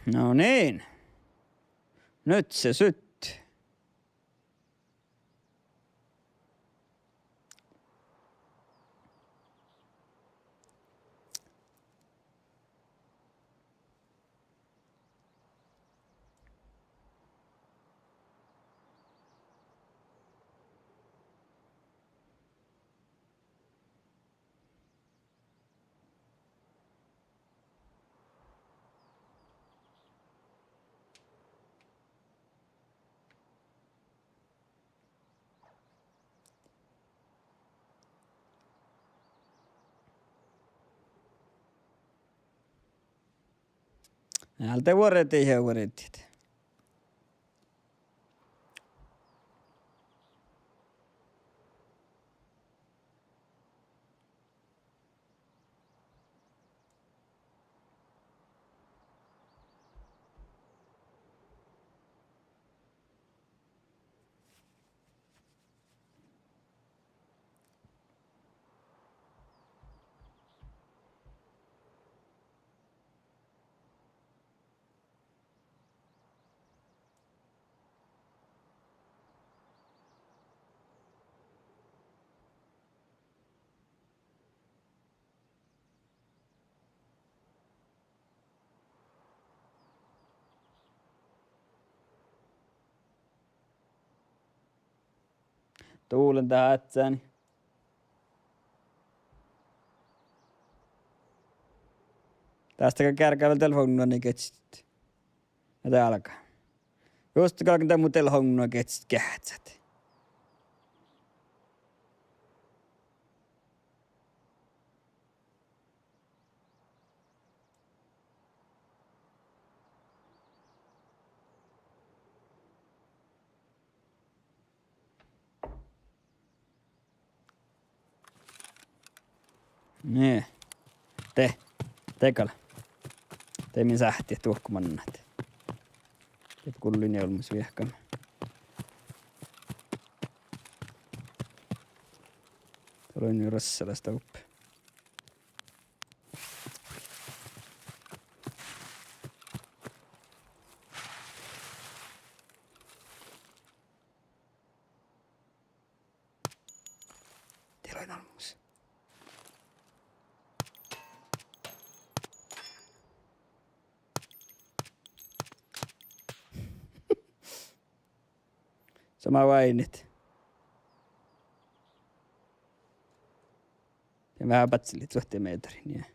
No niin. Nyt se syttyi. Álde vuordit ja vuordit. Dulen dat áhččani. Dás galgá vel telefovdnui geahččat. Ja dálga. Just galggan dan mu telefovdnui geahččat geahččat. Nie. De, de gal. De min sáhttejit duohko mannat. De gullin olmmoš viehkame. Dat lei nu rassalas doppe. Dii lei olmmoš. Somá váinit. Ja veahá báhčelit suohtimehtera, nie.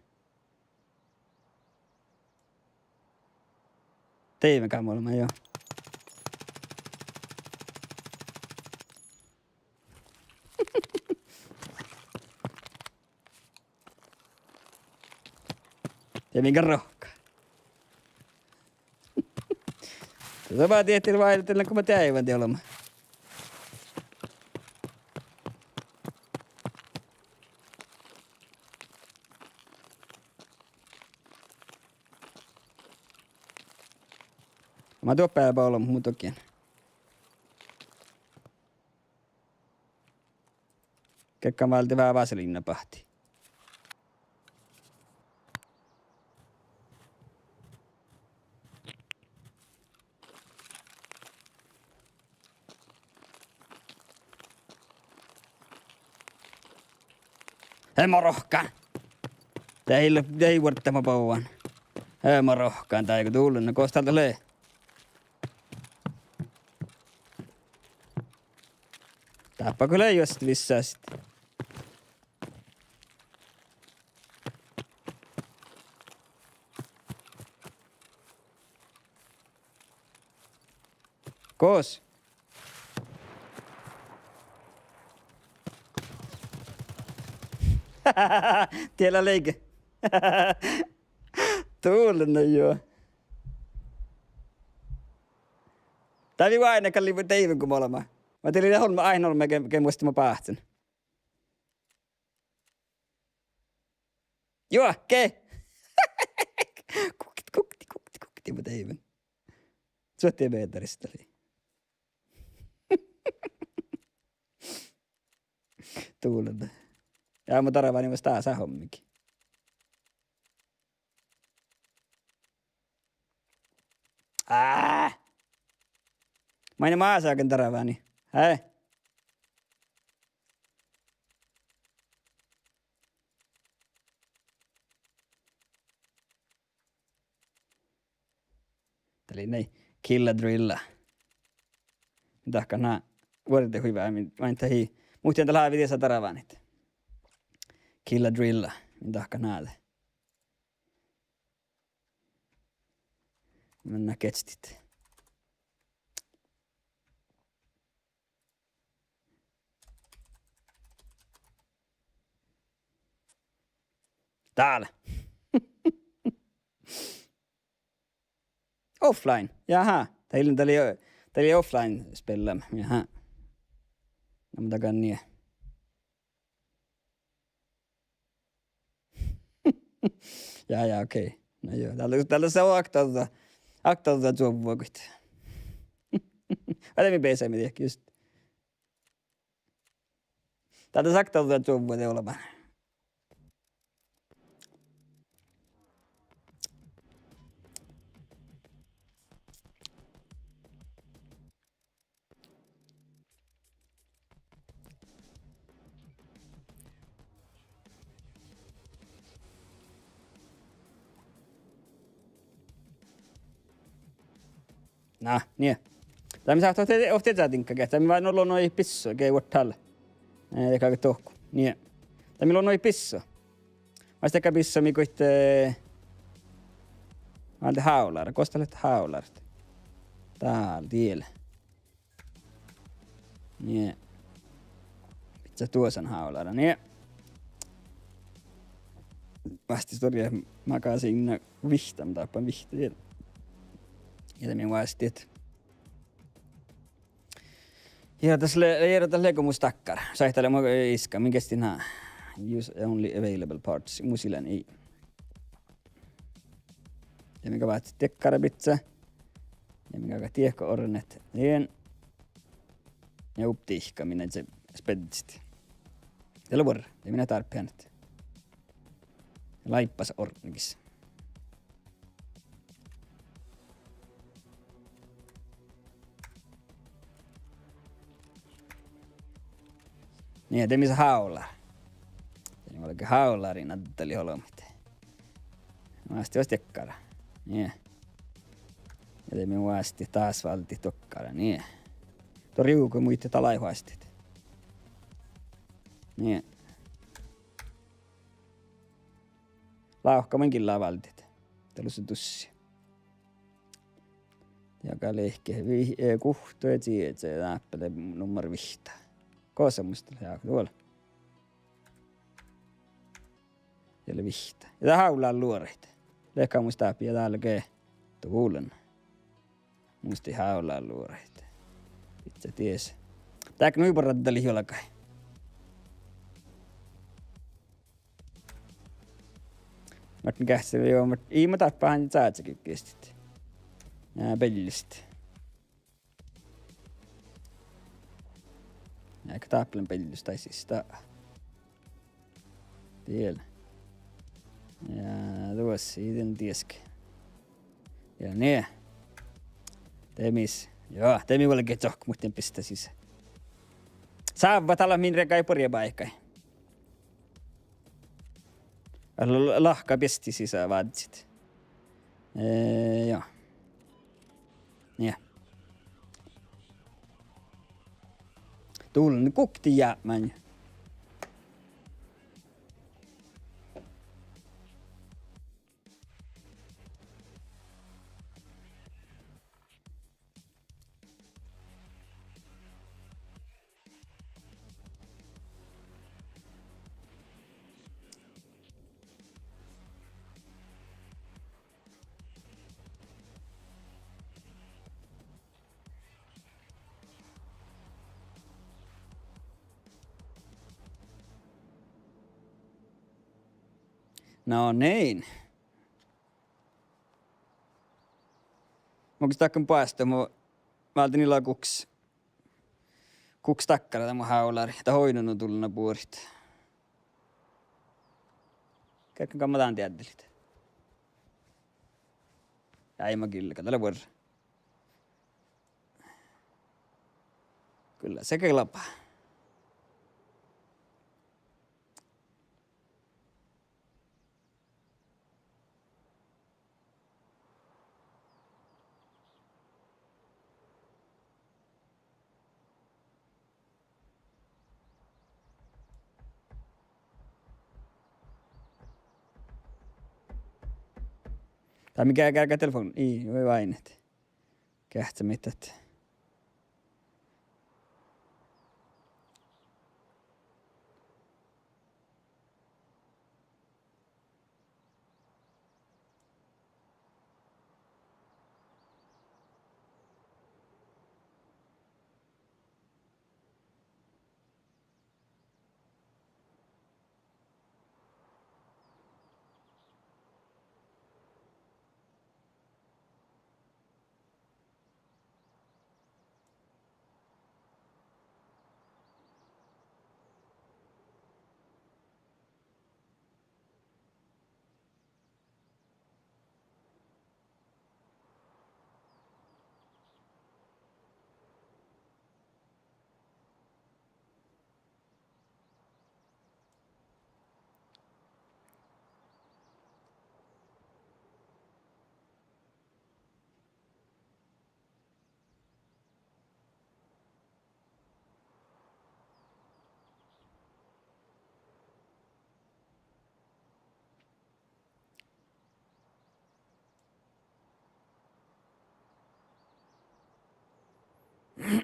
Dieid gal mu olbmá, jo. Ja mii gal rohkká. Somá diehtá váinit, go ma deaivan dii olbmá. Ma doppe eaba olbmot muhtumin. Gearggan váldit veahá vaseliinna bahti. Ema rohkán. Dahje, dahje vuorddama bovan. Ema rohkán, dahje go dullán, gos dál dat lea. Dáppe go lea juostit vissásit. Gos? Diela leige. Dullen, na jo. Dat lei váinna gal lei deaivven go mo leimmet. Muhto dat lei olbmo, ain olbmo ge, ge muitte mo báhcen. Juohke! Kukti, kukti, kukti, kukti, mo deaivven. Suohti beatarista lei. Dullen. Ja mo darváni mas dasa hommigi. Á! Main mo ságan darváni? Hei. Dat lei nai Kill a Drilla. Dahkat ná vuordehuiveami, main dat ii. Muhtin dat lávii diesa darvánit. Kill a Drilla. Min dahkat ná de. Mennään getstit. Dál. Offline. Jaha. Dat lei, dat lei, dat lei offline spillam. Jaha. Na, mun dagan nie. Ja, ja, okei. Na jo, dat lea, dat lea okta, okta čuovvu goit. Vai de mii beasaimet diehki just. Dat lea okta čuovvu de olbmán. Na, nie. Dat mii sáhtát ovtta čádiŋgga, dat mii váinna lea nu bisso ge vuorddal. Eh, de galgá dohko. Nie. Dat mii lea nu bisso. Mas dego bisso mii goit, eh, válde hávlára. Gos dat lea hávlárat? Dál, diel. Nie. Bidjat duosan hávlára, nie. Vásttit orjat magasiinna vihtta, mun dárbbašin vihtta diel. Ja de mii vásttit. Ja das lea, ja das lea go mus dakkár. Sáhttá leat mu, eh, iska, min geastin ná. Use only available parts. Mus ii lean ii. Ja mii galgat diekkara bidjat. Ja mii galgat diehko ornet. Dien. Ja updihka minne se spedsit. Dat lea buorre. Ja minne dárbbašit. Láibbas ortnegis. Nie, de mis hávlá. De mii galggai hávláriin addali olbmuid. Vásttit oas diekkara. Nie. Ja de mii vásttit dás váldit dokkár, nie. Doppe rievgui muitet dal vásttit. Nie. Lávka maŋŋil lea váldit. Dat lea dušše. Ja galggai vi-, eh, guhttut ja čiečaid, dáppe lea nummar vihtta. Gosa mus dat lea, ja, dál. Ja lea vihtta. Ja dat hávlá luoraid. Leat mus dáppe ja dál ge dulen. Mus dat hávlá luoraid. Bidjat dies. Dál nu ii buorre addalit juolggaid. Máhtán geahččat, jo, máht-, ii, mun dárbbašin čázegikkestit. Ja, bealjustit. Ja, ka dáppe lea bealjus daid sisa. Diel. Ja, duos, ii dan dieđusge. Ja nie. De mis. Jo, de mii vuolgit čohk, muhtin bistá sisa. Sávvat ala min regai burjebáikái. L-, l-, lahka biesti sisa vázzit. Eh, jo. Nie. Dullen gukti jápmán. No niin. Mun gal dakkan boastut, mun válden ila guhkes, guhkes dakkár dan mu hálárii, dat oidno nu dullan buorit. Gearggan gamma dán deaddelit. Ja eai ma gilla, gal dat lea buorre. Kyllä se kelpaa. Dat mii ge-, ge-, ge-, telefon, ii, vai váinit. Geahččá mii dat.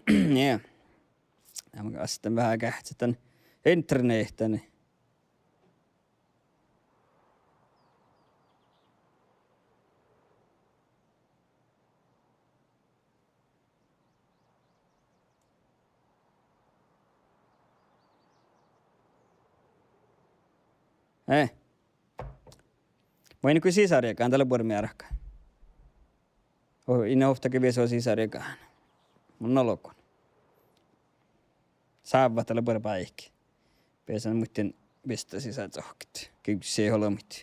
Nie. Ja mun gástan veahá geahččat dan internehta. Eh. Vuoi, go sisarjaga, dat lea buorre mearka. Oh, in ovttage viesu sisarjaga. Mun olgun. Sávvat dat lea buorre báiki. Beasan muhtin vista sisa cohkket. Givssi olbmuid.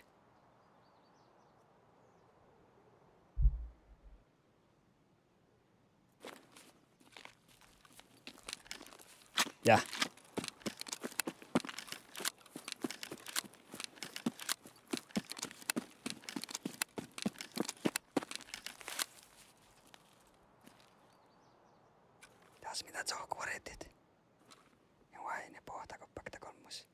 Ja. Das mii dat cohkket vuordit. Ja vuoi, ne bohtágo, bakta golmmus.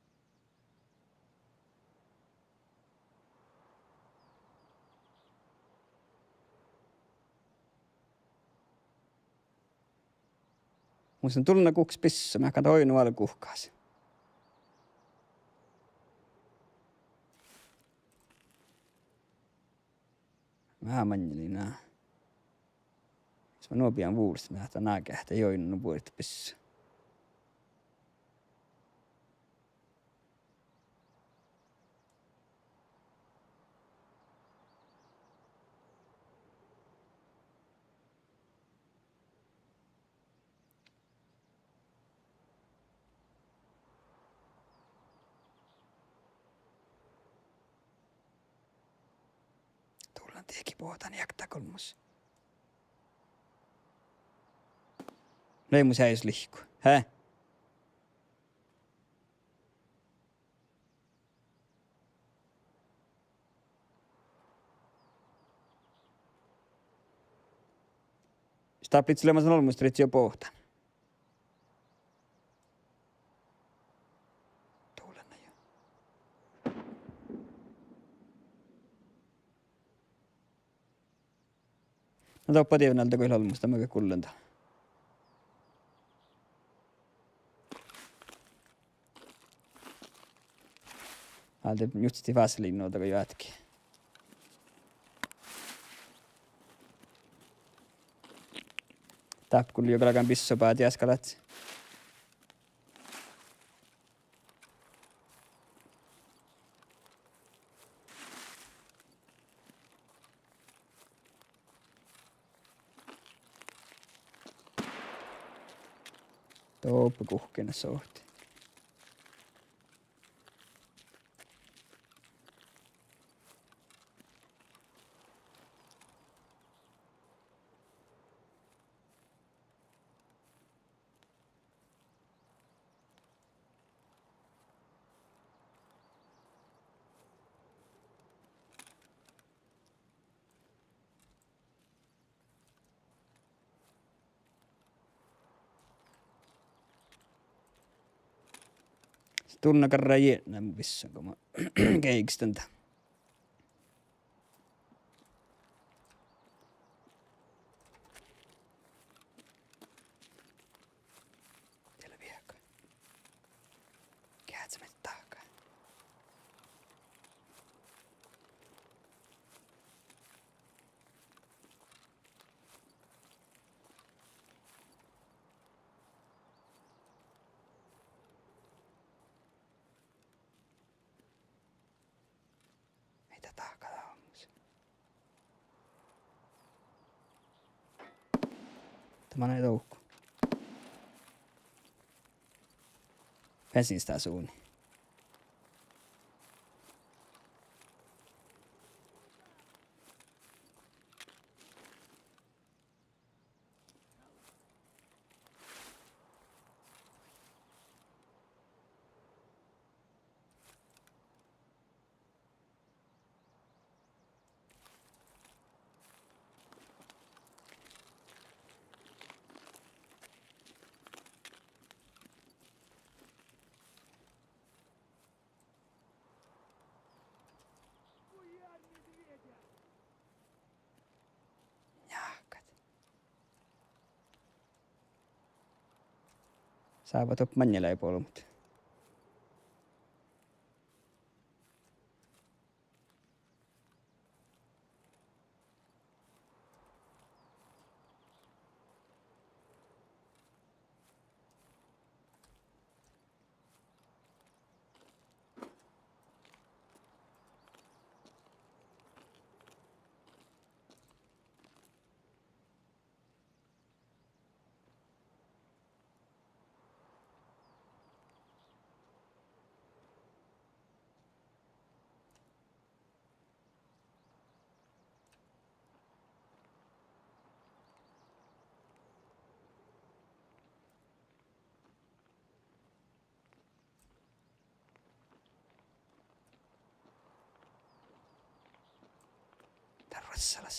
Mus lean dullan guhkes bissui, meahkán dat oidno váldit guhkás. Veahá maŋŋel ii ná. Sis ma nu bijan vulos, meahkán dat ná geahččá, ii oidno nu buorit bissui. Dullan dieđe bohtan ektá golmmus. Lei mus eai lihku. He? Stápit leamasan olmmoš dieđe bohtan. Dullan jo. Na doppe dievnalde go olmmoš, dat maga gullen dat. Alde njuhtii vaseliinnu daga joatke. Dáppe gullo galggan bissubáđi easkalat. Doppe guhkkin sohte. Dulnnagarra jietna mu vissan go mun geigestán dan. Diet lea viehka. Geahča mii dahká. Mii dat dahká dan olmmoš? Dat manai dovku. Beassá stas uvdni. Njáhkat. Sáva doppe maŋŋel eai bolmut. Dat rassalas.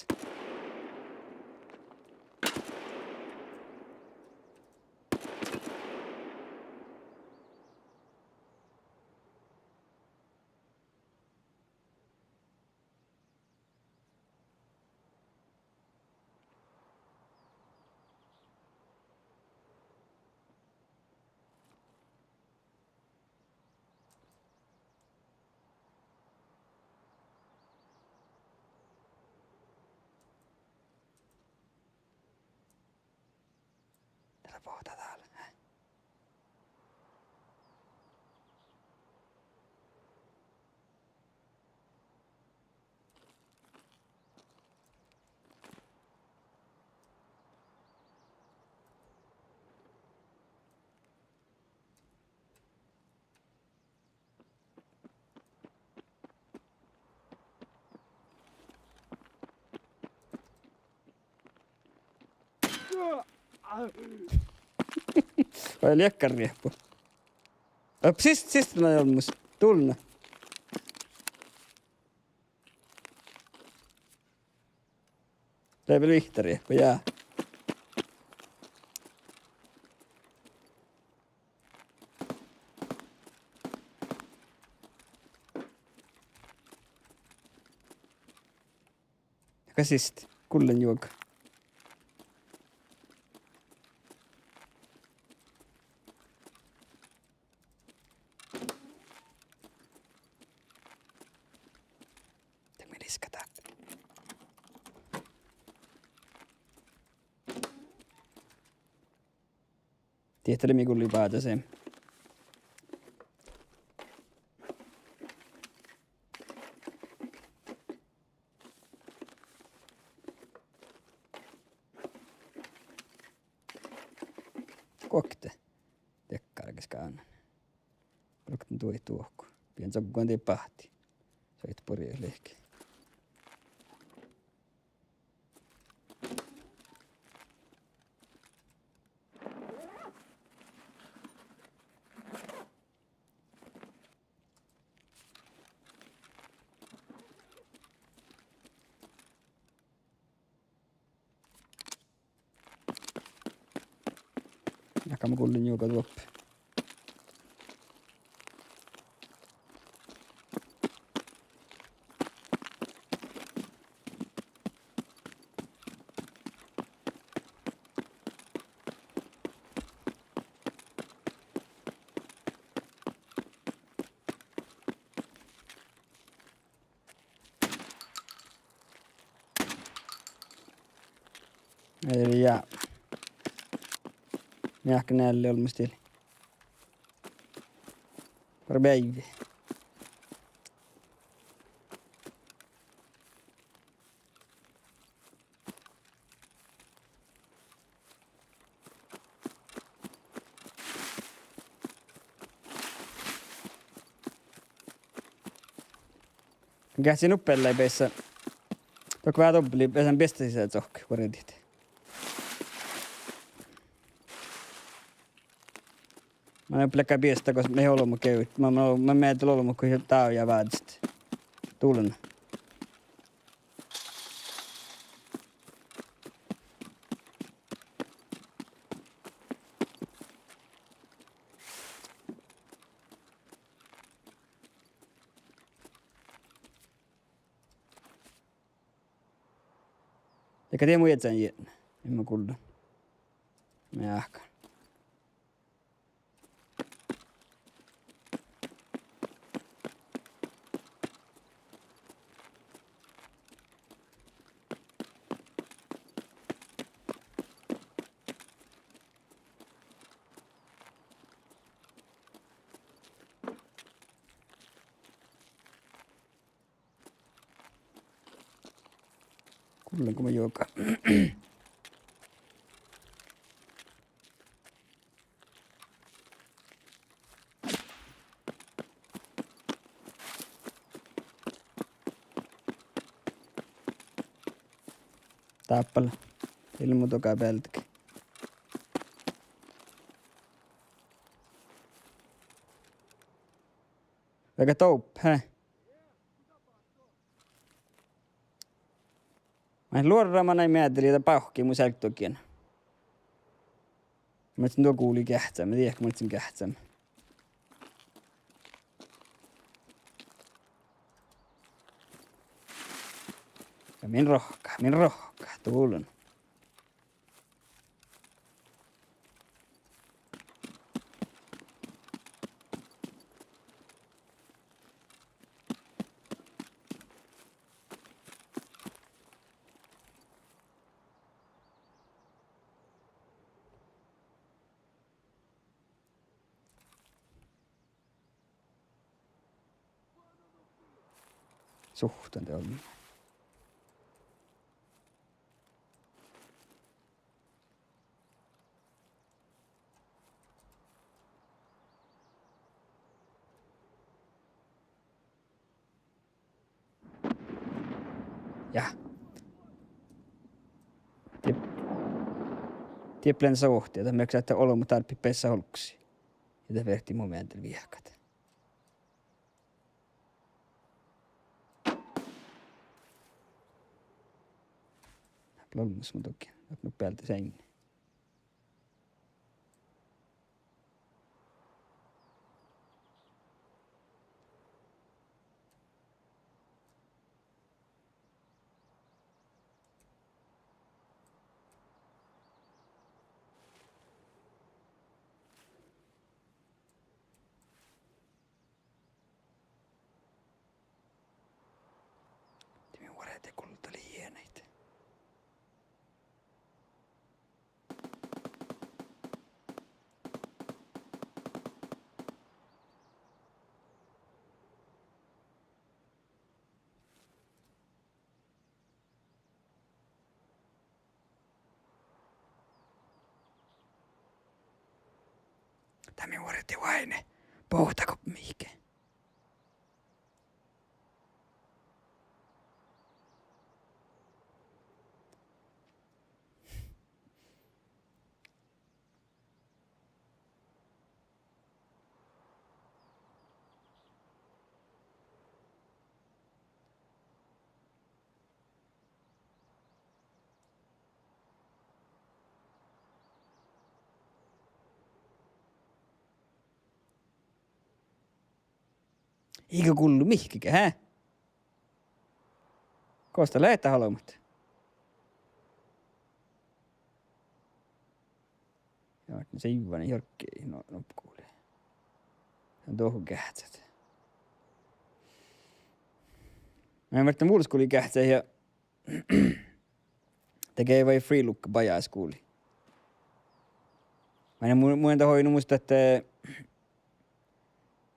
Dat lea boahtá dál. Vai liekkarriehpu? Op, sist-, sistan olmmoš. Dulnna. Lea vel vihtta riehpa, jaa. Kas sist? Gullen juoga. De mii liskká dát. Diehtá lei mii gulli báđa sem. Guokte. duohko. Bijan coggon dii báhti. Soit borjat lehke. Jáhkame gullen juoga doppe. Eri ja. Jáhkán ealli olmmoš diet. Bara beaivvi. Geahčen nuppe lei beassá. Dohko veahá dobbelii, beassá biestá sisa dohko vuordit. Mun lean beassá gos mii olbmot gevdet. Mun, mun, mun mielas olbmot go dávjá vázes. Dulna. Dego dieid mu iežan jietna, in mun gullen. Jáhkán. Gullen go mun juoga. Dáppe lea. Ilmma dohko bealde. Veaháš doppe, he? Maid luorra manai meaddeli dat bávki mu sealgdogiin. Mun lean duo guli geahččamin, dieđán mun lean geahččamin. Ja min rohkká, min rohkká, dulna. Suhtan de ollu. Ja. Die, die blen sohti, dat mii leat olbmot dárbbašit beassá olggos. Ja dat fertii mu mielas viehkat. Lea olmmoš muiduin, dat mun bealde seainni. De mii vuordit guldalit jienit. Dat mii vuordit oaidnit. Bohta go mihkke. Iige gullu mihkkege, hää? Gos dat lea dat olbmot? Ja, no, se ivvan jorggi, no, nuppi guli. Dohko geahččat. Mii vártán vulos gulii geahččat ja de gei vai friluhkka bajás gulii. Manin mu-, mun dat oidno mus dat,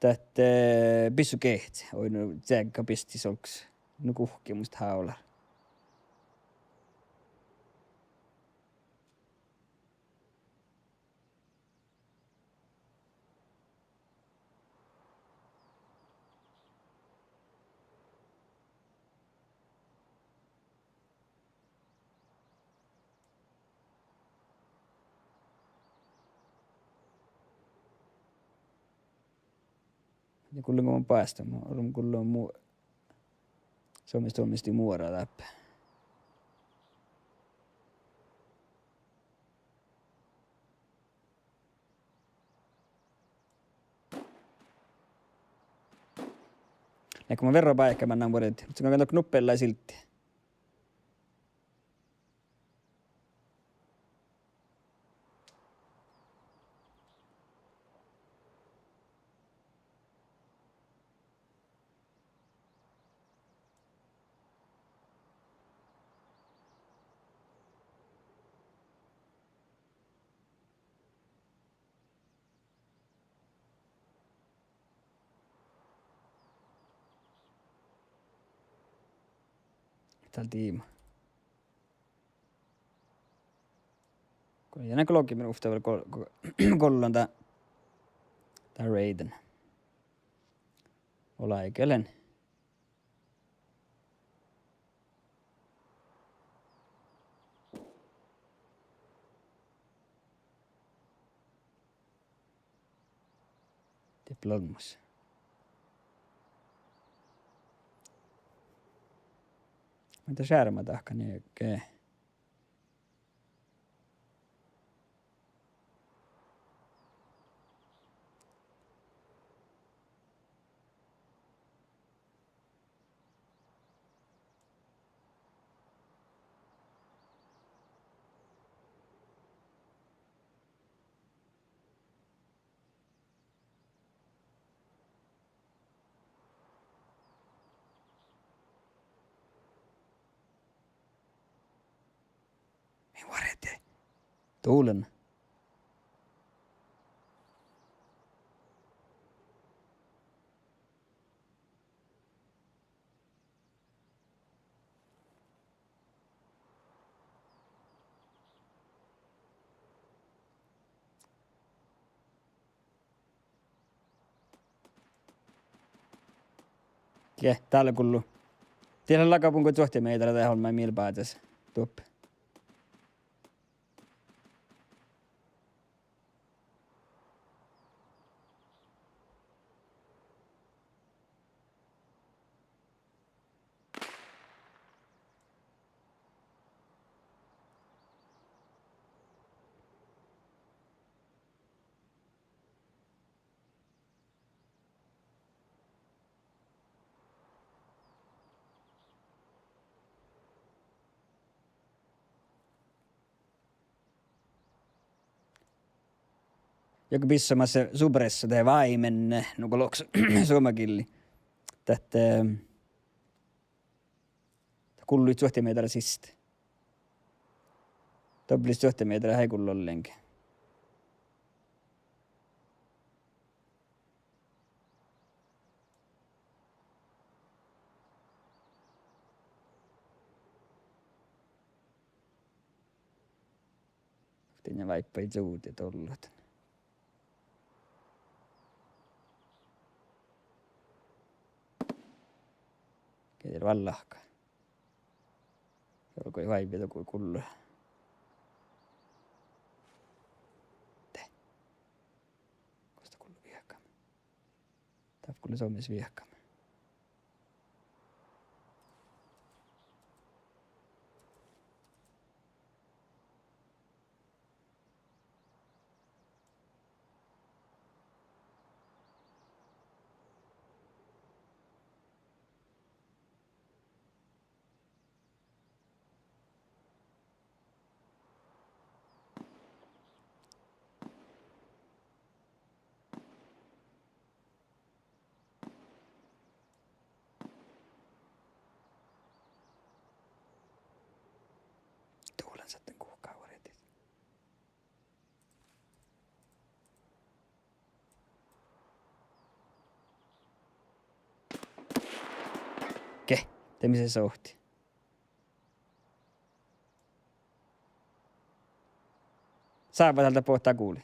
dat, eh, bissogehččat, oidno ceagga bistis olggos. Nu guhkki mus hávllar. Ja gullen go mun bástán, mun, mun gullen mu-, somá, somá muora dáppe. Lean go mun verra báikká, mannan vuordiin. Muhto go don nuppe lea silti. Dál diima. Go, ja ne go logi min uvttaa vel gol-, go-, gollan dá, dá raiden. Olá, ii ge lean. Dieppe olmmoš. Muhto šerma dahkan ii ge. Mii vuordiin. Dulen. Ge, dál gullu. Diet lagabun go čuohti mehtera dahje olmmái mii báhcas. Duoppe. Ja go bissamas subresso dahje váimenne, nugo lohkat suomagillii. Dat, eh, dat gullu čuohti mehtera siste. Dobbel čuohti mehtera eai gullu ollengi. Ovddin váippui čuođi dollot. Dieđe vallahka. Juo go váivve dohko gullo. De. Gos dat gullo viehkamin? Dat gullo somás viehkamin. Duolan sáhtán guhká vuordit. Ge, de mis lea sohti. Sávva dál dat boahtá guli.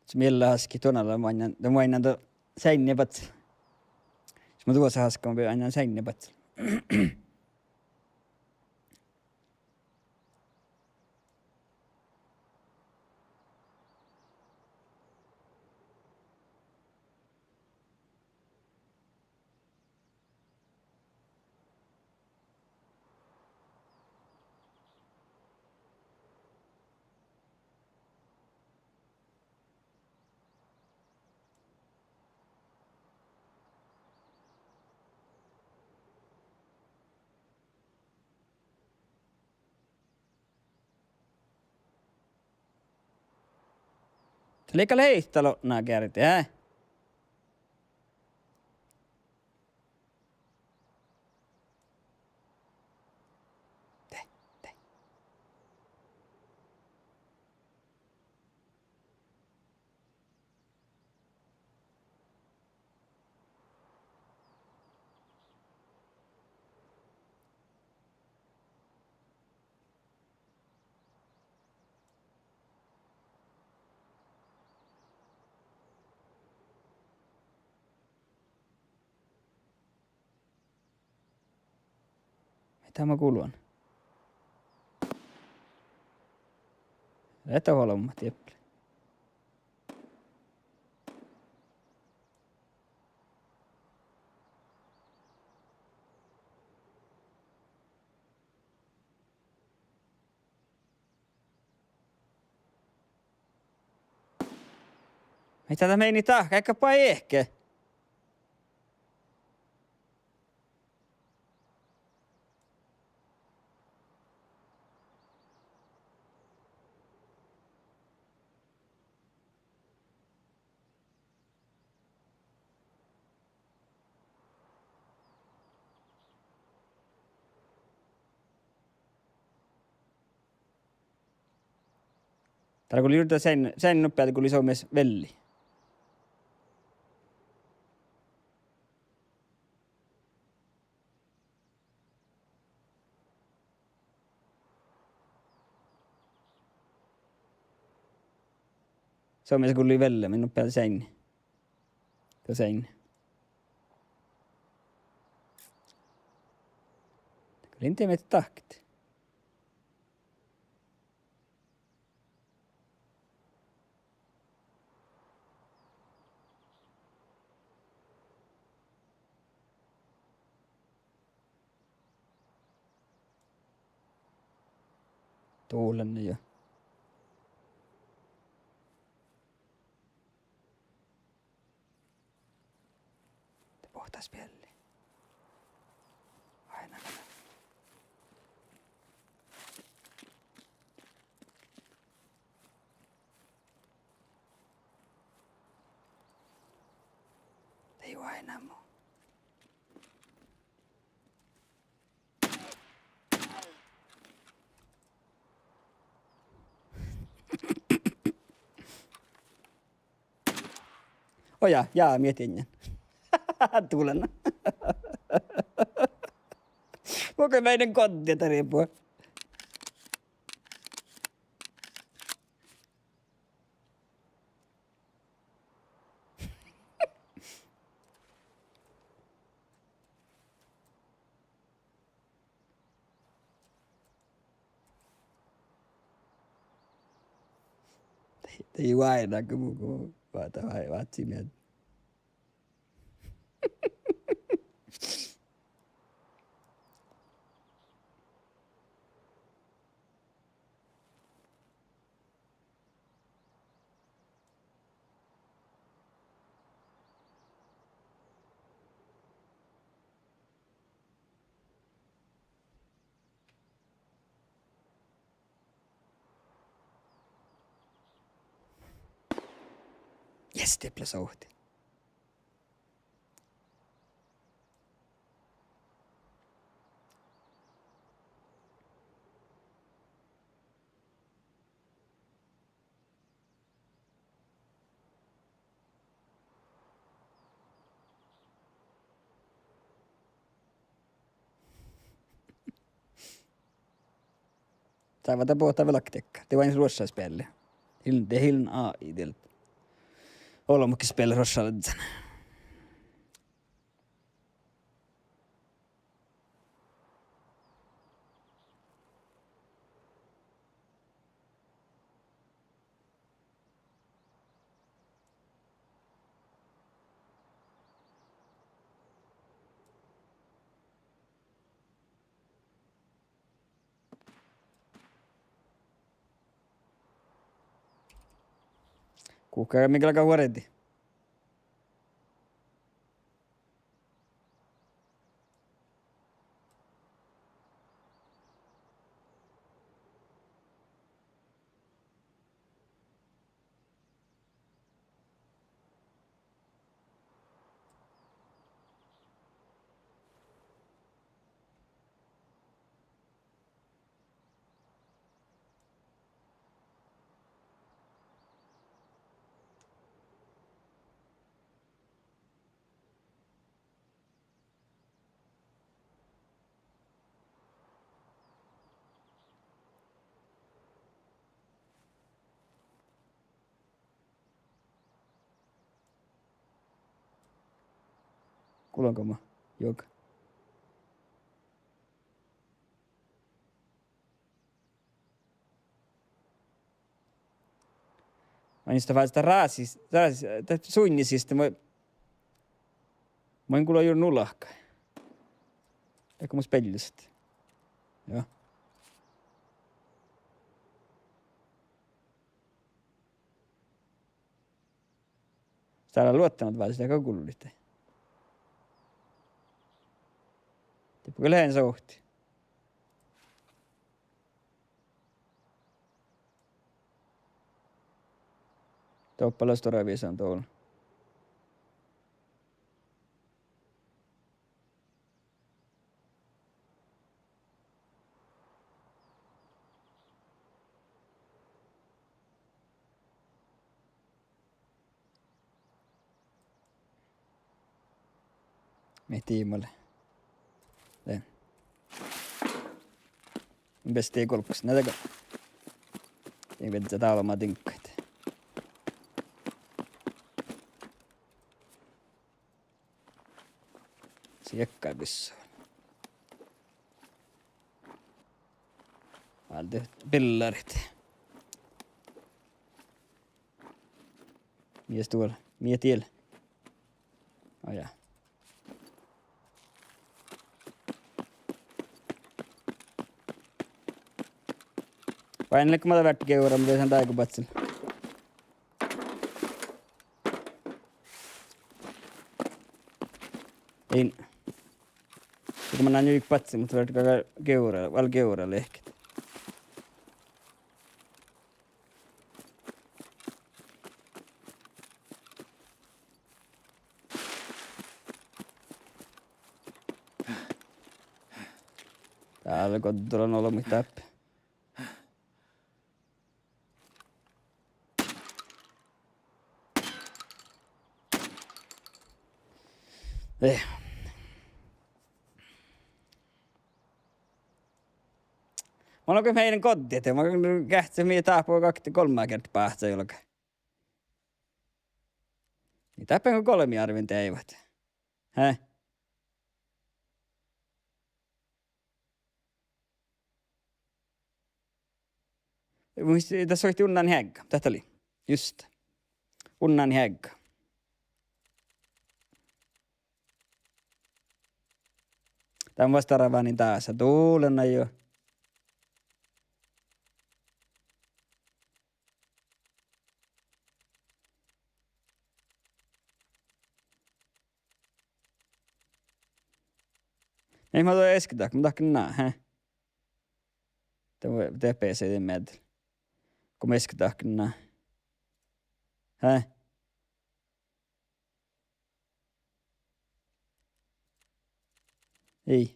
Mus miella haskit duon ala, manan, de mun oainnán dan seainni baccal. Sis mun duosa haskama, mun oainnán seainni baccal. Dat lei gal heittalotná geardde, eh? De, de. Maid dá mat gulon? Leat olbmot dieppe. Maid dá dat meinii dahkat, eai boahi eahket? Dál gulii jurda seain-, seainni nuppe, dál gulii somás velli. Somás gulii velle, min nuppe seainni. Go seainni. Go lei dieđe mii dahkat. Duolan ja. De boahtá spielli. Oaidná. De ii oaidná mu. Ojá, jaa, mii dien. Dulan. Vuoi, mii eat goađe darebu. Dii, dii, várra, go mu, go mu, várra, várra, várra, sii mii. Yes, dieppe sohti. Dál várra boahtá vel okta diekka. Dii oaidnit ruoššaspielli. Hillen, dii hillen A I diet. Olbmot geat spiela ruoššalaččat. Guhká mii galgá vuordit? Gulangoma, juoga. Oaidnit fas dat rásis, rásis, dat suinni siste, mu, mun in gula juo nu lahka. Dego mus beallisat. Joo. Stála luottamat váldit, dat gal gullit. Dieppe gal lea sohti. Doppe lea stuorra visan dol. Mii dii male. Dien. Besti golkus, ne dego. Dien vižžá dálma diŋggaid. Siekkai bissá. Válde billarit. Mii stuora, mii diela. Ojá. Vai en leat go ma dárbbašin gevura, mun dieđán dáigu badjel. In. Dego mannan juigat badjel, muhto várra gal gevura, vel gevura lehket. Dál goddo lean olbmuid dáppe. Eh. Mun lean goit mehiin goddit, mun lean geahččat mii dáhpáhuvvá gakte golmma geardde báhcá juolgga. Mii dáppe go golmma árven deaivvat. He? Muitte, das soitti unnan heagga. Dat lei. Just. Unnan heagga. Dan vastárvvanin dasa. Dullen jo. Ei, ma dahken eskadahkka, ma dahken ná, he? De, de pese de meddel. Go eskadahkka ná. He? Ii.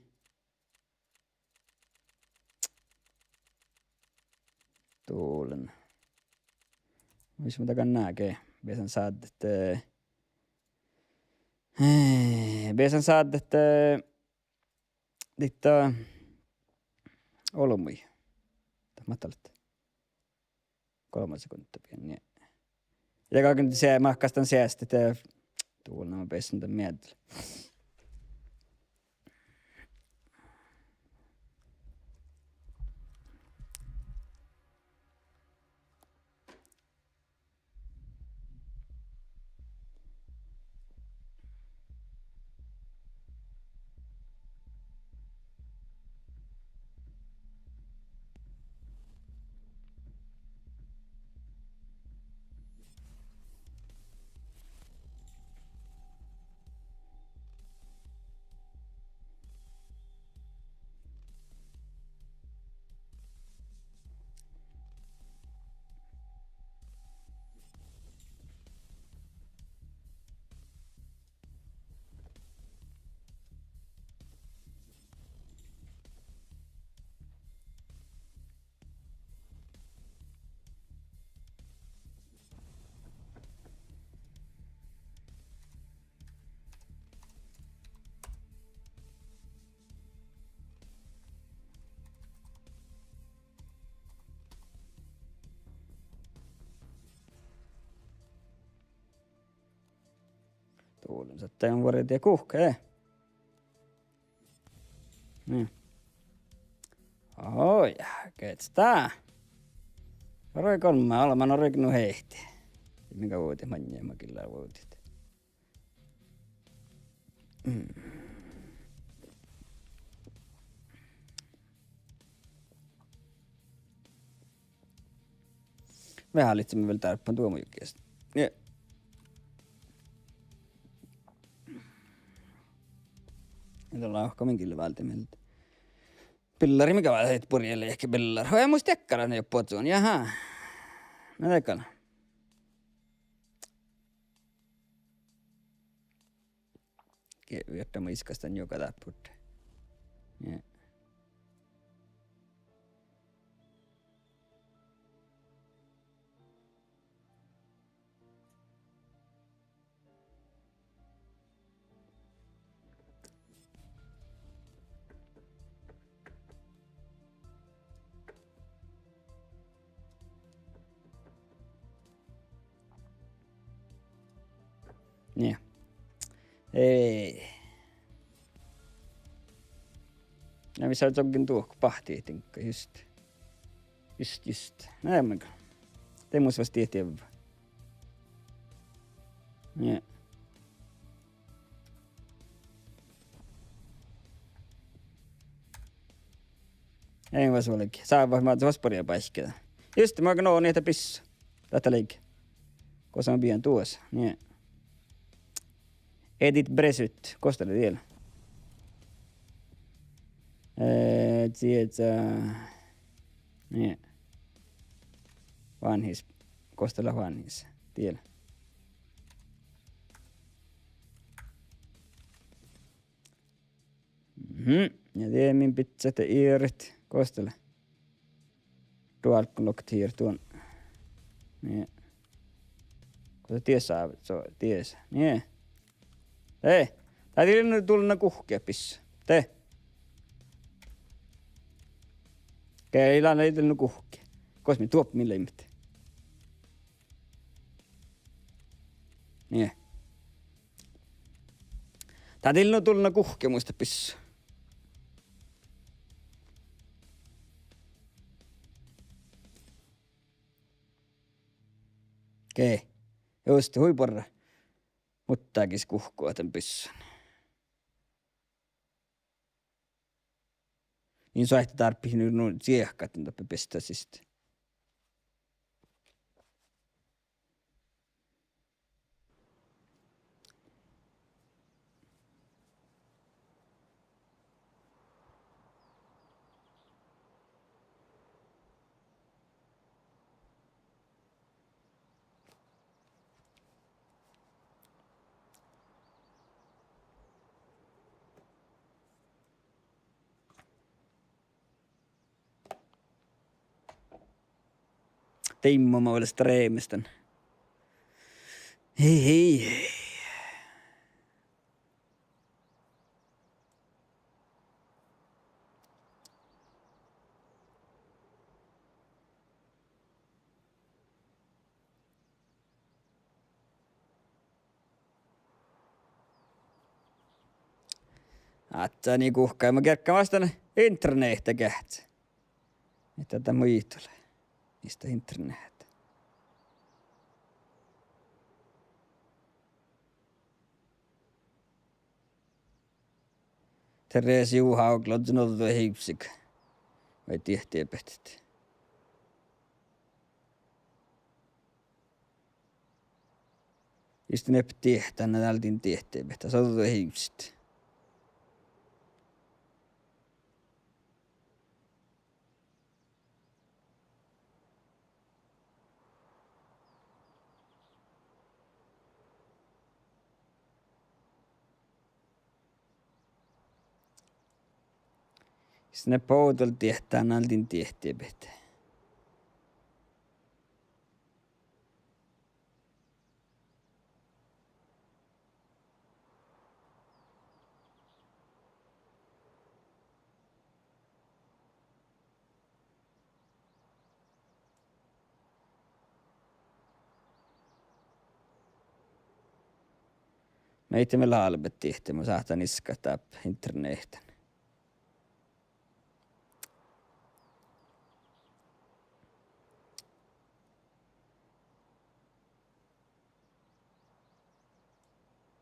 Dullen. Mis mun dahken ná ge, beasan sáddet, eh, eh, beasan sáddet, eh, dihte olbmuid. Dat máhttalii. Golmma sekundda pien, nie. Ja galggan se, mahkáš dan seaste, de dullen, ma bessen dan meddel. Dullen, satta vuorre de guhká, eh. Niin. Oi, getsá. Ora golmma, olbmán ora nu heiti. Mii vuodit, maŋŋá ma gilla vuodit. Mm. Veahá lihttá mii vel dárbbašit duomuid juoga. Ja. Ja dat lea lohká min gille váldit mielde. Billari mii gávdit burjjeleahkki billar. Oi, mus diekkár ahte juo bođii. Jahá. Na diekkár. Ge-, vierra muitkastan juoga dáppe. Ja. Nie. Ei. Na, mis lea čuođi duohko, bahtidiŋgga, just. Just, just. Na, ja mun. De mus fas dieid dievva. Nie. Ei, vas olge. Sávvat ma-, vas bargge báikki. Just, ma galggan nu niehta bissu. Dat lei. Gos mun bijan duos. Nie. Edit Brexit. Gos dat lea diet? Eh, diet, eh, nie. Vánhis. Gos dat lea vánhis? Diet. Mhm. Ja de min bidjat eret. Gos dat lea? Dual Lock tier duon. Nie. Gos dat dies ávvá, so dies. Nie. Ei. Dál ii lean dullan guhkki bis. De. Ge ii lean, ii lean guhkki. Gos mii duopmii leimmet? Nie. Dál ii lean dullan guhkki muitte bis. Ge. Just, hui buorre. Muhto gii guhkku dan bissan. Min soaitá dárbbašin nu, nu čiehkat dan dáppe bistan siste. Dimmuma vel streamistan. Hei, hei, hei. Ádjá, guhká, mun gearggan fas dan internehta geahččat. Ahte dat muitala ista internehta. Terese Juhá oažžu ođđa nuođđu hivssega. Vai diehtebehtet. Iste neppe diehtán, na aldin diehtebehtet, sođđu hivsset. Iste neppe ovdal diehtán, na aldin diehtebehtet. Maiddái mii albmet dihte, mun sáhtán iskat dáppe internehtán.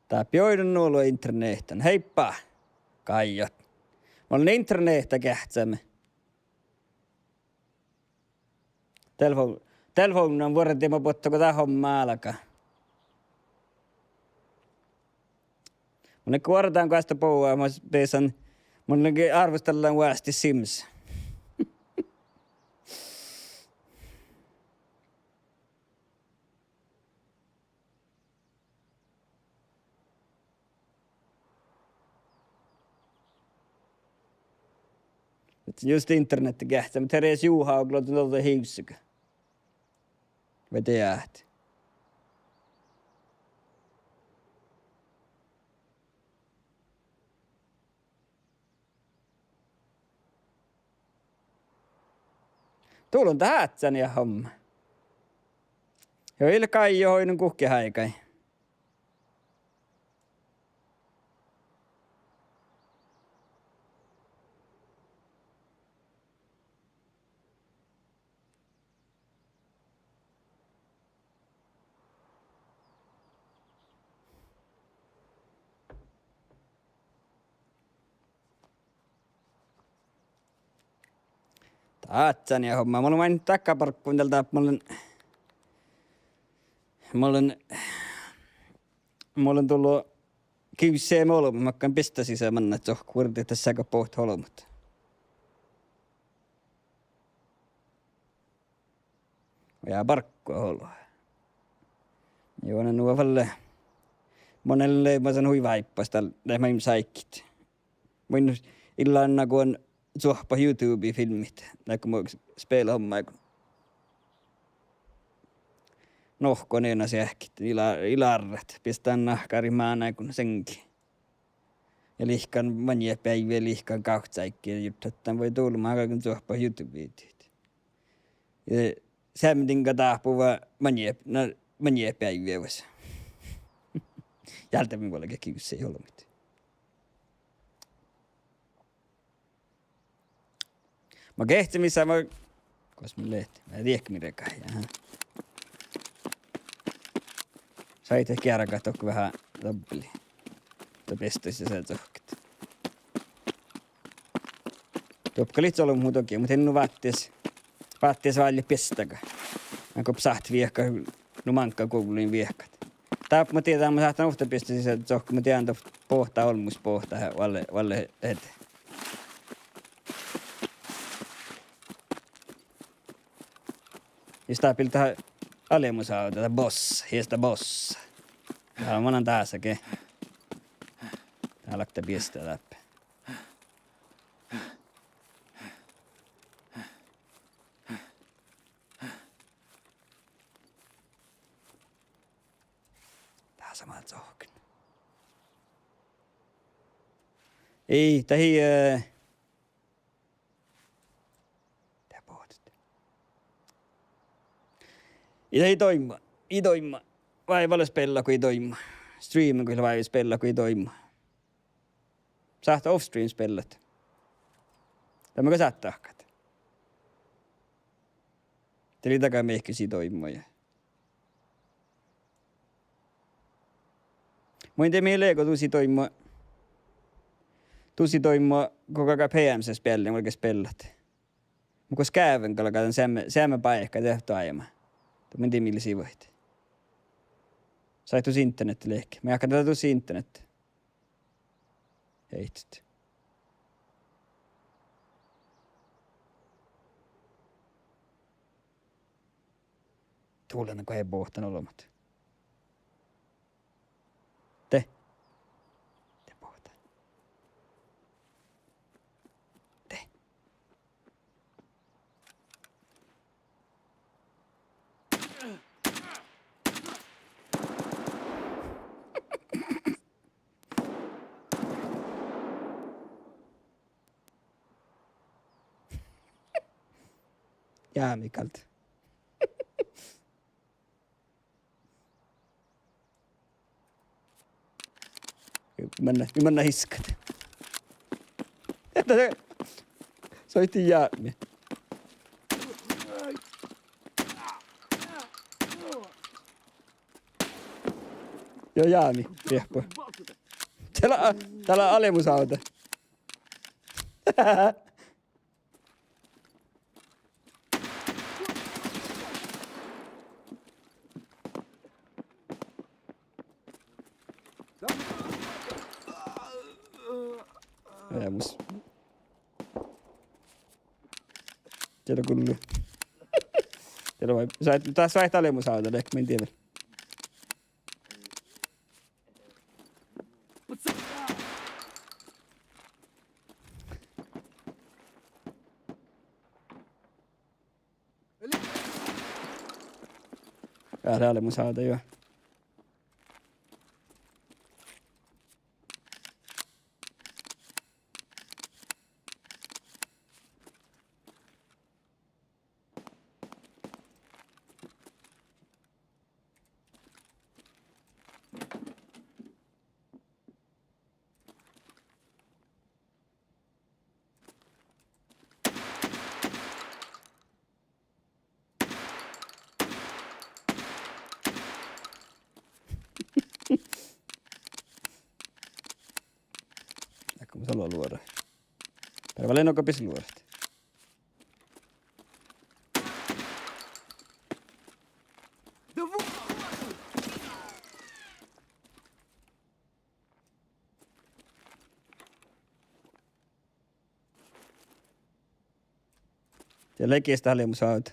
Dáppe oidnon nu lea internehtán. Heippa, Gaio. Mun lean internehtá geahččamin. Telefo-, telefovdnan vuordima botta go dat homma álgá. Mun lean guordan goasta boa, mun beasan, mun lean árvvoštallan vuosttaš Sims. Just internehtá geahččamin, Terese Juhá oažžu ođđa nuođđu hivssega. Vai diet. Dulon dat ádján ja homma. Juo, ii lean Gaio oidnon guhkki áigái. Dat ádján ja homma. Mun lean maid dakkábargguin dál dáppe, mun lean, mun lean, mun lean dullo givsset olbmot, makkár bistan sisa mannat dohko vuordit das sága bohtet olbmot. Ja barggu olu. Juo, na nu falle. Mun lean leimasan hui váibbas dál, de maid sáikkit. Mun ii lean nagoan cuohppat YouTube filmmit, na go mun spela hommáigon. Nohkon eana seahkit, ii lean, ii lean árrat, biestán nahkáriid mánáiguin seŋgii. Ja lihkkan maŋŋel beaivvi, lihkkan gávcciáiggi, jurddašan dan vai dulma, galgen cuohppat YouTube-videoid. Ja seamma diŋga dáhpáva maŋŋel, na, maŋŋel beaivvi vuos. Jáldán mii vuolgit givsset olbmot. Mun gehcen mis, ma-, gos mun lean, ma-, riehkamiregai, aha. Šaidá geargat dohko veahá dobbeli. Dá beasttaša sisa dohko. Doppe gal ii olbmot dohko, muhto in nu váttis, váttis válljet beasttaga. Na go sáhttit viehkat, nu máŋga guvlui viehkat. Dáppe mun dieđán, mun sáhtán ovtta beasttaša sisa dohko, mun dieđán dohko boahtá olmmoš boahtá, valle, valle ede. Jus dáppe dat albmosávdda, dat boss, hiestta boss. Ja mun lean dasa ge. Dat lea beasttaga dáppe. Dasa mun dohken. Ii, dat ii, eh, dat bohtet. Ii, dat ii doibmu, ii doibmu. Váivi lea spiella go ii doibmu. Streaminga lea váivi spiella go ii doibmu. Sáhttit off-stream spiellat. Dat mun go sáhtán dahkat. Dat lei daga mihkkege ii doibmu ja. Mun in dieđe mii lea go dus ii doibmu. Dus ii doibmu go galgá P M C spielliin vuolgit spiellat. Muhto go skávvon galgá dan seammá, seammá báika de doaibmu. De mun in dieđe mii lea sii vuoitit. Sáhttit dus internettiid leahkit. Mun jáhkán dat dus internettiid. Heittot. Dullen go eai boahtán olbmot. De. De boahtá. De. Jámi gal. Mii mannat, mii mannat iskat. Soitti jámi. Juo, jámi, riehpui. Dá lea, dá lea albmosávdda. Eamus. Dieđe gullu. Dieđe vai, sá-, dás váittá albmosávdda, leahkit, mun in dieđe vel. Ja, dá lea albmosávdda, juo. Dáppe mun salo luoraid. Pervola, lean nugo bis luoraid. Dieđe lei gii dat albmosávdda.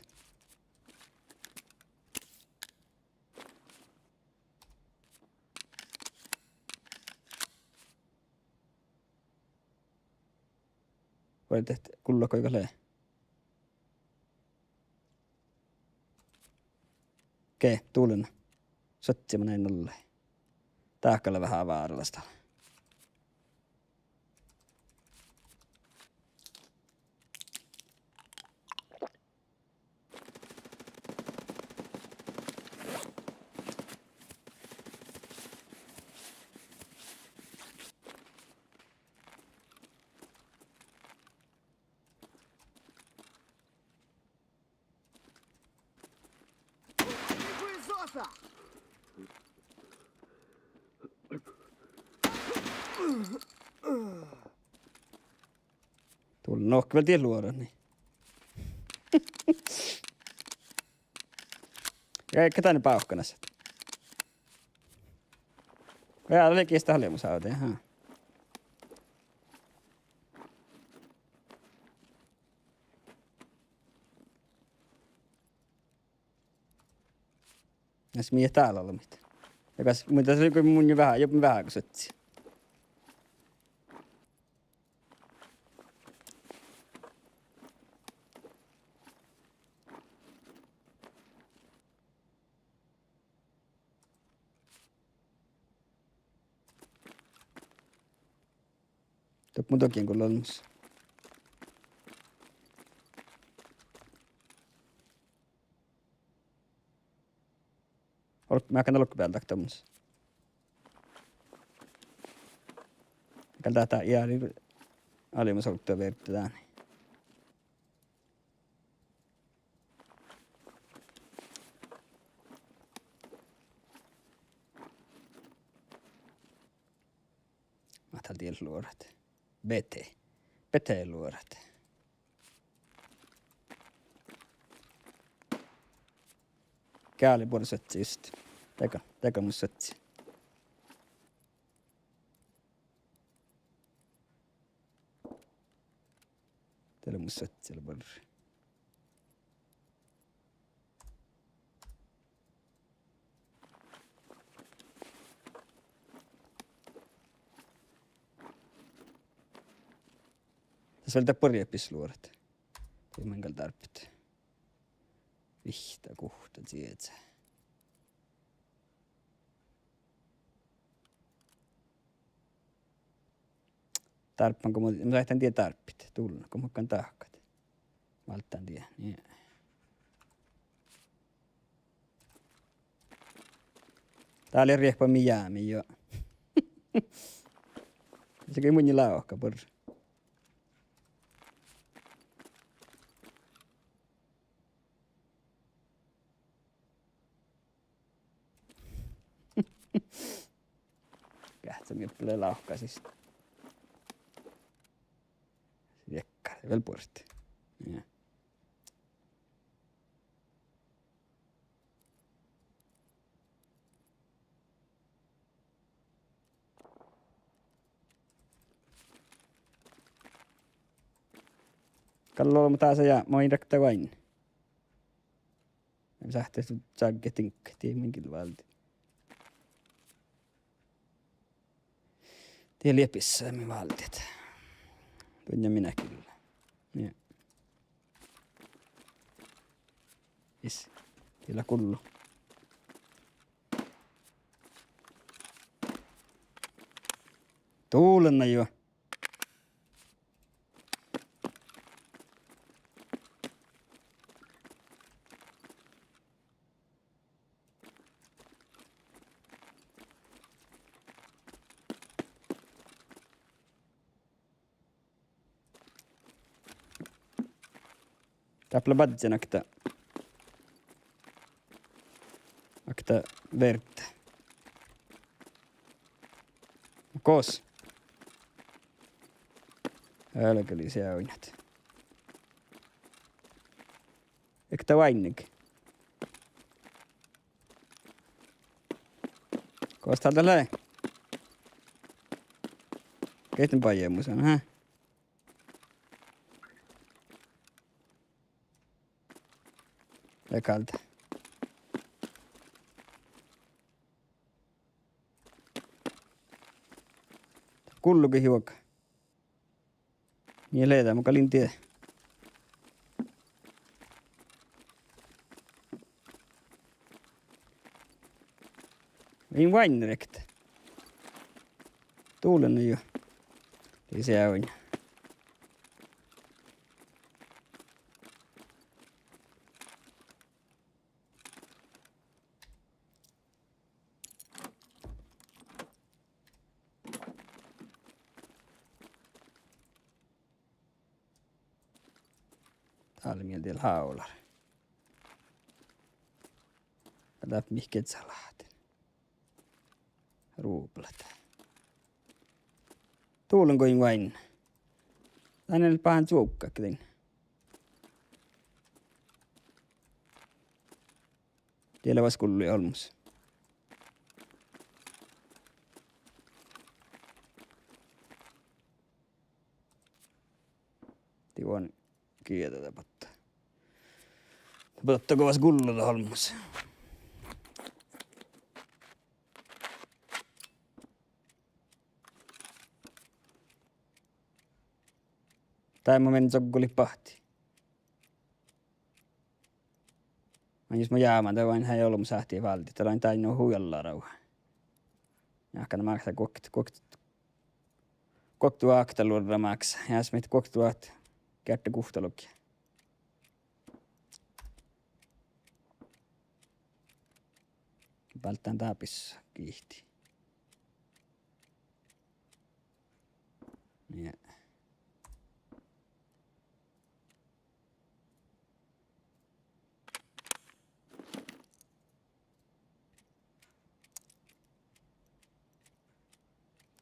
Vai dat gullat goit lea? Ge, dullen. Soattime nain ollái. Dahká lea veahá váralaš dál. Dul-, nohke vel diet luorat ni. Ja ka dan bávkkanasat. Ja, dat lei gista lemus ávddi, aha. Las mii dál olbmit. Ja kas, muhto dat lei go mun veahá, juo veahá go suotti. Doppe mun dogiin go leat olmmoš. Ol-, mun galggan olggobealde dahkat olmmoš. Gal dat eará alimus olggos virdda dán. Mat dal diet luorat. Bete. Bete luorat. Geale buorre suotti just. Dego, dego mus suotti. Dat lea mus suotti, lea buorre. Das vel dat buorre jus luorat. Dat mun gal dárbbašan. Vihtta, guhtta, dieđe. Dárbbašan go mun, mun sáhtán dieđe dárbbašit, dullen, go mun galggan dahkat. Válddán dieđe, nie. Dá lea riehpa mii jámi jo. Dasa gal munnje lávka buorre. Geahččá mii lávkkasis. Diekkár vel buorre. Ja. Gal lea ollu, muhto dasa ja, mun in rekta oainne. Sáhttet čágget diŋgga, dii min gil váldit. Dii lea bissá mii váldit. Dunnje min gil. Ja. Is. Dii leat gullu. Dullen juo. Dáppe lea badjel okta, okta virdda. Gos. Álgá lei seainna. Okta oainne. Gos dál dat lea? Geain bajá mu son, aha. Lea gal dat. Gullu go juoga. Nie lea dat, mun gal in dieđe. In oainne rekta. Dullen juo. Lei seainna. Dál lea mielde hávola. Dáppe mihkkege láhtten. Ruoblat. Duolen goit oaidnán. Dán lea báhán cuovggat din. Die lea fas gullu olmmoš. Die von gieđa dat botta. Botta go fas gullu dat olmmoš. Dán mo mii coggolit bahti. Maŋŋá jus mo jámán, de oaidná olmmoš áhči váldit, de lea dainna hui alla rauha. Jáhkán mákta guokte, guokte, guokte okta luorra máksa, ja ahte guokte okta geardde guhttalogi. Bálddán dábis gihtii. Ja.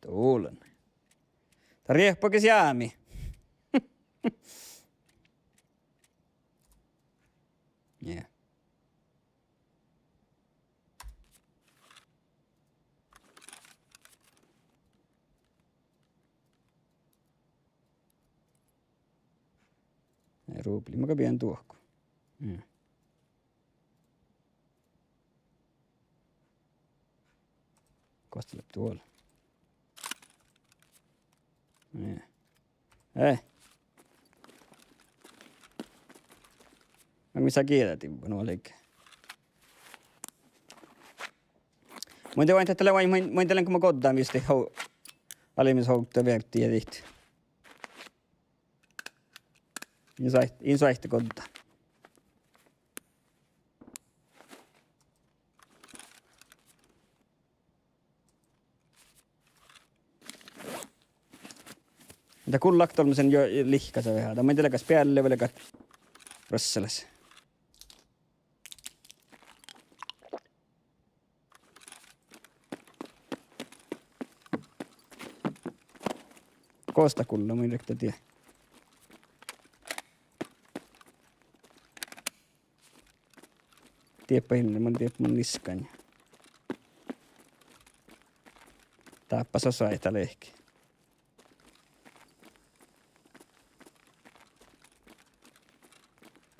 Duolen. Dat riehpogis jámi. Ja. Ei, rublii maga bieđán duohko. Ja. Gos dat lea duol. Ja. Eh. Maŋŋá mii sá gieđa divve, nu lei. Mun de oaidnán, dat lea oaidnán, mun, mun de lean go ma goddán viste ho-, alimis hovdda vierdi ja dit. In soait-, in soaitá goddát. Dat gullá okta olmmoš jo lihkasa veahá. Dat mun de lean gas bealle vai lean gas rossalas. Gos dat gullá, mun in rievtta dieđe. Dieppe in, mun dieppe mun niskan. Dáppe son soaitá lehket.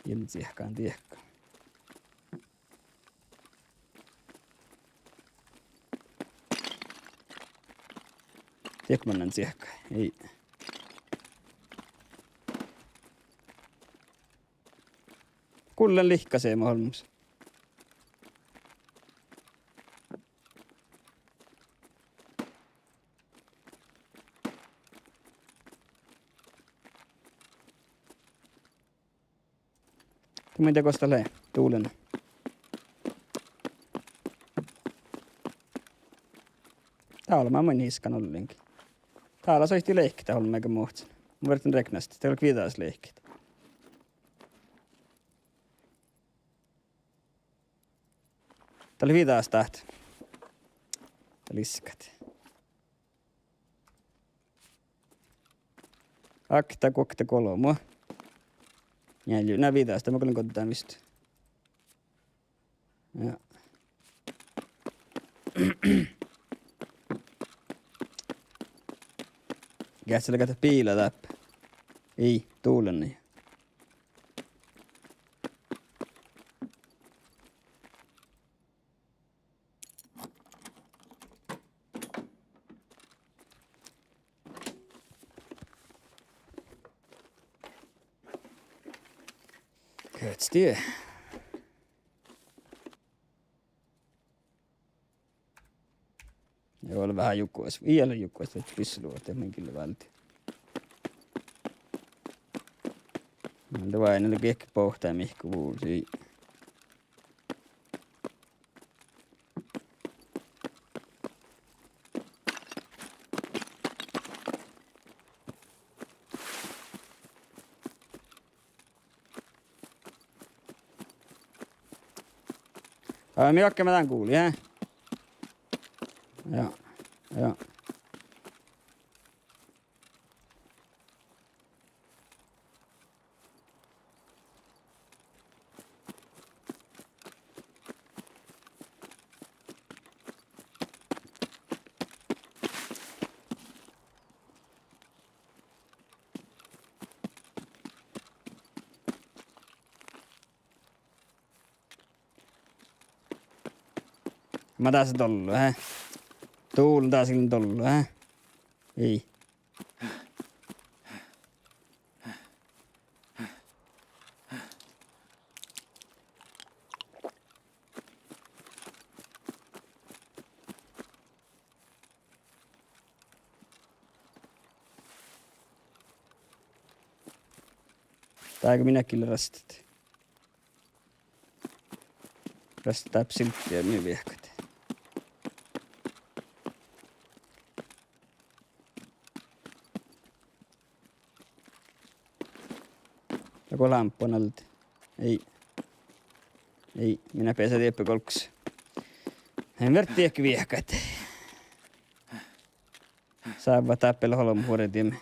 In ciehkán diehko. Diehko mannan ciehkái. Ii. Gullen lihkasii mo olmmoš. Mun in dieđe gos dat lea, dulen. Dál mun in iskan ollengi. Dál soaitá lehket olmmoš go muhtin. Mun viežžan reknastit, dat lea viđas lehket. Dat lea viđas dat. Dat lea iskat. Okta, guokte, golbma. Njeallje, na viđas, dat mun gal lean goddán viste. Ja. Geahččá leaga dat biila dáppe. Ii, dulen. Geahččá die. Ja vel veahá jugas, ii lean jugas, dat bisseluođa, dat mun gille válden. Mun de váinna, dat geahččá boahtá mihkkege vuos, ii. Aa, mii oakkame dan guvlii, eh? Ja, ja. Ma das dollu, eh? Dul das in dollu, eh? Ii. Dá go min áhčči lea rastet. Rastet dáppe silti ja mii viehkat. Ja go lámppan alde. Ii. Ii, min beasa dieppe golggus. En verddái viehkat. Sávvat dáppe leat olbmot vuordime.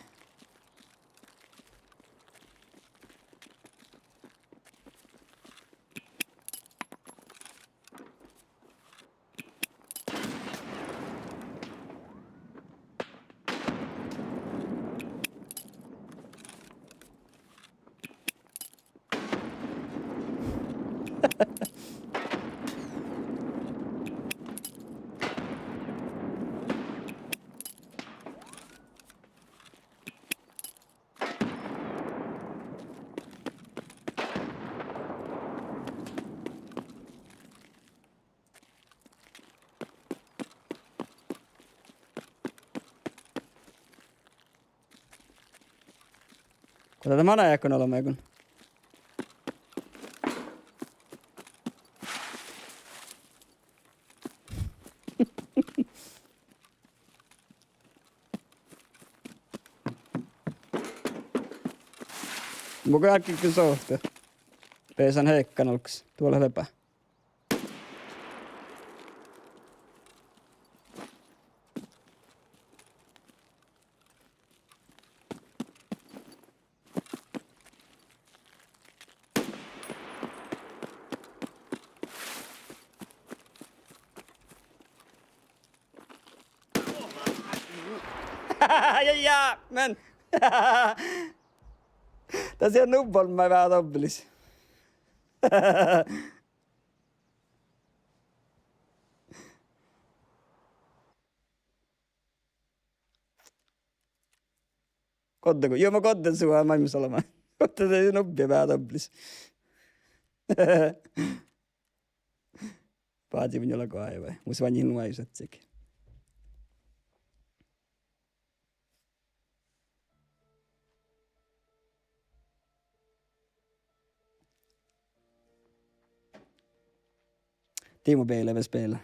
Go dat manaidat olbmuid? Mun go álggen sohte. Beasan heakkan olggos. Duo lea leba. Ja, ja, men das lei nubbi olbmui veahá dobbelus. Godde go, juo, mun godden su maid mus olbmá. Godde de nubbi veahá dobbelus. Bázii mun juo lea go áibai. Mus vánjit nu áigu sáhttá čeahkit. Dii mu beale vel spela.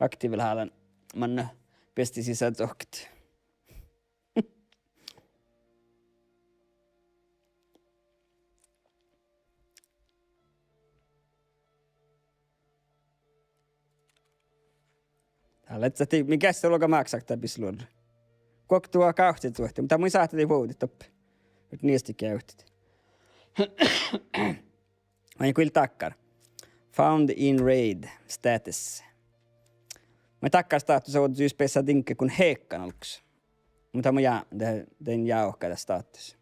Aktiiva leat dan manne beasti sisa dohket. Dat lea ahte mii geasset olga máksat dat bisluorra. Guokte duo gávcci duohte, muhto mun in sáhte dii vuovdit doppe. Ahte niesttiid gávcci. Vai kuil dakkár. Found in raid status. Maid dakkár státusa vuovdit jus beassá diŋggat go heakkan olggos. Muhto mun ja-, de-, dan jávkat dat státus.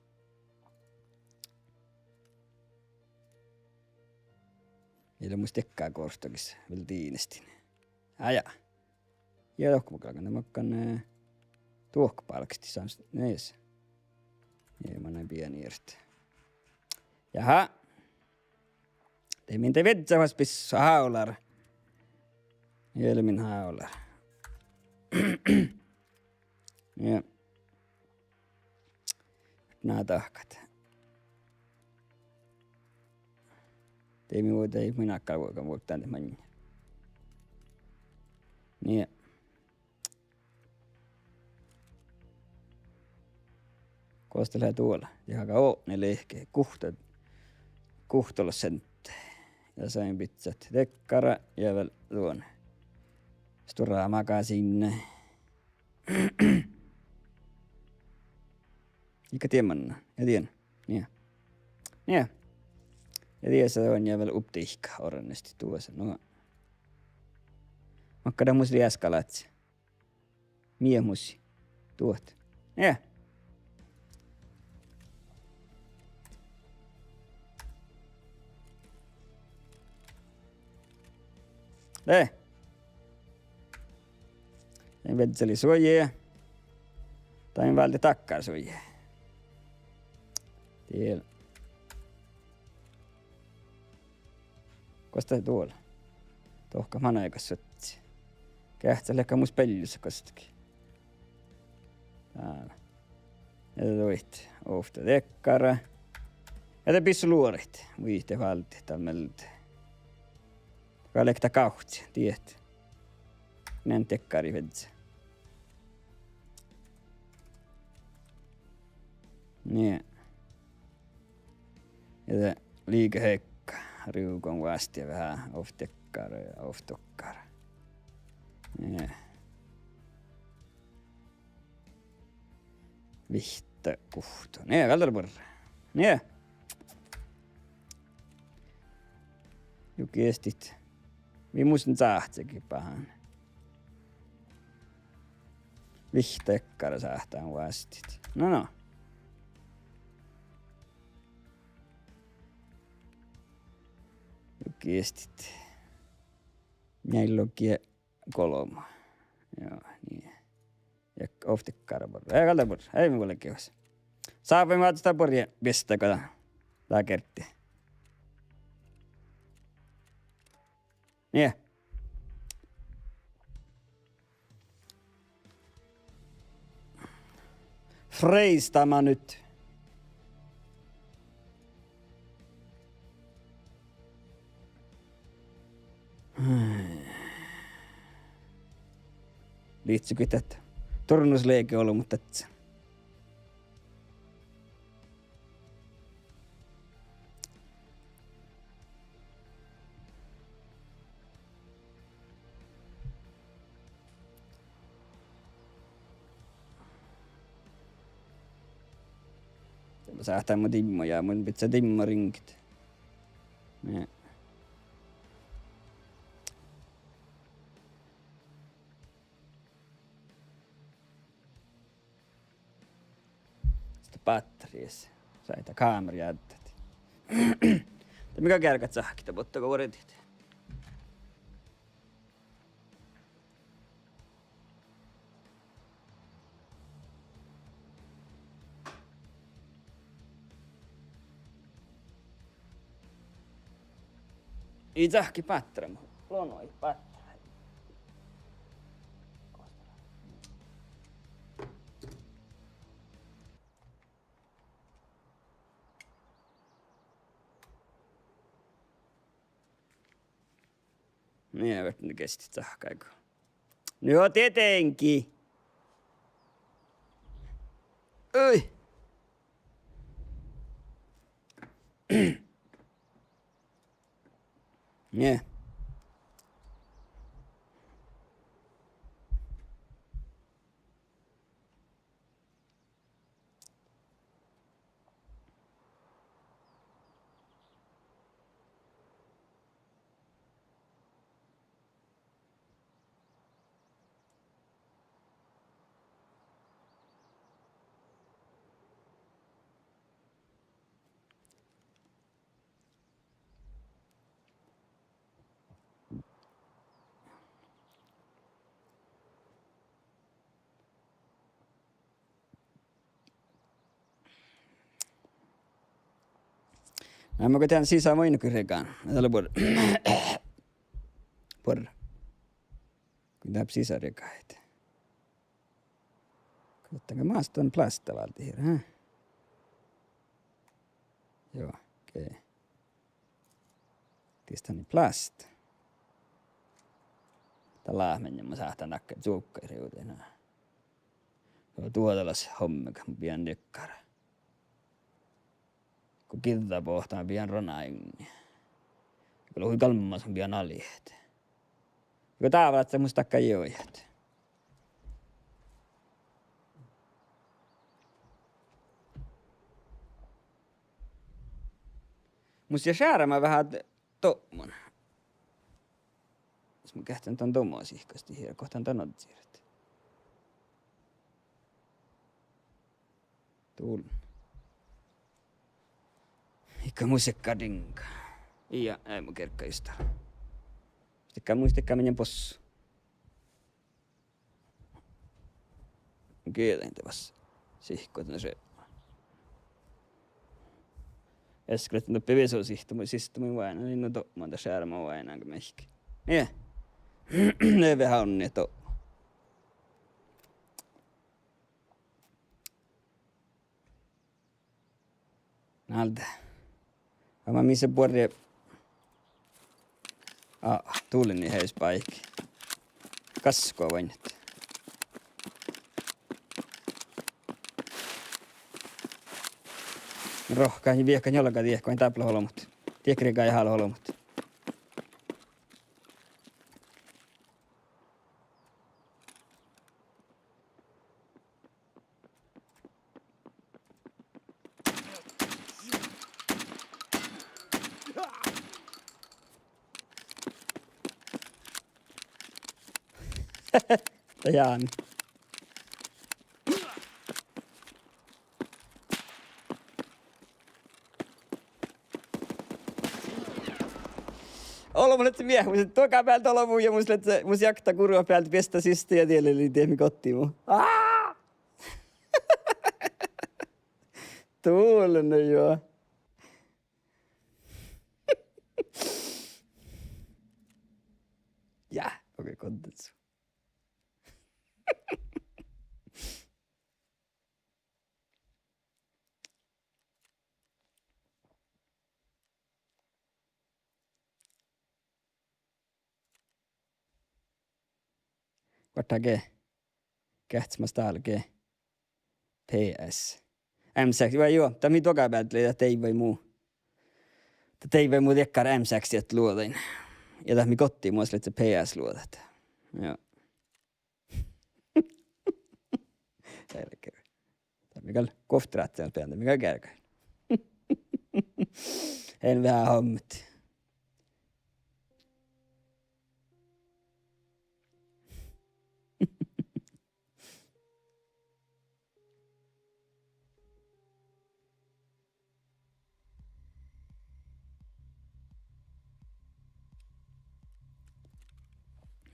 Ii leat mus diekkár goartagas vel diinesttiin. Á, ja. Ja dohko galggan, de makkán, eh, duohkabálkestit sámast, nies. Ja ma nain bienirt. Jaha. De min de viežžat fas bis hálar. Ii leat min hálar. Ja. Na dahkat. De mii vuoi, de mii nakkár vuogan vuoktan de maŋŋá. Nie. Gos dat lea duola? Ja haga odne lehke. Guhtta, guhttalossent. Ja son biccát dakkár ja vel duon. Stora magasihna. Iige dien manná, ja dien. Nie. Nie. Ja dies on ja vel updihka orresti duosa. No. Makkár mus rieskalahti. Mii mus. Duot. Nie. De. Dán viežžalii suojii. Dán váldit dakkár suojii. Diel. Gos dat duol? Dohko manai gal suotti. Geahččat leat mus bealjus gostege. Dál. Ja de duoit ovtta dakkára. Ja de bissu luoraid. Muitte váldit dál mielde. Galget gávcci, diet. Nean dakkáriid viežžat. Nie. Ja de liikehekka, riivdon vástija veahá ovtta dakkára ja ovtta dakkára. Nie. Vihtta guhtta. Nie, gal dat lea buorre. Nie. Juo geahččat. Mii mus in sáhtte gii bahán. Vihtta dakkára sáhttá vástiid. No, no. Juo geahččat. Njeallje ja golbma. Joo, nie. Ja ovtta dakkára buorre. Ii gal dat buorre. Ii mii vuolgit. Sáhttá mii váldit buorre ja biestá go dat gerti. Nie. Freestama nyt. Lihttá go dat turnuslege olbmot dat. Sáhttá mu dimma ja mun bidjá dimma ringit. Nie. Sta bátteri, sáhtán kámera játát. De mii gal gearggat cahkkit, botta go vuordit. Ii cahkki bátteri, mo lonoin bátteri. Nie, viežžat nu geahččat cahkkaigu. No tietenkin. Ui. Nie. Na, ma go dán sisa muinna go riegádan. Dál buorre. Buorre. Go dáppe sisa riegáhit. Guhttán go mástán plásta váldit hir, hä? Joo, okei. Dieid han plásta. Dat lea mii, ma sáhtán dakkár cuvkkaid rievdit, na. Duođalaš hommegat mun bijan dakkár. Go giđđabohta bijan ranainni. Gal hui galmmas mun bijan aljet. Go dábálaččat mus dakka jojat. Mus lea šerma veahá doapmon. Mus mun geahččen dan domo sihkastit ja gohtan dan ođđirat. Dul. Iige mus sekkár diŋga. Ja, eai mun gergga istta. Stikka, mun stikka minne bos. Gieđain de vas. Sihkku dan šerma. Eskret doppe visot sihto, mu-, sihto mun vuoiŋŋan, in nu doapmon dan šerma vuoiŋŋan go mehkki. Nie. Ne veahá onni doapmon. Nalde. Ama mis lea buorre. Aa, dul lea hes baik. Gaskko vuoiŋŋat. Rohkadin viehkan jollain diehko, in dábála olbmot. Diehko rigai hála olbmot. Jaan. Olbmot leat viehkan, mus lea duogábealde olbmot ja mus lea, mus jakta gurvabealde biestá siste ja diet lei diet mii goddii mu. Aa! Dul lea nu juo. Ja, okei, kontens. Vartá ge. Geahččat mas dál ge. P S. M seks, vai juo, dat mii duogábealde lei, dat deaivvai mu. Dat deaivvai mu dakkár M seks luođain. Ja dat mii goddii mus lei P S luođat. Juo. Selkeä. Dat mii gal guovtteráhtten, dat mii gal gearggain. En veahá hommet.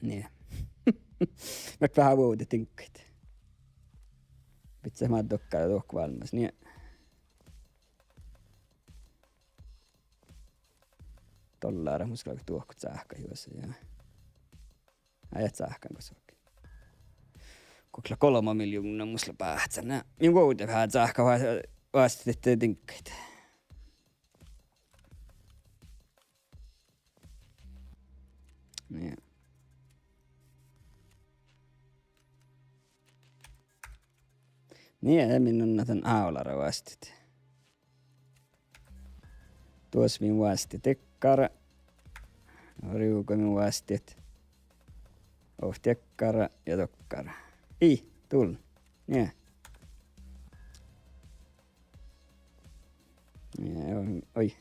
Nie. Mii veahá vuovdit diŋggaid. Bidjat maid dokkár dohko vállás, nie. Dollára mus galgat dohko cáhkkat juosa ja. Ai, et cáhkkan gos okei. Gokko lea golbma miljovnna mus lea báhcán. Na, mii vuovdit veahá cáhkkat vá-, vástidit diŋggaid. Nie. Nie, de mii nannet dan hávolára vástidit. Duos mii vástidit dakkár. Rivgui mii vástidit. Ovtta dakkár ja dakkár. Ii, dul. Nie. Nie, oi, oi.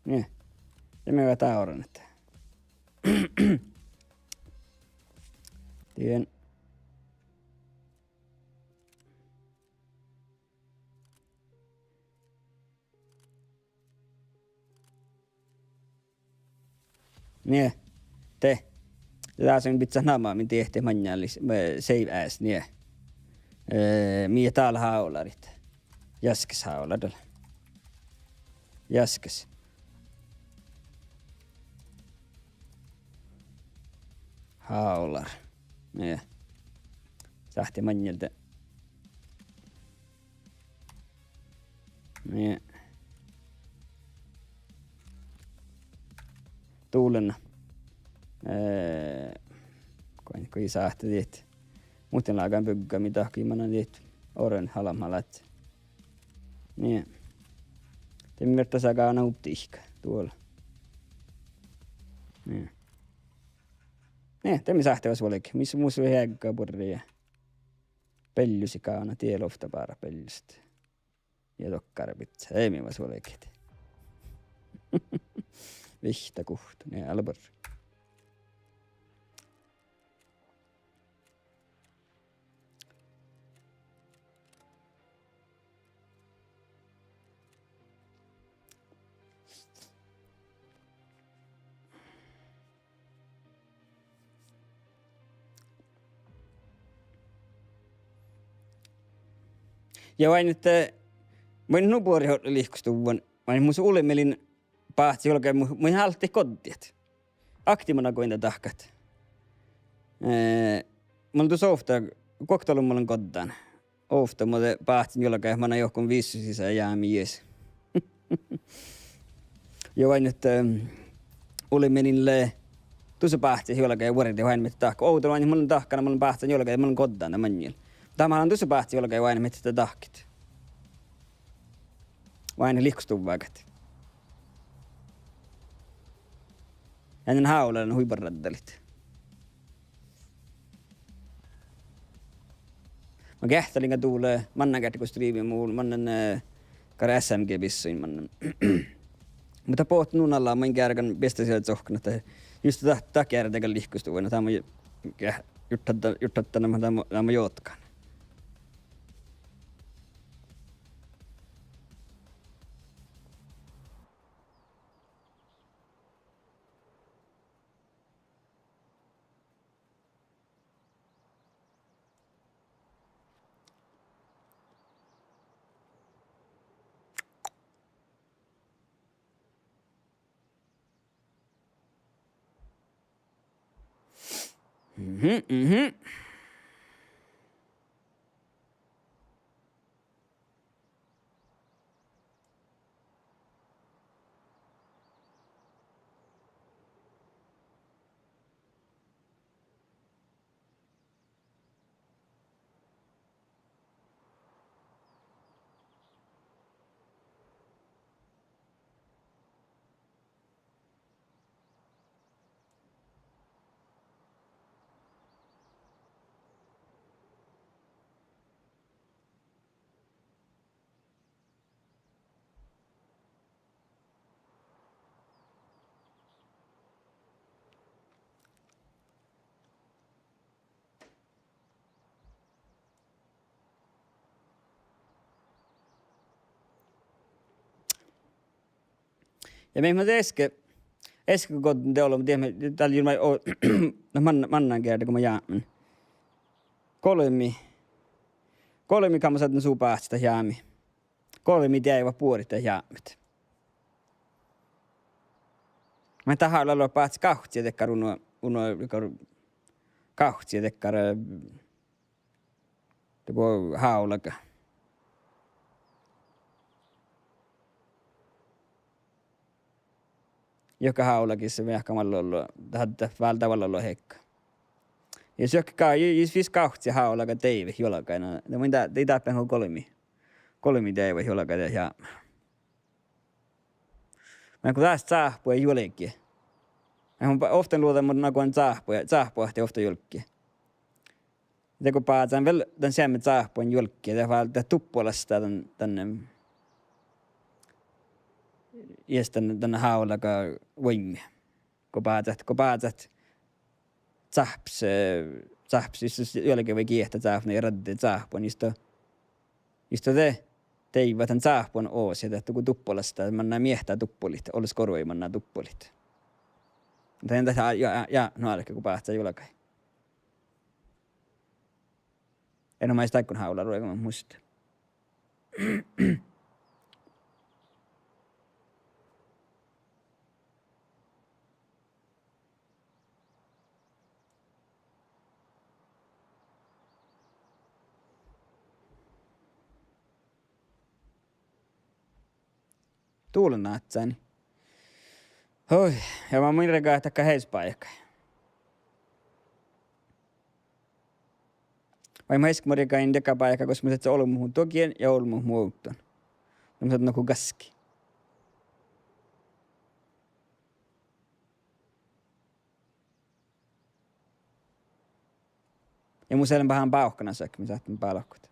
Nie. Ja mii veahá ornet. Dien. Nie. De. Dás in bidjat namma min diehtit maŋŋá lis-, eh, save as, nie. Eh, mii dál hávolárit. Jaskes hávlá dál. Jaskes. Hávlár. Nie. Sáhtte maŋŋel de. Nie. Dul lea. Eh, go, go ii sáhte diet. Muhtin lágan bygga, mii dahkat mannan diet. Orren halamhalat. Nie. De mii fertet sáhkit nubbi dihka. Dul lea. Nie. Nie, de mii sáhttá vuolgit. Mis mus lei heaŋka buorre ja beallusiid gána, dieid ovtta bára beallusiid. Ja dohkára bidjat. Eai mii vuos vuolgit. Vihtta guhtta, nie, ale buorre. Ja oaidnit ahte mun nu buorit lihkostuvvan, oaidnit mus ulbmelin báhcci juolggain mu-, mun álddejin goddit. Aktivna goit dahkat. Eh, mun lean dus ovtta, guokte ollu mun lean goddán. Ovtta mo de báhcen juolggain, manai johkon vissu sisa jámi jis. Ja oaidnit ahte, eh, ulbmelin lea dusa báhcci juolggain vuordit oaidnit dahkat. Ovdal oaidnit mun lean dahkan, mun lean báhcen juolggain, mun lean goddán dan maŋŋil. Dahkan lean dusa báhcci juolggain oaidnit ahte dahket. Oaidnit lihkostuvvagat. Ja ii lean hávla hui barra raddalit. Ma geahččalin go dula mannan geardde go striimi, mun mannan, eh, gal S M G bissuin mannan. Muhto bohten nu nalá main geargan beassá sia cokna ahte just dat, dat geardde gal lihkostuvvai, na dá mun ge-, jurddan, jurddan, na dá mun, dá mun jotkan. Mhm, mhm. Ja mii, ma easka, easka go de ollu, dieđe, dál jur-, ma-, o-, na man-, mannan geardde go ma jáhppen. Golbmi, golbmi kammas adden su báhcet dat jáhmmet. Golbmi deaivat buorit dat jáhmmet. Maid dat hállat báhcet gávcci dakkár uno, uno, gávcci dakkár, eh, dego hávlaga. Juohke hávlagis veahkkemallu ollu, dat, dat váldá vallalo hekka. Ja jus juohke gá-, jus vis gávcci hávlaga deaivet juolggain, na, na mun dat, dii dáppe go golbmi. Golbmi deaivat juolggain dat jáhmmet. Mun go dás cáhppu juolggi. Mun ba-, ovtta luođán mun nagodan cáhppu, cáhppu ahte ovtta juolggi. Dego bázán vel dan seammá cáhppu juolggi, dat váldá duppolastá dan, dan, em, ieš dan, dan hávlaga vuoimmi. Go bázat, go bázat cáhppes, eh, cáhppes, jus, jus juolge vai giehta cáhpes, na ja radde cáhppu, jus do, jus do de deaivat dan cáhppu oassi, dat go duppolastá, manná miehtá duppolit, olles goruid manná duppolit. Dan dat, ja, ja, ja, nu álge go bázá juolggain. En ole maid áiggun hávlá ruogamin musta. Dulan átsáni. Hui, ja ma mun riegádin dakkár heisebájehka. Vai ma easka mun riegádin dakkár bájehka gos mus lei olbmot mu doggien ja olbmot mu ovddan. Mun sáhtán nugo gaskii. Ja mus lea beare bávkkanasat, mii sáhttet bálkut.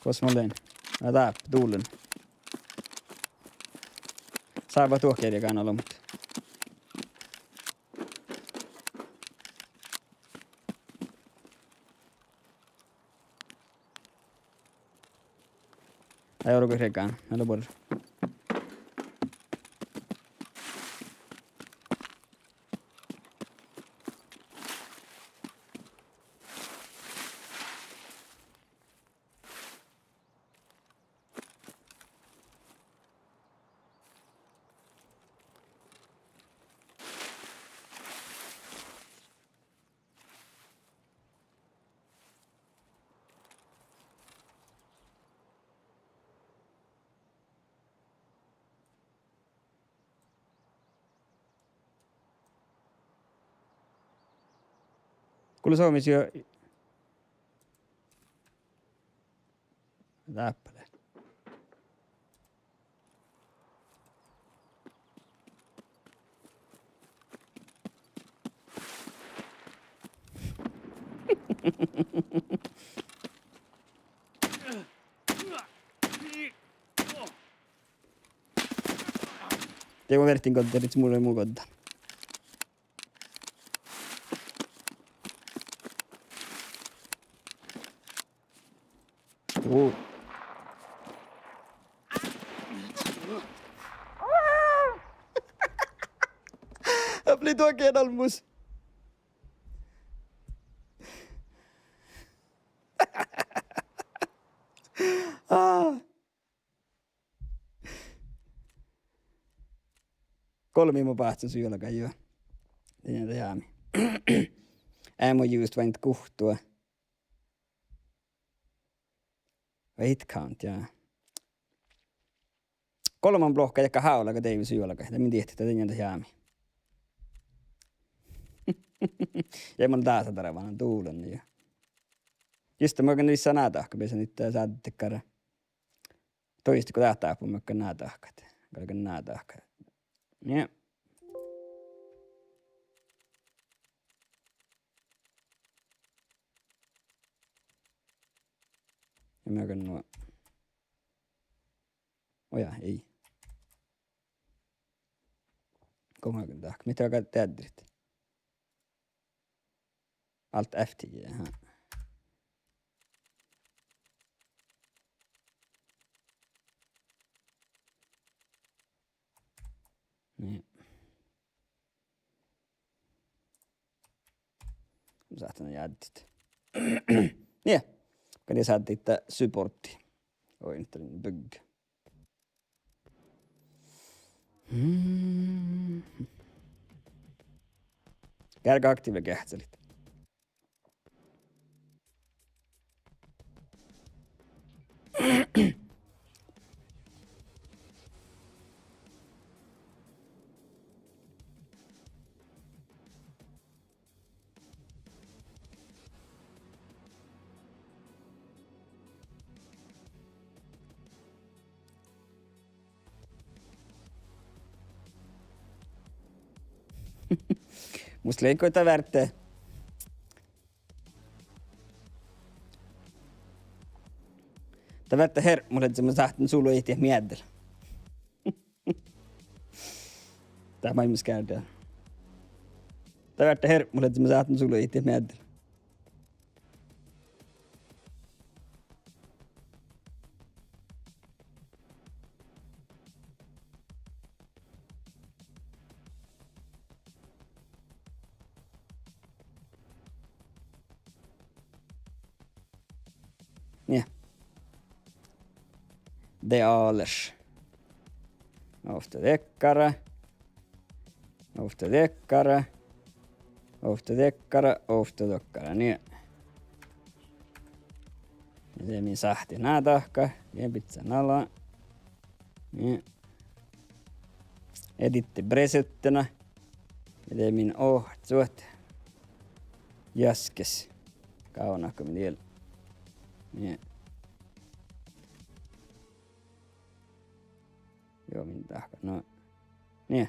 Gos mun lean? Na dáppe, dullen. Sáhttá duohkárjjaga olbmot. Ai, orgo regan, ale bor. Kuule, Suomi syö. Dáppe lea. Diego, verttiin goddariid, mus lei mu goddan. Uu. Apli duohkán olbmos. Aa. Golbma mun báhcen su juolggaid juo. Dien jámi. Ammo used went guhtua. Wait count, jaa. Golbma blohka dakkár hála go deivve su juolggaid. De min diehtá, dien jámi. Ja mun dása darván dulen, jaa. Juste mun galgan vissa ná dahkat, bisan it sáddet dakkár. Tuiste go dát dáppe, mun galgan ná dahkat. Galgan ná dahkat. Nie. Ja mun galgan nu. Ojá, ii. Go mun galgan dahkat. Mii galgá deaddejit? Alt F ti, aha. Nie. Mun sáhtán jáddit. Nie. Galgá sáddet supportti. Oi, internet bug. Mm. Geargga aktivt geahččalit. Mus lei go dat várte. Dat várte herpmut, ahte mun sáhtán su luoidit meaddel. Dat maid mus geardde. Dat várte herpmut, ahte mun sáhtán su luoidit meaddel. Nie. De alles. Ovtta dakkár. Ovtta dakkár. Ovtta dakkár, ovtta dakkár, nie. Ja de mii sáhttit ná dahkat, ja bidjan ala. Nie. Editte presettena. Ja de min ohcat. Jaskes. Gávdnat go min diel. Nie. Juo, min dahkat. No. Nie.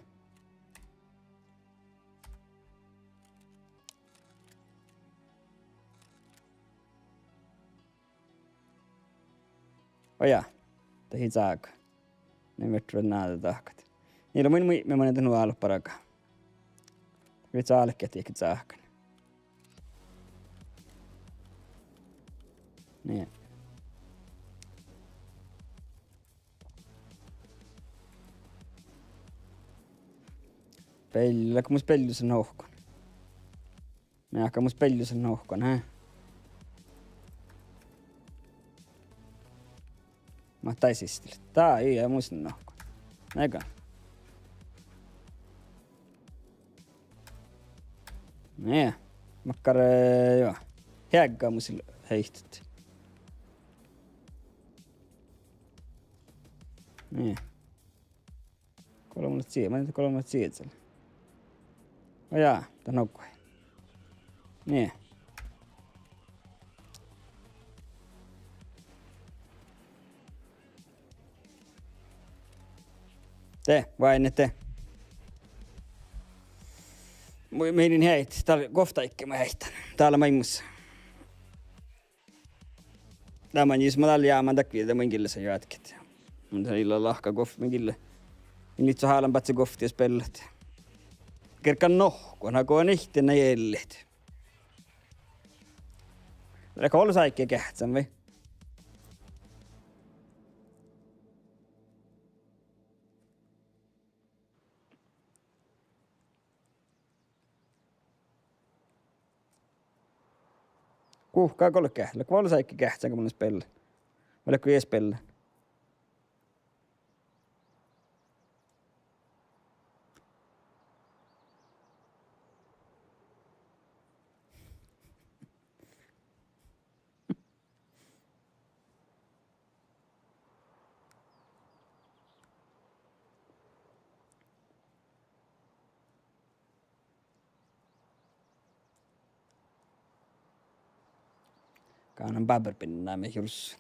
Oja. Dahje cága. Ii fertet nađa dahkat. Nie lea mun, mun, mun, mun dat nu álo bargat. Vihtta álkit dihte cáhkan. Nie. Bealle, go mus beallusa nohkan. Mii ahte mus beallusa nohkan, he. Mat dai sistel. Dai, ja mus nohkan. Ega. Nie. Makkár, eh, juo. Heagga mus heittet. Nie. Golbma lea cie-, maid golbma lea ciezal. Oja, dat nohkan. Nie. De, vai ne de. Mu-, mii heaidit, dál guovttáiggis mun heaitán. Dál maid mus. Dá maŋŋil mun dál jámán dakko, de mun gilles joatket. Mun dal ii leat lahka guovt, mun gilles. In lihto hálan báhcci guovtti ja spellat. Gergan nohkan, go nihtten na jellit. Leat ollu sáigge geahččan vai? Guhká golgga, leat ollu sáigge geahččan go mun spellan. Vai leat go ii spellan. Gávdnan báberbinna mii jurssen.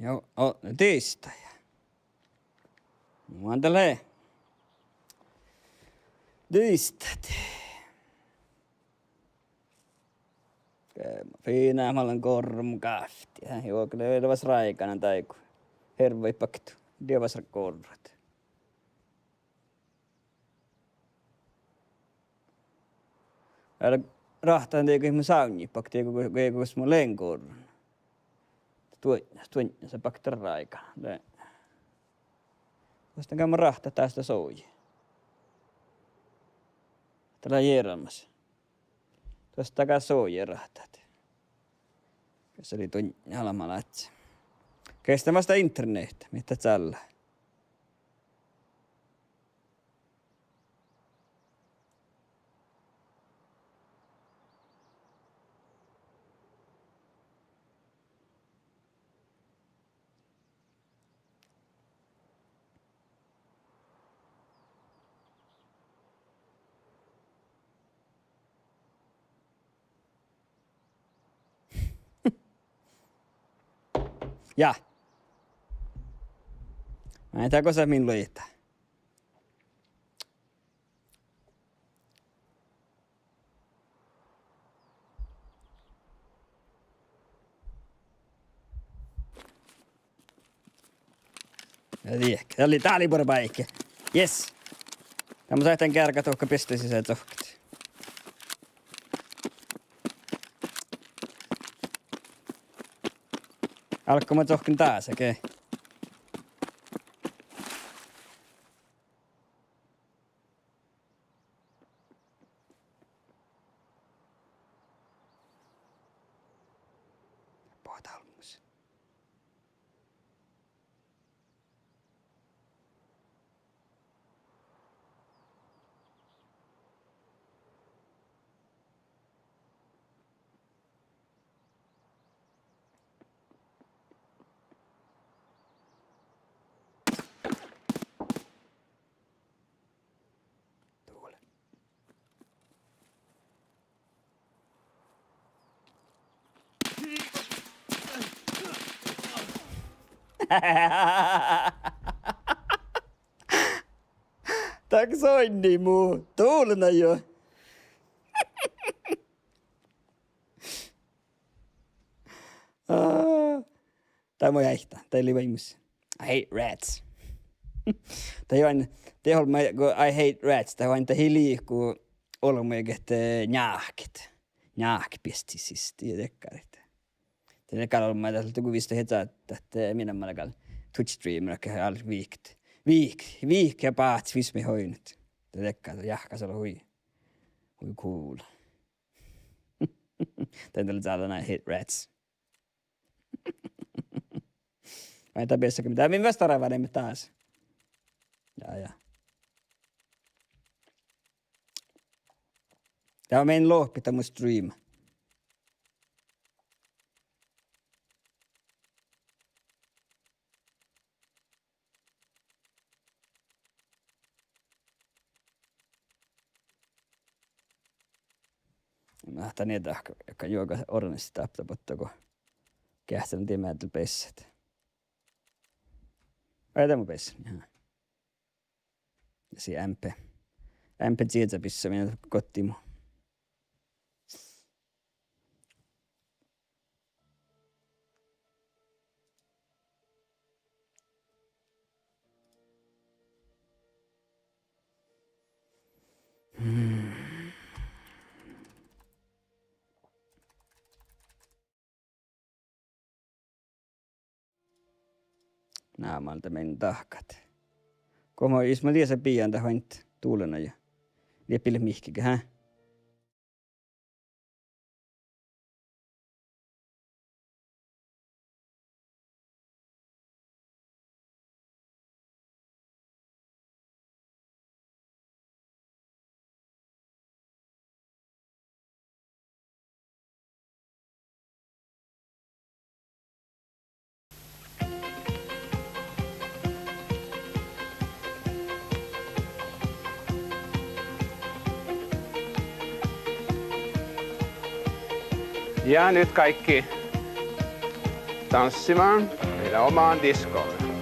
Juo, o, dista ja. Mun dal lea. Distat. Ge-, fiinna, mun lean gorra mu gávtti. Juo, gal lea vas ráigana dego. Hervvai baktu. Die vas gorrat. Ale ráhtadan dego mu sávnnji bakte, dego, dego gos mun lean gorran. Duoinnas, duoinnas, sa bakte ráigana. De. Gos dan gal mun ráhtadan dás soaji. Dat lea jearaldaš. Duostan gal soaji ráhtadan. Ges lei duoinnas, almma láhkai. Ges dan vástá internehta, mii dat calla. Ja. Ai, dat gos min luotta. Ja dieđe, dat lei, dat lei buorre báiki. Yes. Dan mun sáhtán geargat dohko beassá sisa cohkket. Álggos mun cohkken dás, okei. Bohtet almmus. Dole. Dat soinni mu dulna jo. Á, dat mun áitan, dat lei váimmus. I hate rats. Dat ii, dat olmmái go I hate rats, dat oaidná, dat ii leat go olbmuid ahte njáhket. Njáhket beassá sisa, ja dakkárat. Dat gal olmmái dat, dat go visot iežat ahte, eh, mii namma gal Twitch streamerat, ahte gal vihket, vihket, vihket ja báhcet visot mii oidnet. Dat dakkárat, jahkás olu hui, hui cool. Dan dat lea cállen I hate rats. Ai, dat beassá ge, dat mii ves dárváneme dás. Ja, ja. Ja mun lohpi dan mu streama. Ahte nie dahkat, dahkat juoga ornesti dáppe botta go geahččalan dien meaddel beassat. Ai, dat mu beassat, ja. Ja sii MP. MP čieza bissá mii goddii mu. Na, mii dá mennit dahkat. Go mo, jus mo diesa bijan dat oaidná dulna ja lea bilet mihkkege, há? Ja nyt kaikki tanssimaan meidän omaan diskoon.